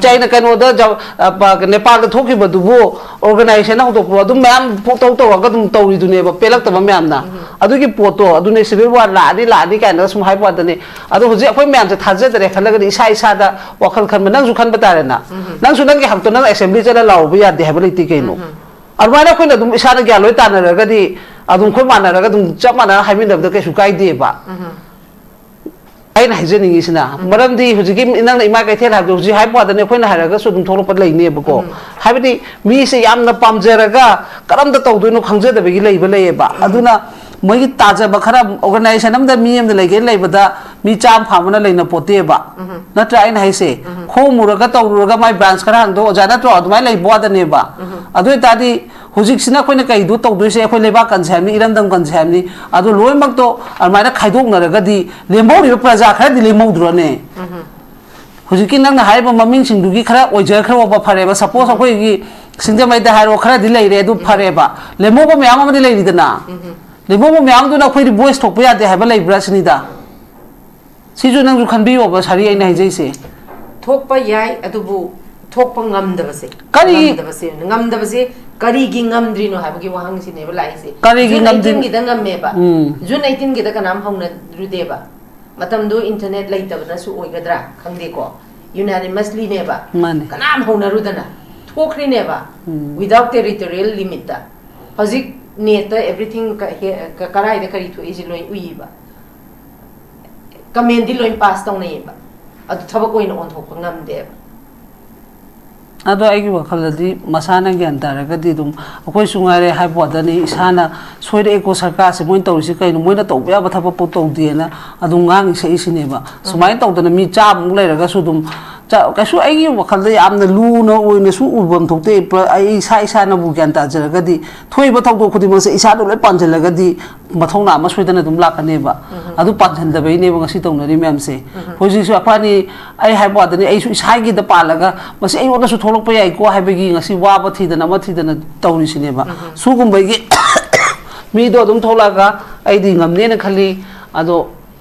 ꯆꯥꯏꯅ ꯀꯩꯅꯣꯗ ꯖ-, ꯑ, ꯄ-, ꯅꯦꯄꯥꯜꯗ ꯊꯣꯛꯈꯤꯕꯗꯨꯕꯨ ꯑꯣꯔꯒꯅꯥꯏꯖꯦꯁꯟꯅ ꯍꯧꯗꯣꯛꯄ꯭ꯔꯣ? ꯑꯗꯨꯝ ꯃꯌꯥꯝ ꯄꯣꯛꯇꯧ ꯇꯧꯔꯒ ꯑꯗꯨꯝ ꯇꯧꯔꯤꯗꯨꯅꯦꯕ, ꯄꯦꯜꯂꯛꯇꯕ ꯃꯌꯥꯝꯅ꯫ ꯑꯗꯨꯒꯤ ꯄꯣꯠꯇꯣ, ꯑꯗꯨꯅꯦ ꯁꯤꯚꯤꯜ ꯋꯥꯔ ꯂꯥꯛꯑꯅꯤ, ꯂꯥꯛꯑꯅꯤ ꯀꯥꯏꯅꯒ ꯁꯨꯝ ꯍꯥꯏꯕ ꯋꯥꯗꯅꯤ꯫ ꯑꯗꯣ ꯍꯧꯖꯤꯛ ꯑꯩꯈꯣꯏ ꯃꯌꯥꯝꯁꯦ ꯊꯥꯖꯗ꯭ꯔꯦ ꯈꯜꯂꯒꯗꯤ ꯏꯁꯥ ꯏꯁꯥꯗ ꯋꯥꯈꯜ ꯈꯟꯕ, ꯅꯪꯁꯨ ꯈꯟꯕ ꯇꯥꯔꯦꯅ꯫ ꯅꯪꯁꯨ ꯅꯪꯒꯤ ꯍꯛꯇꯣ ꯅꯪ ꯑꯦꯁꯦꯝꯕ꯭ꯂꯤ ꯆꯠꯂ ꯂꯥꯎꯔꯨꯕ ꯌꯥꯗꯦ ꯍꯥꯏꯕ ꯂꯩꯇꯦ ꯀꯩꯅꯣ꯫ ꯑꯗꯨꯃꯥꯏꯅ ꯑꯩꯈꯣꯏꯅ ꯑꯗꯨꯝ ꯏꯁꯥꯅ ꯒ꯭ꯌꯥꯟ ꯂꯣꯏ ꯇꯥꯅꯔꯒꯗꯤ ꯑꯗꯨꯝ ꯑꯩꯈꯣꯏ ꯃꯥꯟꯅꯔꯒ ꯑꯗꯨꯝ ꯆꯞ ꯃꯥꯟꯅꯅ ꯍꯥꯏꯃꯤꯟꯅꯕꯗ ꯀꯩꯁꯨ ꯀꯥꯏꯗꯦꯕ꯫ ꯑꯩꯅ ꯍꯥꯏꯖꯅꯤꯡꯉꯤꯁꯤꯅ, ꯃꯔꯝꯗꯤ ꯍꯧꯖꯤꯛꯀꯤ ꯅꯪꯅ ꯏꯃꯥ ꯀꯩꯊꯦꯜ ꯍꯥꯏꯕꯗꯣ ꯍꯧꯖꯤꯛ ꯍꯥꯏꯕ ꯋꯥꯗꯅꯤ, ꯑꯩꯈꯣꯏꯅ ꯍꯥꯏꯔꯒꯁꯨ ꯑꯗꯨꯝ ꯊꯣꯛꯂꯛꯄ ꯂꯩꯅꯦꯕꯀꯣ꯫ ꯍꯥꯏꯕꯗꯤ ꯃꯤꯁꯦ ꯌꯥꯝꯅ ꯄꯥꯝꯖꯔꯒ ꯀꯔꯝꯇ ꯇꯧꯗꯣꯏꯅꯣ ꯈꯪꯖꯗꯕꯒꯤ ꯂꯩꯕ ꯂꯩꯌꯦꯕ꯫ ꯑꯗꯨꯅ ꯃꯣꯏꯒꯤ ꯇꯥꯖꯕ ꯈꯔ, ꯑꯣꯔꯒꯅꯥꯏꯖꯦꯁꯟ ꯑꯃꯗ ꯃꯤ ꯑꯃꯗ ꯂꯩꯒꯦꯅ ꯂꯩꯕꯗ ꯃꯤ ꯆꯥꯝ ꯐꯥꯕꯅ ꯂꯩꯅ ꯄꯣꯠꯇꯦꯕ꯫ ꯅꯠꯇ꯭ꯔꯥ ꯑꯩꯅ ꯍꯥꯏꯁꯦ? ꯈꯣꯝꯃꯨꯔꯒ ꯇꯧꯔꯨꯔꯒ ꯃꯥꯏ branch ꯈꯔ ꯍꯥꯡꯗꯣꯛ, ꯑꯣꯖꯥ ꯅꯠꯇ꯭ꯔꯣ? ꯑꯗꯨꯃꯥꯏꯅ ꯂꯩꯕ ꯋꯥꯗꯅꯦꯕ꯫ ꯑꯗꯨ ꯑꯣꯏꯇꯥꯔꯗꯤ ꯍꯧꯖꯤꯛꯁꯤꯅ ꯑꯩꯈꯣꯏꯅ ꯀꯩꯗꯣ ꯇꯧꯗꯣꯏꯁꯦ? ꯑꯩꯈꯣꯏ ꯂꯩꯕꯥꯛ ꯀꯟꯁꯦ ꯍꯥꯏꯕꯅꯤ, ꯏꯔꯝꯗꯝ ꯀꯟꯁꯦ ꯍꯥꯏꯕꯅꯤ꯫ ꯑꯗꯨ ꯂꯣꯏꯅꯃꯛꯇꯣ ꯑꯗꯨꯃꯥꯏꯅ ꯈꯥꯏꯗꯣꯛꯅꯔꯒꯗꯤ ꯂꯦꯝꯍꯧꯔꯤꯕ ꯄ꯭ꯔꯖꯥ ꯈꯔꯗꯤ ꯂꯦꯝꯍꯧꯗ꯭ꯔꯣꯅꯦ? ꯍꯧꯖꯤꯛꯀꯤ ꯅꯪꯅ ꯍꯥꯏꯔꯤꯕ ꯃꯃꯤꯡꯁꯤꯡꯗꯨꯒꯤ ꯈꯔ ꯑꯣꯏꯖꯈ꯭ꯔꯕ ꯐꯔꯦꯕ꯫ Suppose ꯑꯩꯈꯣꯏꯒꯤ ꯁꯤꯡꯖꯃꯩꯗ ꯍꯥꯏꯔꯣ, ꯈꯔꯗꯤ ꯂꯩꯔꯦ, ꯑꯗꯨ ꯐꯔꯦꯕ꯫ ꯂꯦꯝꯍꯧꯕ ꯃꯌꯥꯝ ꯑꯃꯗꯤ ꯂꯩꯔꯤꯗꯅ꯫ ꯂꯦꯝꯍꯧꯕ ꯃꯌꯥꯝꯗꯨꯅ ꯑꯩꯈꯣꯏꯗꯤ voice ꯊꯣꯛꯄ ꯌꯥꯗꯦ ꯍꯥꯏꯕ ꯂꯩꯕ꯭ꯔꯥ ꯁꯤꯅꯤꯗ꯫ ꯁꯤꯁꯨ ꯅꯪꯁꯨ ꯈꯟꯕꯤꯌꯣꯕ, ꯁꯥꯔꯤ, ꯑꯩꯅ ꯍꯥꯏꯖꯩꯁꯦ꯫ ꯊꯣꯛꯄ ꯌꯥꯏ, ꯑꯗꯨꯕꯨ ꯊꯣꯛꯄ ꯉꯝꯗꯕꯁꯦ꯫ ꯀꯔꯤ? ꯉꯝꯗꯕꯁꯦ, ꯉꯝꯗꯕꯁꯦ ꯀꯔꯤꯒꯤ ꯉꯝꯗ꯭ꯔꯤꯅꯣ ꯍꯥꯏꯕꯒꯤ ꯋꯥꯍꯪꯁꯤꯅꯦꯕ ꯂꯥꯛꯏꯁꯦ꯫ ꯀꯔꯤꯒꯤ June ꯉꯝꯗ꯭ꯔꯤ- eighteen ꯒꯤꯗ ꯉꯝꯃꯦꯕ꯫ ꯎꯝ. June eighteen ꯒꯤꯗ ꯀꯅꯥꯝ ꯍꯧꯅꯔꯨꯗꯦꯕ꯫ ꯃꯇꯝꯗꯨ internet ꯂꯩꯇꯕꯅꯁꯨ ꯑꯣꯏꯒꯗ꯭ꯔꯥ ꯈꯪꯗꯦꯀꯣ, unanimously ꯅꯦꯕ꯫ ꯃꯥꯅꯦ. ꯀꯅꯥꯝ ꯍꯧꯅꯔꯨꯗꯅ ꯊꯣꯛꯈ꯭ꯔꯤꯅꯦꯕ, without territorial limit ꯇ꯫ ꯍꯧꯖꯤꯛ net ꯇ everything ꯀ-, ꯍꯦ-, ꯀ-, ꯀꯔꯥꯏꯗ ꯀꯔꯤ ꯊꯣꯛꯏꯁꯦ ꯂꯣꯏ ꯎꯏꯕ꯫ Comment ꯗꯤ ꯂꯣꯏ pass ꯇꯧꯅꯩꯌꯦꯕ, ꯑꯗꯨ ꯊꯕꯛ ꯑꯣꯏꯅ ꯑꯣꯟꯊꯣꯛꯄ ꯉꯝꯗꯦꯕ꯫ ꯑꯗꯣ ꯑꯩꯒꯤ ꯋꯥꯈꯜꯗꯗꯤ ꯃꯁꯥꯅ ꯒ꯭ꯌꯥꯟ ꯇꯥꯔꯒꯗꯤ ꯑꯗꯨꯝ, ꯑꯩꯈꯣꯏꯁꯨ ꯉꯥꯏꯔꯦ ꯍꯥꯏꯕ ꯋꯥꯗꯅꯤ, ꯏꯁꯥꯅ ꯁꯣꯏꯔꯛꯑꯦꯀꯣ, ꯁꯔꯀꯥꯔꯁꯦ ꯃꯣꯏꯅ ꯇꯧꯔꯤꯁꯤ ꯀꯩꯅꯣ, ꯃꯣꯏꯅ ꯇꯧꯕ ꯌꯥꯕ ꯊꯕꯛꯄꯨ ꯇꯧꯗꯦꯅ ꯑꯗꯨꯝ ꯉꯥꯡꯉꯤ ꯁꯛꯏꯁꯤꯅꯦꯕ꯫ ꯁꯨꯃꯥꯏꯅ ꯇꯧꯗꯅ ꯃꯤ ꯆꯥꯝꯃꯨꯛ ꯂꯩꯔꯒꯁꯨ ꯑꯗꯨꯝ, ꯆ-, ꯀꯩꯁꯨ ꯑꯩꯒꯤ ꯋꯥꯈꯜꯗ ꯌꯥꯝꯅ ꯂꯨꯅ ꯑꯣꯏꯅꯁꯨ ꯎꯐꯝ ꯊꯣꯛꯇꯦ꯫ ꯄ꯭ꯔ-, ꯑꯩ ꯏꯁꯥ ꯏꯁꯥꯅꯕꯨ ꯒ꯭ꯌꯥꯟ ꯇꯥꯖꯔꯒꯗꯤ, ꯊꯣꯛꯏꯕ ꯊꯧꯗꯣꯛ ꯈꯨꯗꯤꯡꯃꯛꯁꯦ ꯏꯁꯥꯗ ꯂꯣꯏ ꯄꯥꯟꯁꯤꯜꯂꯒꯗꯤ ꯃꯊꯧꯅꯥ ꯑꯃ ꯁꯣꯏꯗꯅ ꯑꯗꯨꯝ ꯂꯥꯛꯀꯅꯦꯕ꯫ ꯑꯗꯨ ꯄꯥꯟꯁꯤꯟꯗꯕꯩꯅꯦꯕ ꯉꯁꯤ ꯇꯧꯅꯔꯤ ꯃꯌꯥꯝꯁꯦ꯫ ꯍꯧꯖꯤꯛꯁꯨ ꯑꯩꯈꯣꯏꯅꯤ, ꯑꯩ ꯍꯥꯏꯕ ꯋꯥꯗꯅꯤ, ꯑꯩꯁꯨ ꯏꯁꯥꯒꯤꯗ ꯄꯥꯜꯂꯒ ꯃꯁꯤ ꯑꯩꯉꯣꯟꯗꯁꯨ ꯊꯣꯛꯂꯛꯄ ꯌꯥꯏꯀꯣ ꯍꯥꯏꯕꯒꯤ ꯉꯁꯤ ꯋꯥꯕ ꯊꯤꯗꯅ ꯑꯃ ꯊꯤꯗꯅ ꯇꯧꯔꯤꯁꯤꯅꯦꯕ꯫ ꯁꯤꯒꯨꯝꯕꯒꯤ ꯃꯤꯗꯣ ꯑꯗꯨꯝ ꯊꯣꯛꯂꯛꯑꯒ ꯑꯩꯗꯤ ꯉꯝꯅꯦꯅ ꯈꯜꯂꯤ꯫ ꯑꯗꯣ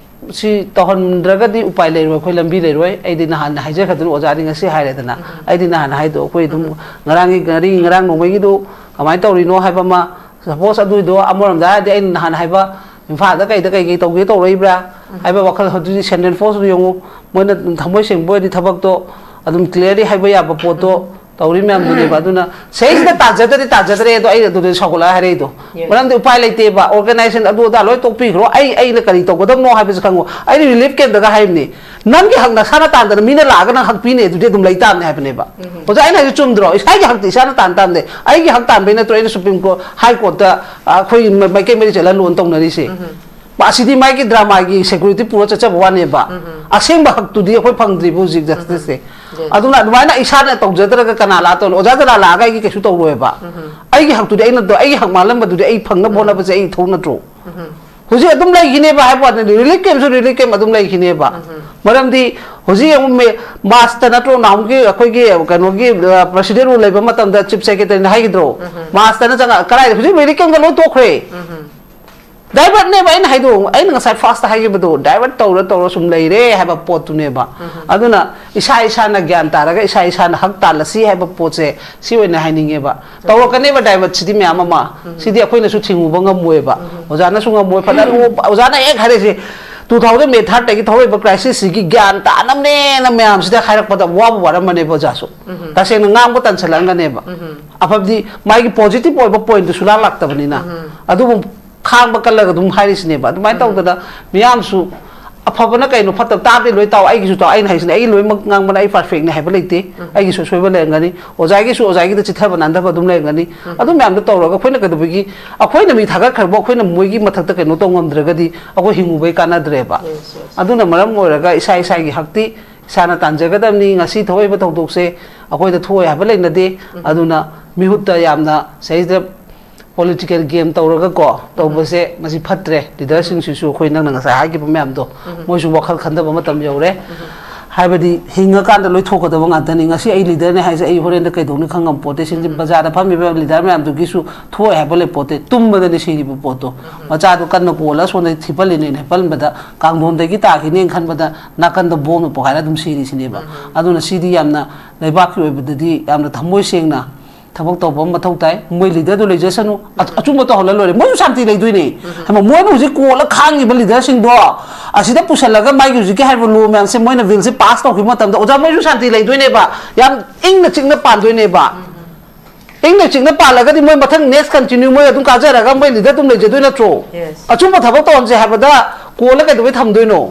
ꯁꯤ ꯇꯧꯍꯟꯗ꯭ꯔꯒꯗꯤ ꯎꯄꯥꯏ ꯂꯩꯔꯣꯏ, ꯑꯩꯈꯣꯏ ꯂꯝꯕꯤ ꯂꯩꯔꯣꯏ꯫ ꯑꯩꯗꯤ ꯅꯍꯥꯟ ꯍꯥꯏꯖꯈ꯭ꯔꯗꯨꯅ, ꯑꯣꯖꯥꯗꯤ ꯉꯁꯤ ꯍꯥꯏꯔꯦꯗꯅ, ꯑꯩꯗꯤ ꯅꯍꯥꯟ ꯍꯥꯏꯗꯣ ꯑꯩꯈꯣꯏ ꯑꯗꯨꯝ ꯉꯔꯥꯡꯒꯤ, ꯉꯥꯔꯤ, ꯉꯔꯥꯡ ꯅꯣꯡꯃꯒꯤꯗꯣ ꯀꯃꯥꯏꯅ ꯇꯧꯔꯤꯅꯣ ꯍꯥꯏꯕ ꯑꯃ, suppose ꯑꯗꯨꯏꯗꯣ ꯑꯃꯔꯣꯝꯗ ꯍꯥꯏꯔꯗꯤ ꯑꯩꯅ ꯅꯍꯥꯟ ꯍꯥꯏꯕ ꯏꯝꯐꯥꯜꯗ ꯀꯩꯗ ꯀꯩꯀꯩ ꯇꯧꯒꯦ ꯇꯧꯔꯛꯏꯕ꯭ꯔꯥ ꯍꯥꯏꯕ ꯋꯥꯈꯜ, ꯍꯧꯖꯤꯛ central force ꯇꯨ ꯌꯦꯡꯉꯨ, ꯃꯣꯏꯅ ꯊꯃꯣꯏ ꯁꯦꯡꯕ ꯑꯣꯏꯔꯗꯤ ꯊꯕꯛꯇꯣ ꯑꯗꯨꯝ clearly ꯍꯥꯏꯕ ꯌꯥꯕ ꯄꯣꯠꯇꯣ ꯇꯧꯔꯤ ꯃꯌꯥꯝꯗꯨꯅꯦꯕ꯫ ꯑꯗꯨꯅ ꯁꯤꯗꯩꯁꯤꯗ ꯇꯥꯖꯗ꯭ꯔꯗꯤ ꯇꯥꯖꯗ꯭ꯔꯦ, ꯑꯗꯣ ꯑꯩ ꯑꯗꯨꯗ ꯁꯧꯒꯠꯂꯒ ꯍꯥꯏꯔꯛꯏꯗꯣ꯫ Yes. ꯃꯔꯝꯗꯤ ꯎꯄꯥꯏ ꯂꯩꯇꯦꯕ, organization ꯑꯗꯨ ꯑꯗꯥ ꯂꯣꯏ ꯇꯣꯛꯄꯤꯈ꯭ꯔꯣ, ꯑꯩ, ꯑꯩꯅ ꯀꯔꯤ ꯇꯧꯒꯗꯕꯅꯣ ꯍꯥꯏꯕꯁꯤ ꯈꯪꯉꯣ꯫ ꯑꯩꯅ relief camp ꯇꯒ ꯍꯥꯏꯕꯅꯤ, ꯅꯪꯒꯤ ꯍꯛ ꯅꯁꯥꯅ ꯇꯥꯟꯗꯅ ꯃꯤꯅ ꯂꯥꯛꯑꯒ ꯅꯪ ꯍꯛ ꯄꯤꯅꯦ ꯑꯗꯨꯗꯤ ꯑꯗꯨꯝ ꯂꯩ ꯇꯥꯕꯅꯦ ꯍꯥꯏꯕꯅꯦꯕ꯫ ꯑꯣꯖꯥ, ꯑꯩꯅ ꯍꯥꯏꯁꯦ ꯆꯨꯝꯗ꯭ꯔꯣ? ꯏꯁꯥꯒꯤ ꯍꯛꯇꯤ ꯏꯁꯥꯅ ꯇꯥꯟ ꯇꯥꯕꯅꯦ꯫ ꯑꯩꯒꯤ ꯍꯛ ꯇꯥꯟꯕꯩ ꯅꯠꯇ꯭ꯔꯣ ꯑꯩꯅ Supreme Court, High Court ꯇ, ꯑ, ꯑꯩꯈꯣꯏ ꯃ-, ꯃꯥꯏꯀꯩ ꯃꯔꯤ ꯆꯠꯂ loan ꯇꯧꯅꯔꯤꯁꯦ? ꯑꯁꯤꯗꯤ ꯃꯥꯒꯤ ꯗ꯭ꯔꯃꯥꯒꯤ ꯁꯦꯀ꯭ꯌꯨꯔꯤꯇꯤ ꯄꯨꯔ ꯆꯠꯆꯕ ꯋꯥꯅꯦꯕ꯫ ꯑꯁꯦꯡꯕ ꯍꯛꯇꯨꯗꯤ ꯑꯩꯈꯣꯏ ꯐꯪꯗ꯭ꯔꯤꯕ ꯍꯧꯖꯤꯛ ꯖꯁꯇꯤꯁꯁꯦ꯫ ꯑꯗꯨꯅ ꯑꯗꯨꯃꯥꯏꯅ ꯏꯁꯥꯅ ꯇꯧꯖꯗ꯭ꯔꯒ ꯀꯅꯥ ꯂꯥꯛꯇꯧꯅꯣ? ꯑꯣꯖꯥ ꯖꯂꯥꯜ ꯂꯥꯛꯑꯒ ꯑꯩꯒꯤ ꯀꯩꯁꯨ ꯇꯧꯔꯣꯏꯕ꯫ ꯑꯩꯒꯤ ꯍꯛꯇꯨꯗꯤ ꯑꯩꯅ ꯇꯧ-, ꯑꯩꯒꯤ ꯍꯛ ꯃꯥꯜꯂꯝꯕꯗꯨꯗꯤ ꯑꯩ ꯐꯪꯅꯕ ꯍꯣꯠꯅꯕꯁꯦ ꯑꯩ ꯏꯊꯧ ꯅꯠꯇ꯭ꯔꯣ? ꯍꯧꯖꯤꯛ ꯑꯗꯨꯝ ꯂꯩꯈꯤꯅꯦꯕ ꯍꯥꯏꯕ ꯋꯥꯅꯤ, ꯔꯤꯂꯤꯐ ꯀꯦꯝꯁꯨ ꯔꯤꯂꯤꯐ ꯀꯦꯝ ꯑꯗꯨꯝ ꯂꯩꯈꯤꯅꯦꯕ꯫ ꯃꯔꯝꯗꯤ ꯍꯧꯖꯤꯛ ꯌꯦꯡꯉꯨ, ꯃꯦ-, ꯃꯥꯔꯁꯇ ꯅꯠꯇ꯭ꯔꯣ ꯅꯍꯥꯟꯃꯨꯛꯀꯤ ꯑꯩꯈꯣꯏꯒꯤ ꯀꯩꯅꯣꯒꯤ, ꯑ, ꯄ꯭ꯔꯁꯤꯗꯦꯟ ꯔꯨꯜ ꯂꯩꯕ ꯃꯇꯝꯗ ꯆꯤꯐ ꯁꯦꯀ꯭ꯔꯦꯇꯔꯤꯅ ꯍꯥꯏꯈꯤꯗ꯭ꯔꯣ? ꯃꯥꯔꯁꯇꯅ ꯆꯪꯉꯛ-, ꯀꯗꯥꯏꯗ? ꯍꯧꯖꯤꯛ ꯔꯤꯂꯤꯐ ꯀꯦꯝꯗ ꯂꯣꯏ ꯇꯣꯛꯈ꯭ꯔꯦ꯫ ꯗꯥꯏꯚꯔꯠꯅꯦꯕ ꯑꯩꯅ ꯍꯥꯏꯗꯣ, ꯑꯩꯅ ꯉꯁꯥꯏ ꯐꯥꯔꯁꯇ ꯍꯥꯏꯈꯤꯕꯗꯣ, ꯗꯥꯏꯚꯔꯠ ꯇꯧꯔ ꯇꯧꯔ ꯁꯨꯝ ꯂꯩꯔꯦ ꯍꯥꯏꯕ ꯄꯣꯠꯇꯨꯅꯦꯕ꯫ ꯑꯗꯨꯅ ꯏꯁꯥ ꯏꯁꯥꯅ ꯒ꯭ꯌꯥꯟ ꯇꯥꯔꯒ ꯏꯁꯥ ꯏꯁꯥꯅ ꯍꯛ ꯇꯥꯜꯂꯁꯤ ꯍꯥꯏꯕ ꯄꯣꯠꯁꯦ ꯁꯤ ꯑꯣꯏꯅ ꯍꯥꯏꯅꯤꯡꯉꯦꯕ꯫ ꯇꯧꯔꯛꯀꯅꯦꯕ ꯗꯥꯏꯚꯔꯠꯁꯤꯗꯤ ꯃꯌꯥꯝ ꯑꯃ꯫ ꯁꯤꯗꯤ ꯑꯩꯈꯣꯏꯅꯁꯨ ꯊꯤꯡꯉꯨꯕ ꯉꯝꯃꯣꯏꯕ꯫ ꯑꯣꯖꯥꯅꯁꯨ ꯉꯝꯃꯣꯏ, ꯐꯅ ꯑꯣꯖꯥꯅ ꯍꯦꯛ ꯍꯥꯏꯔꯛꯏꯁꯦ, "ꯇꯨ ꯊꯥꯎꯖꯟ ꯃꯦ ꯊꯥꯔꯠꯇꯒꯤ ꯊꯣꯛꯂꯛꯏꯕ ꯀ꯭ꯔꯥꯏꯁꯤꯁꯁꯤꯒꯤ ꯒ꯭ꯌꯥꯟ ꯇꯥꯅꯕꯅꯦꯅ" ꯃꯌꯥꯝꯁꯤꯗ ꯍꯥꯏꯔꯛꯄꯗ ꯋꯥꯕꯨ ꯋꯥꯔꯝꯃꯅꯦꯕ ꯑꯣꯖꯥꯁꯨ꯫ ꯇꯁꯦꯡꯅ ꯉꯥꯡꯕ ꯇꯟꯁꯤꯜꯂꯛꯑꯝꯒꯅꯦꯕ꯫ ꯑꯐꯕꯗꯤ ꯃꯥꯒꯤ ꯄꯣꯖꯤꯇꯤꯚ ꯑꯣꯏꯕ ꯄꯣꯏꯟꯠꯇꯨ ꯁꯨꯡꯂꯥꯛ ꯂꯥꯛꯇꯕꯅꯤꯅ꯫ ꯑꯗꯨꯕꯨ ꯈꯥꯡꯕ ꯀꯜꯂꯒ ꯑꯗꯨꯝ ꯍꯥꯏꯔꯤꯁꯤꯅꯦꯕ꯫ ꯑꯗꯨꯃꯥꯏꯅ ꯇꯧꯗꯅ ꯃꯤꯌꯥꯝꯁꯨ ꯑꯐꯕꯅ ꯀꯩꯅꯣ, ꯐꯠꯇꯕ ꯇꯥꯕꯗꯤ ꯂꯣꯏ ꯇꯥꯎ, ꯑꯩꯒꯤꯁꯨ ꯇꯥꯎ꯫ ꯑꯩꯅ ꯍꯥꯏꯁꯤꯅꯦ, ꯑꯩ ꯂꯣꯏꯅꯃꯛ ꯉꯥꯡꯕꯅ ꯑꯩ ꯄꯔꯐꯦꯛꯅꯦ ꯍꯥꯏꯕ ꯂꯩꯇꯦ꯫ ꯑꯩꯒꯤꯁꯨ ꯑꯁꯣꯏꯕ ꯂꯩꯔꯝꯒꯅꯤ, ꯑꯣꯖꯥꯒꯤꯁꯨ ꯑꯣꯖꯥꯒꯤꯗ ꯆꯤꯠꯊꯕ ꯅꯥꯟꯊꯕ ꯑꯗꯨꯝ ꯂꯩꯔꯝꯒꯅꯤ꯫ ꯑꯗꯨ ꯃꯌꯥꯝꯗꯣ ꯇꯧꯔꯒ ꯑꯩꯈꯣꯏꯅ ꯀꯩꯗꯧꯕꯒꯤ, ꯑꯩꯈꯣꯏꯅ ꯃꯤ ꯊꯥꯒꯠꯈ꯭ꯔꯕ ꯑꯩꯈꯣꯏꯅ ꯃꯣꯏꯒꯤ ꯃꯊꯛꯇ ꯀꯩꯅꯣ ꯇꯧ ꯉꯝꯗ꯭ꯔꯒꯗꯤ ꯑꯩꯈꯣꯏ ꯍꯤꯡꯉꯨꯕꯩ ꯀꯥꯟꯅꯗ꯭ꯔꯦꯕ꯫ ꯑꯗꯨꯅ ꯃꯔꯝ ꯑꯣꯏꯔꯒ ꯏꯁꯥ ꯏꯁꯥꯒꯤ ꯍꯛꯇꯤ ꯏꯁꯥꯅ ꯇꯥꯟꯖꯒꯗꯕꯅꯤ꯫ ꯉꯁꯤ ꯊꯣꯛꯏꯕ ꯊꯧꯗꯣꯛꯁꯦ ꯑꯩꯈꯣꯏꯗ ꯊꯣꯛꯑꯣꯏ ꯍꯥꯏꯕ ꯂꯩꯅꯗꯦ꯫ ꯑꯗꯨꯅ ꯃꯤꯍꯨꯠꯇ ꯌꯥꯝꯅ ꯁꯤꯗꯩꯁꯤꯗ ꯄꯣꯂꯤꯇꯤꯀꯦꯜ ꯒꯦꯝ ꯇꯧꯔꯒꯀꯣ ꯇꯧꯕꯁꯦ ꯃꯁꯤ ꯐꯠꯇ꯭ꯔꯦ꯫ ꯂꯤꯗꯔꯁꯤꯡꯁꯤꯁꯨ ꯑꯩꯈꯣꯏ ꯅꯪꯅ ꯉꯁꯥꯏ ꯍꯥꯏꯈꯤꯕ ꯃꯌꯥꯝꯗꯣ ꯃꯣꯏꯁꯨ ꯋꯥꯈꯜ ꯈꯟꯊꯕ ꯃꯇꯝ ꯌꯧꯔꯦ꯫ ꯍꯥꯏꯕꯗꯤ ꯍꯤꯡꯉꯀꯥꯟꯗ ꯂꯣꯏ ꯊꯣꯛꯀꯗꯕ ꯉꯥꯛꯇꯅꯤ꯫ ꯉꯁꯤ ꯑꯩ ꯂꯤꯗꯔꯅꯦ ꯍꯥꯏꯁꯦ ꯑꯩ ꯍꯣꯔꯦꯟꯗ ꯀꯩꯗꯧꯅꯤ ꯈꯪꯉꯝ ꯄꯣꯠꯇꯦ꯫ ꯁꯤ ꯕꯖꯥꯔꯗ ꯐꯝꯃꯤꯕ ꯂꯤꯗꯔ ꯃꯌꯥꯝꯗꯨꯒꯤꯁꯨ ꯊꯣꯛꯑꯣꯏ ꯍꯥꯏꯕ ꯂꯩ ꯄꯣꯠꯇꯦ꯫ ꯇꯨꯝꯕꯗꯅꯦ ꯁꯤꯔꯤꯕ ꯄꯣꯠꯇꯣ꯫ ꯃꯆꯥꯗꯣ ꯀꯟꯅ ꯀꯣꯜꯂ ꯁꯣꯝꯗ ꯊꯤꯄꯜꯂꯤꯅꯦꯅ ꯍꯤꯄꯜꯕꯗ ꯀꯥꯡꯊꯣꯟꯗꯒꯤ ꯇꯥꯈꯤꯅꯦꯅ ꯈꯟꯕꯗ ꯅꯥꯀꯟꯗ ꯕꯣꯝꯅ ꯄꯣꯈꯥꯏꯔ ꯑꯗꯨꯝ ꯁꯤꯔꯤꯁꯤꯅꯦꯕ꯫ ꯑꯗꯨꯅ ꯁꯤꯗꯤ ꯌꯥꯝꯅ ꯂꯩꯕꯥꯛꯀꯤ ꯑꯣꯏꯕꯗꯗꯤ ꯌꯥꯝꯅ ꯊꯃꯣꯏ ꯁꯦꯡꯅ ꯊꯕꯛ ꯇꯧꯕ ꯑꯃ ꯃꯊꯧ ꯇꯥꯏ꯫ ꯃꯣꯏ ꯂꯤꯗꯔꯗꯨ ꯂꯩꯖꯁꯅꯨ, ꯑ-, ꯑꯆꯨꯝꯕ ꯇꯧꯍꯜꯂ ꯂꯣꯏꯔꯦ, ꯃꯣꯏꯁꯨ ꯁꯥꯟꯇꯤ ꯂꯩꯗꯣꯏꯅꯦ꯫ ꯍꯥꯏꯕ ꯃꯣꯏꯅ ꯍꯧꯖꯤꯛ ꯀꯣꯜꯂ ꯈꯥꯡꯉꯤꯕ ꯂꯤꯗꯔꯁꯤꯡꯗꯣ ꯑꯁꯤꯗ ꯄꯨꯁꯜꯂꯒ ꯃꯥꯒꯤ ꯍꯧꯖꯤꯛꯀꯤ ꯍꯥꯏꯔꯤꯕ ꯂꯣ ꯃꯌꯥꯝꯁꯦ ꯃꯣꯏꯅ ꯕꯤꯜꯁꯦ ꯄꯥꯁ ꯇꯧꯈꯤꯕ ꯃꯇꯝꯗ ꯑꯣꯖꯥ ꯃꯣꯏꯁꯨ ꯁꯥꯟꯇꯤ ꯂꯩꯗꯣꯏꯅꯦꯕ, ꯌꯥꯝ ꯏꯪꯅ ꯆꯤꯛꯅ ꯄꯥꯟꯗꯣꯏꯅꯦꯕ꯫ ꯏꯪꯅ ꯆꯤꯛꯅ ꯄꯥꯜꯂꯒꯗꯤ ꯃꯣꯏ ꯃꯊꯪ ꯅꯦꯛꯁ ꯀꯟꯇꯤꯅ꯭ꯌꯨ ꯃꯣꯏ ꯑꯗꯨꯝ ꯀꯥꯖꯔꯒ ꯃꯣꯏ ꯂꯤꯗꯔ ꯑꯗꯨꯝ ꯂꯩꯖꯗꯣꯏ ꯅꯠꯇ꯭ꯔꯣ? ꯑꯆꯨꯝꯕ ꯊꯕꯛ ꯇꯧꯍꯟꯁꯦ ꯍꯥꯏꯕꯗ ꯀꯣꯜꯂ ꯀꯩꯗꯧꯕꯩ ꯊꯝꯗꯣꯏꯅꯣ?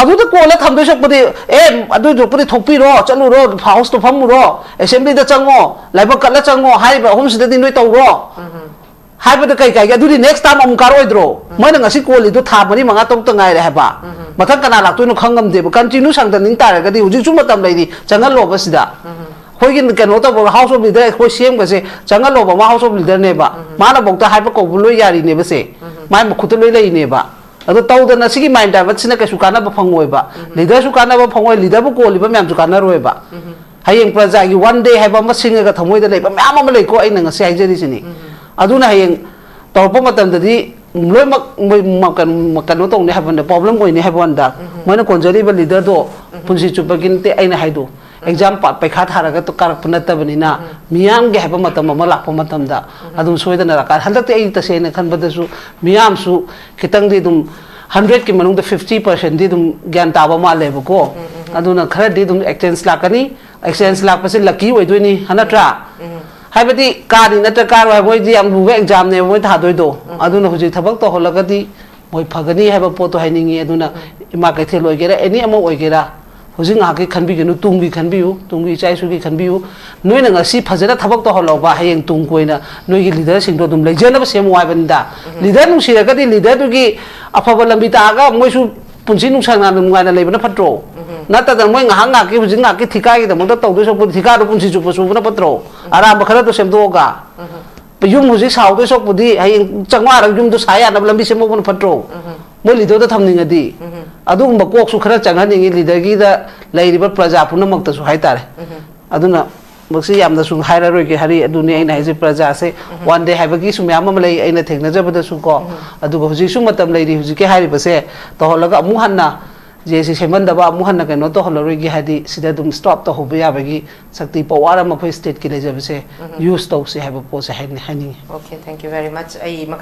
ꯑꯗꯨꯗ ꯀꯣꯜꯂ ꯊꯝꯗꯣꯏ ꯁꯔꯨꯛꯄꯨꯗꯤ, "ꯑꯦ, ꯑꯗꯨꯏ ꯁꯔꯨꯛꯄꯨꯗꯤ ꯊꯣꯛꯄꯤꯔꯣ, ꯆꯠꯂꯨꯔꯣ, ꯍꯥꯎꯁꯇꯣ ꯐꯝꯃꯨꯔꯣ, ꯑꯦꯁꯦꯝꯕ꯭ꯂꯤꯗ ꯆꯪꯉꯣ, ꯂꯥꯏꯕꯛ ꯀꯠꯂ ꯆꯪꯉꯣ, ꯍꯥꯏꯔꯤꯕ ꯑꯍꯨꯝꯁꯤꯗꯗꯤ ꯅꯣꯏ ꯇꯧꯔꯣ, ꯍꯥꯏꯕꯗ ꯀꯩ ꯀꯥꯏꯒꯦ? ꯑꯗꯨꯗꯤ next time ꯑꯃꯨꯛ ꯀꯥꯔꯛꯑꯣꯏꯗ꯭ꯔꯣ? ꯃꯣꯏꯅ ꯉꯁꯤ ꯀꯣꯜꯂꯤꯗꯣ ꯊꯥ ꯃꯔꯤ ꯃꯉꯥ ꯇꯔꯨꯛꯇ ꯉꯥꯏꯔꯦ ꯍꯥꯏꯕ꯫ ꯃꯊꯪ ꯀꯅꯥ ꯂꯥꯛꯇꯣꯏꯅꯣ ꯈꯪ ꯉꯝꯗꯦꯕ꯫ Continue ꯁꯥꯡꯗꯅꯤꯡ ꯇꯥꯔꯒꯗꯤ ꯍꯧꯖꯤꯛꯁꯨ ꯃꯇꯝ ꯂꯩꯔꯤ, ꯆꯪꯍꯜꯂꯣꯕ ꯁꯤꯗ꯫ ꯑꯩꯈꯣꯏꯒꯤ ꯀꯩꯅꯣ ꯇꯧꯕ House of Leader ꯑꯩꯈꯣꯏ ꯁꯦꯝꯒꯁꯦ ꯆꯪꯍꯜꯂꯣꯕ, ꯃꯥ House of Leaderꯅꯦꯕ꯫ ꯃꯥꯅꯐꯧꯗ ꯍꯥꯏꯕ ꯀꯧꯕ ꯂꯣꯏ ꯌꯥꯔꯤꯅꯦꯕ ꯁꯦ꯫ ꯃꯥꯏ ꯃꯈꯨꯠꯇ ꯂꯣꯏ ꯂꯩꯔꯤꯅꯦꯕ꯫ ꯑꯗꯣ ꯇꯧꯗꯅ ꯁꯤꯒꯤ mind divertꯁꯤꯅ ꯀꯩꯁꯨ ꯀꯥꯟꯅꯕ ꯐꯪꯉꯣꯏꯕ꯫ Leaderꯁꯨ ꯀꯥꯟꯅꯕ ꯐꯪꯉꯣꯏ, leaderꯕꯨ ꯀꯣꯜꯂꯤꯕ ꯃꯌꯥꯝꯁꯨ ꯀꯥꯟꯅꯔꯣꯏꯕ꯫ ꯍꯌꯦꯡ ꯄ꯭ꯔꯖꯥꯒꯤ one day ꯍꯥꯏꯕ ꯑꯃ ꯁꯤꯡꯉꯒ ꯊꯃꯣꯏꯗ ꯂꯩꯕ ꯃꯌꯥꯝ ꯑꯃ ꯂꯩꯀꯣ, ꯑꯩꯅ ꯉꯁꯤ ꯍꯥꯏꯖꯔꯤꯁꯤꯅꯤ꯫ ꯑꯗꯨꯅ ꯍꯌꯦꯡ ꯇꯧꯔꯛꯄ ꯃꯇꯝꯗꯗꯤ ꯂꯣꯏꯅꯃꯛ ꯃꯣꯏ ꯃ-, ꯀꯩꯅꯣ, ꯀꯩꯅꯣ ꯇꯧꯅꯤ ꯍꯥꯏꯕ ꯋꯥꯅꯤ, problem ꯑꯣꯏꯅꯤ ꯍꯥꯏꯕ ꯋꯥꯅꯤꯗ꯫ ꯃꯣꯏꯅ ꯀꯣꯟꯖꯔꯤꯕ leaderꯗꯣ ꯄꯨꯟꯁꯤ ꯆꯨꯞꯄꯒꯤ ꯅꯠꯇꯦ ꯑꯩꯅ ꯍꯥꯏꯗꯣ꯫ Exam ꯄ-, ꯄꯩꯈꯥ ꯊꯥꯔꯒ ꯇ-, ꯀꯥꯔꯛꯄ ꯅꯠꯇꯕꯅꯤꯅ, ꯃꯤꯌꯥꯝꯒꯤ ꯍꯥꯏꯕ ꯃꯇꯝ ꯑꯃ ꯂꯥꯛꯄ ꯃꯇꯝꯗ ꯑꯗꯨꯝ ꯁꯣꯏꯗꯅ ꯂꯥꯛꯀꯅꯤ꯫ ꯍꯟꯗꯛꯇꯤ ꯑꯩ ꯇꯁꯦꯡꯅ ꯈꯟꯕꯗꯁꯨ ꯃꯤꯌꯥꯝꯁꯨ ꯈꯤꯇꯪꯗꯤ ꯑꯗꯨꯝ hundredꯀꯤ ꯃꯅꯨꯡꯗ fifty percentꯗꯤ ꯑꯗꯨꯝ ꯒ꯭ꯌꯥꯟ ꯇꯥꯕ ꯃꯥꯜꯂꯦꯕꯀꯣ꯫ ꯑꯗꯨꯅ ꯈꯔꯗꯤ ꯑꯗꯨꯝ exchange ꯂꯥꯛꯀꯅꯤ꯫ Exchange ꯂꯥꯛꯄꯁꯦ lucky ꯑꯣꯏꯗꯣꯏꯅꯤ, ꯍꯥ, ꯅꯠꯇ꯭ꯔꯥ? ꯍꯥꯏꯕꯗꯤ ꯀꯥꯅꯤ ꯅꯠꯇ꯭ꯔ ꯀꯥꯔꯣꯏ ꯍꯥꯏꯕ, ꯃꯣꯏꯗꯤ ꯌꯥꯝ ꯂꯨꯕ examꯅꯦꯕ ꯃꯣꯏ ꯊꯥꯗꯣꯏꯗꯣ꯫ ꯑꯗꯨꯅ ꯍꯧꯖꯤꯛ ꯊꯕꯛ ꯇꯧꯍꯜꯂꯒꯗꯤ ꯃꯣꯏ ꯐꯒꯅꯤ ꯍꯥꯏꯕ ꯄꯣꯠꯇꯣ ꯍꯥꯏꯅꯤꯡꯉꯤ꯫ ꯑꯗꯨꯅ ꯏꯃꯥ ꯀꯩꯊꯦꯜ ꯑꯣꯏꯒꯦꯔꯥ, any ꯑꯃ ꯑꯣꯏꯒꯦꯔꯥ, ꯍꯧꯖꯤꯛ ꯉꯥꯏꯍꯥꯛꯀꯤ ꯈꯟꯕꯤꯒꯅꯨ, ꯇꯨꯡꯒꯤ ꯈꯟꯕꯤꯌꯨ, ꯇꯨꯡꯒꯤ ꯏꯆꯥ ꯏꯁꯨꯒꯤ ꯈꯟꯕꯤꯌꯨ꯫ ꯅꯣꯏꯅ ꯉꯁꯤ ꯐꯖꯅ ꯊꯕꯛ ꯇꯧꯍꯜꯂꯧꯕ, ꯍꯌꯦꯡ ꯇꯨꯡ ꯀꯣꯏꯅ ꯅꯣꯏꯒꯤ leaderꯁꯤꯡꯗꯣ ꯑꯗꯨꯝ ꯂꯩꯖꯅꯕ ꯁꯦꯝꯃꯨ ꯍꯥꯏꯕꯅꯤꯗ꯫ Leader ꯅꯨꯡꯁꯤꯔꯒꯗꯤ leaderꯗꯨꯒꯤ ꯑꯐꯕ ꯂꯝꯕꯤ ꯇꯥꯛꯑꯒ ꯃꯣꯏꯁꯨ ꯄꯨꯟꯁꯤ ꯅꯨꯡꯁꯥꯡꯅ ꯅꯨꯡꯉꯥꯏꯅ ꯂꯩꯕꯅ ꯐꯠꯇ꯭ꯔꯣ? ꯅꯠꯇꯗꯅ ꯃꯣꯏ ꯉꯥꯏꯍꯥꯛ ꯉꯥꯏꯍꯥꯛꯀꯤ, ꯍꯧꯖꯤꯛ ꯉꯥꯏꯍꯥꯛꯀꯤ ꯊꯤꯀꯥꯒꯤꯗꯃꯛꯇ ꯇꯧꯗꯣꯏ ꯁꯔꯨꯛꯄꯨꯗꯤ ꯊꯤꯀꯥꯗꯣ ꯄꯨꯟꯁꯤ ꯆꯨꯞꯄ ꯁꯨꯕꯅ ꯐꯠꯇ꯭ꯔꯣ? ꯑꯔꯥꯟꯕ ꯈꯔꯗꯣ ꯁꯦꯝꯗꯣꯛꯑꯒ꯫ ꯌꯨꯝ ꯍꯧꯖꯤꯛ ꯁꯥꯍꯧꯗꯣꯏ ꯁꯔꯨꯛꯄꯨꯗꯤ ꯍꯌꯦꯡ ꯆꯥꯝꯃꯉꯥꯔꯛ ꯌꯨꯝꯗꯣ ꯁꯥ ꯌꯥꯅꯕ ꯂꯝꯕꯤ ꯁꯦꯝꯍꯧꯕꯅ ꯐꯠꯇ꯭ꯔꯣ? ꯃꯣꯏ leaderꯗ ꯊꯝꯅꯤꯡꯉꯗꯤ꯫ ꯑꯗꯨꯒꯨꯝꯕ ꯀꯣꯛꯁꯨ ꯈꯔ ꯆꯪꯍꯟꯅꯤꯡꯉꯤ leaderꯒꯤꯗ ꯂꯩꯔꯤꯕ ꯄ꯭ꯔꯖꯥ ꯄꯨꯝꯅꯃꯛꯇꯁꯨ ꯍꯥꯏꯇꯥꯔꯦ꯫ ꯑꯗꯨꯅ ꯃꯁꯤ ꯌꯥꯝꯅꯁꯨ ꯍꯥꯏꯔꯔꯣꯏꯒꯦ, ꯍꯥꯏꯔꯤ ꯑꯗꯨꯅꯤ ꯑꯩꯅ ꯍꯥꯏꯁꯦ, ꯄ꯭ꯔꯖꯥꯁꯦ one day ꯍꯥꯏꯕꯒꯤꯁꯨ ꯃꯌꯥꯝ ꯑꯃ ꯂꯩ ꯑꯩꯅ ꯊꯦꯡꯅꯖꯕꯗꯁꯨ ꯀꯣ꯫ ꯑꯗꯨꯒ ꯍꯧꯖꯤꯛꯁꯨ ꯃꯇꯝ ꯂꯩꯔꯤ, ꯍꯧꯖꯤꯛꯀꯤ ꯍꯥꯏꯔꯤꯕꯁꯦ ꯇꯧꯍꯜꯂꯒ ꯑꯃꯨꯛ ꯍꯟꯅ ꯖꯦ ꯁꯤ ꯁꯦꯝꯍꯟꯗꯕ, ꯑꯃꯨꯛ ꯍꯟꯅ ꯀꯩꯅꯣ ꯇꯧꯍꯜꯂꯔꯣꯏꯒꯦ, ꯍꯥꯏꯗꯤ ꯁꯤꯗ ꯑꯗꯨꯝ stop ꯇꯧꯍꯧꯕ ꯌꯥꯕꯒꯤ ꯁꯛꯇꯤ power ꯑꯃ ꯑꯩꯈꯣꯏ stateꯀꯤ ꯂꯩꯖꯕꯁꯦ use ꯇꯧꯁꯦ ꯍꯥꯏꯕ ꯄꯣꯠꯁꯦ ꯍꯥꯏꯅꯤ-, ꯍꯥꯏꯅꯤꯡꯉꯤ꯫ Okay, thank you very much꯫ ꯑꯩ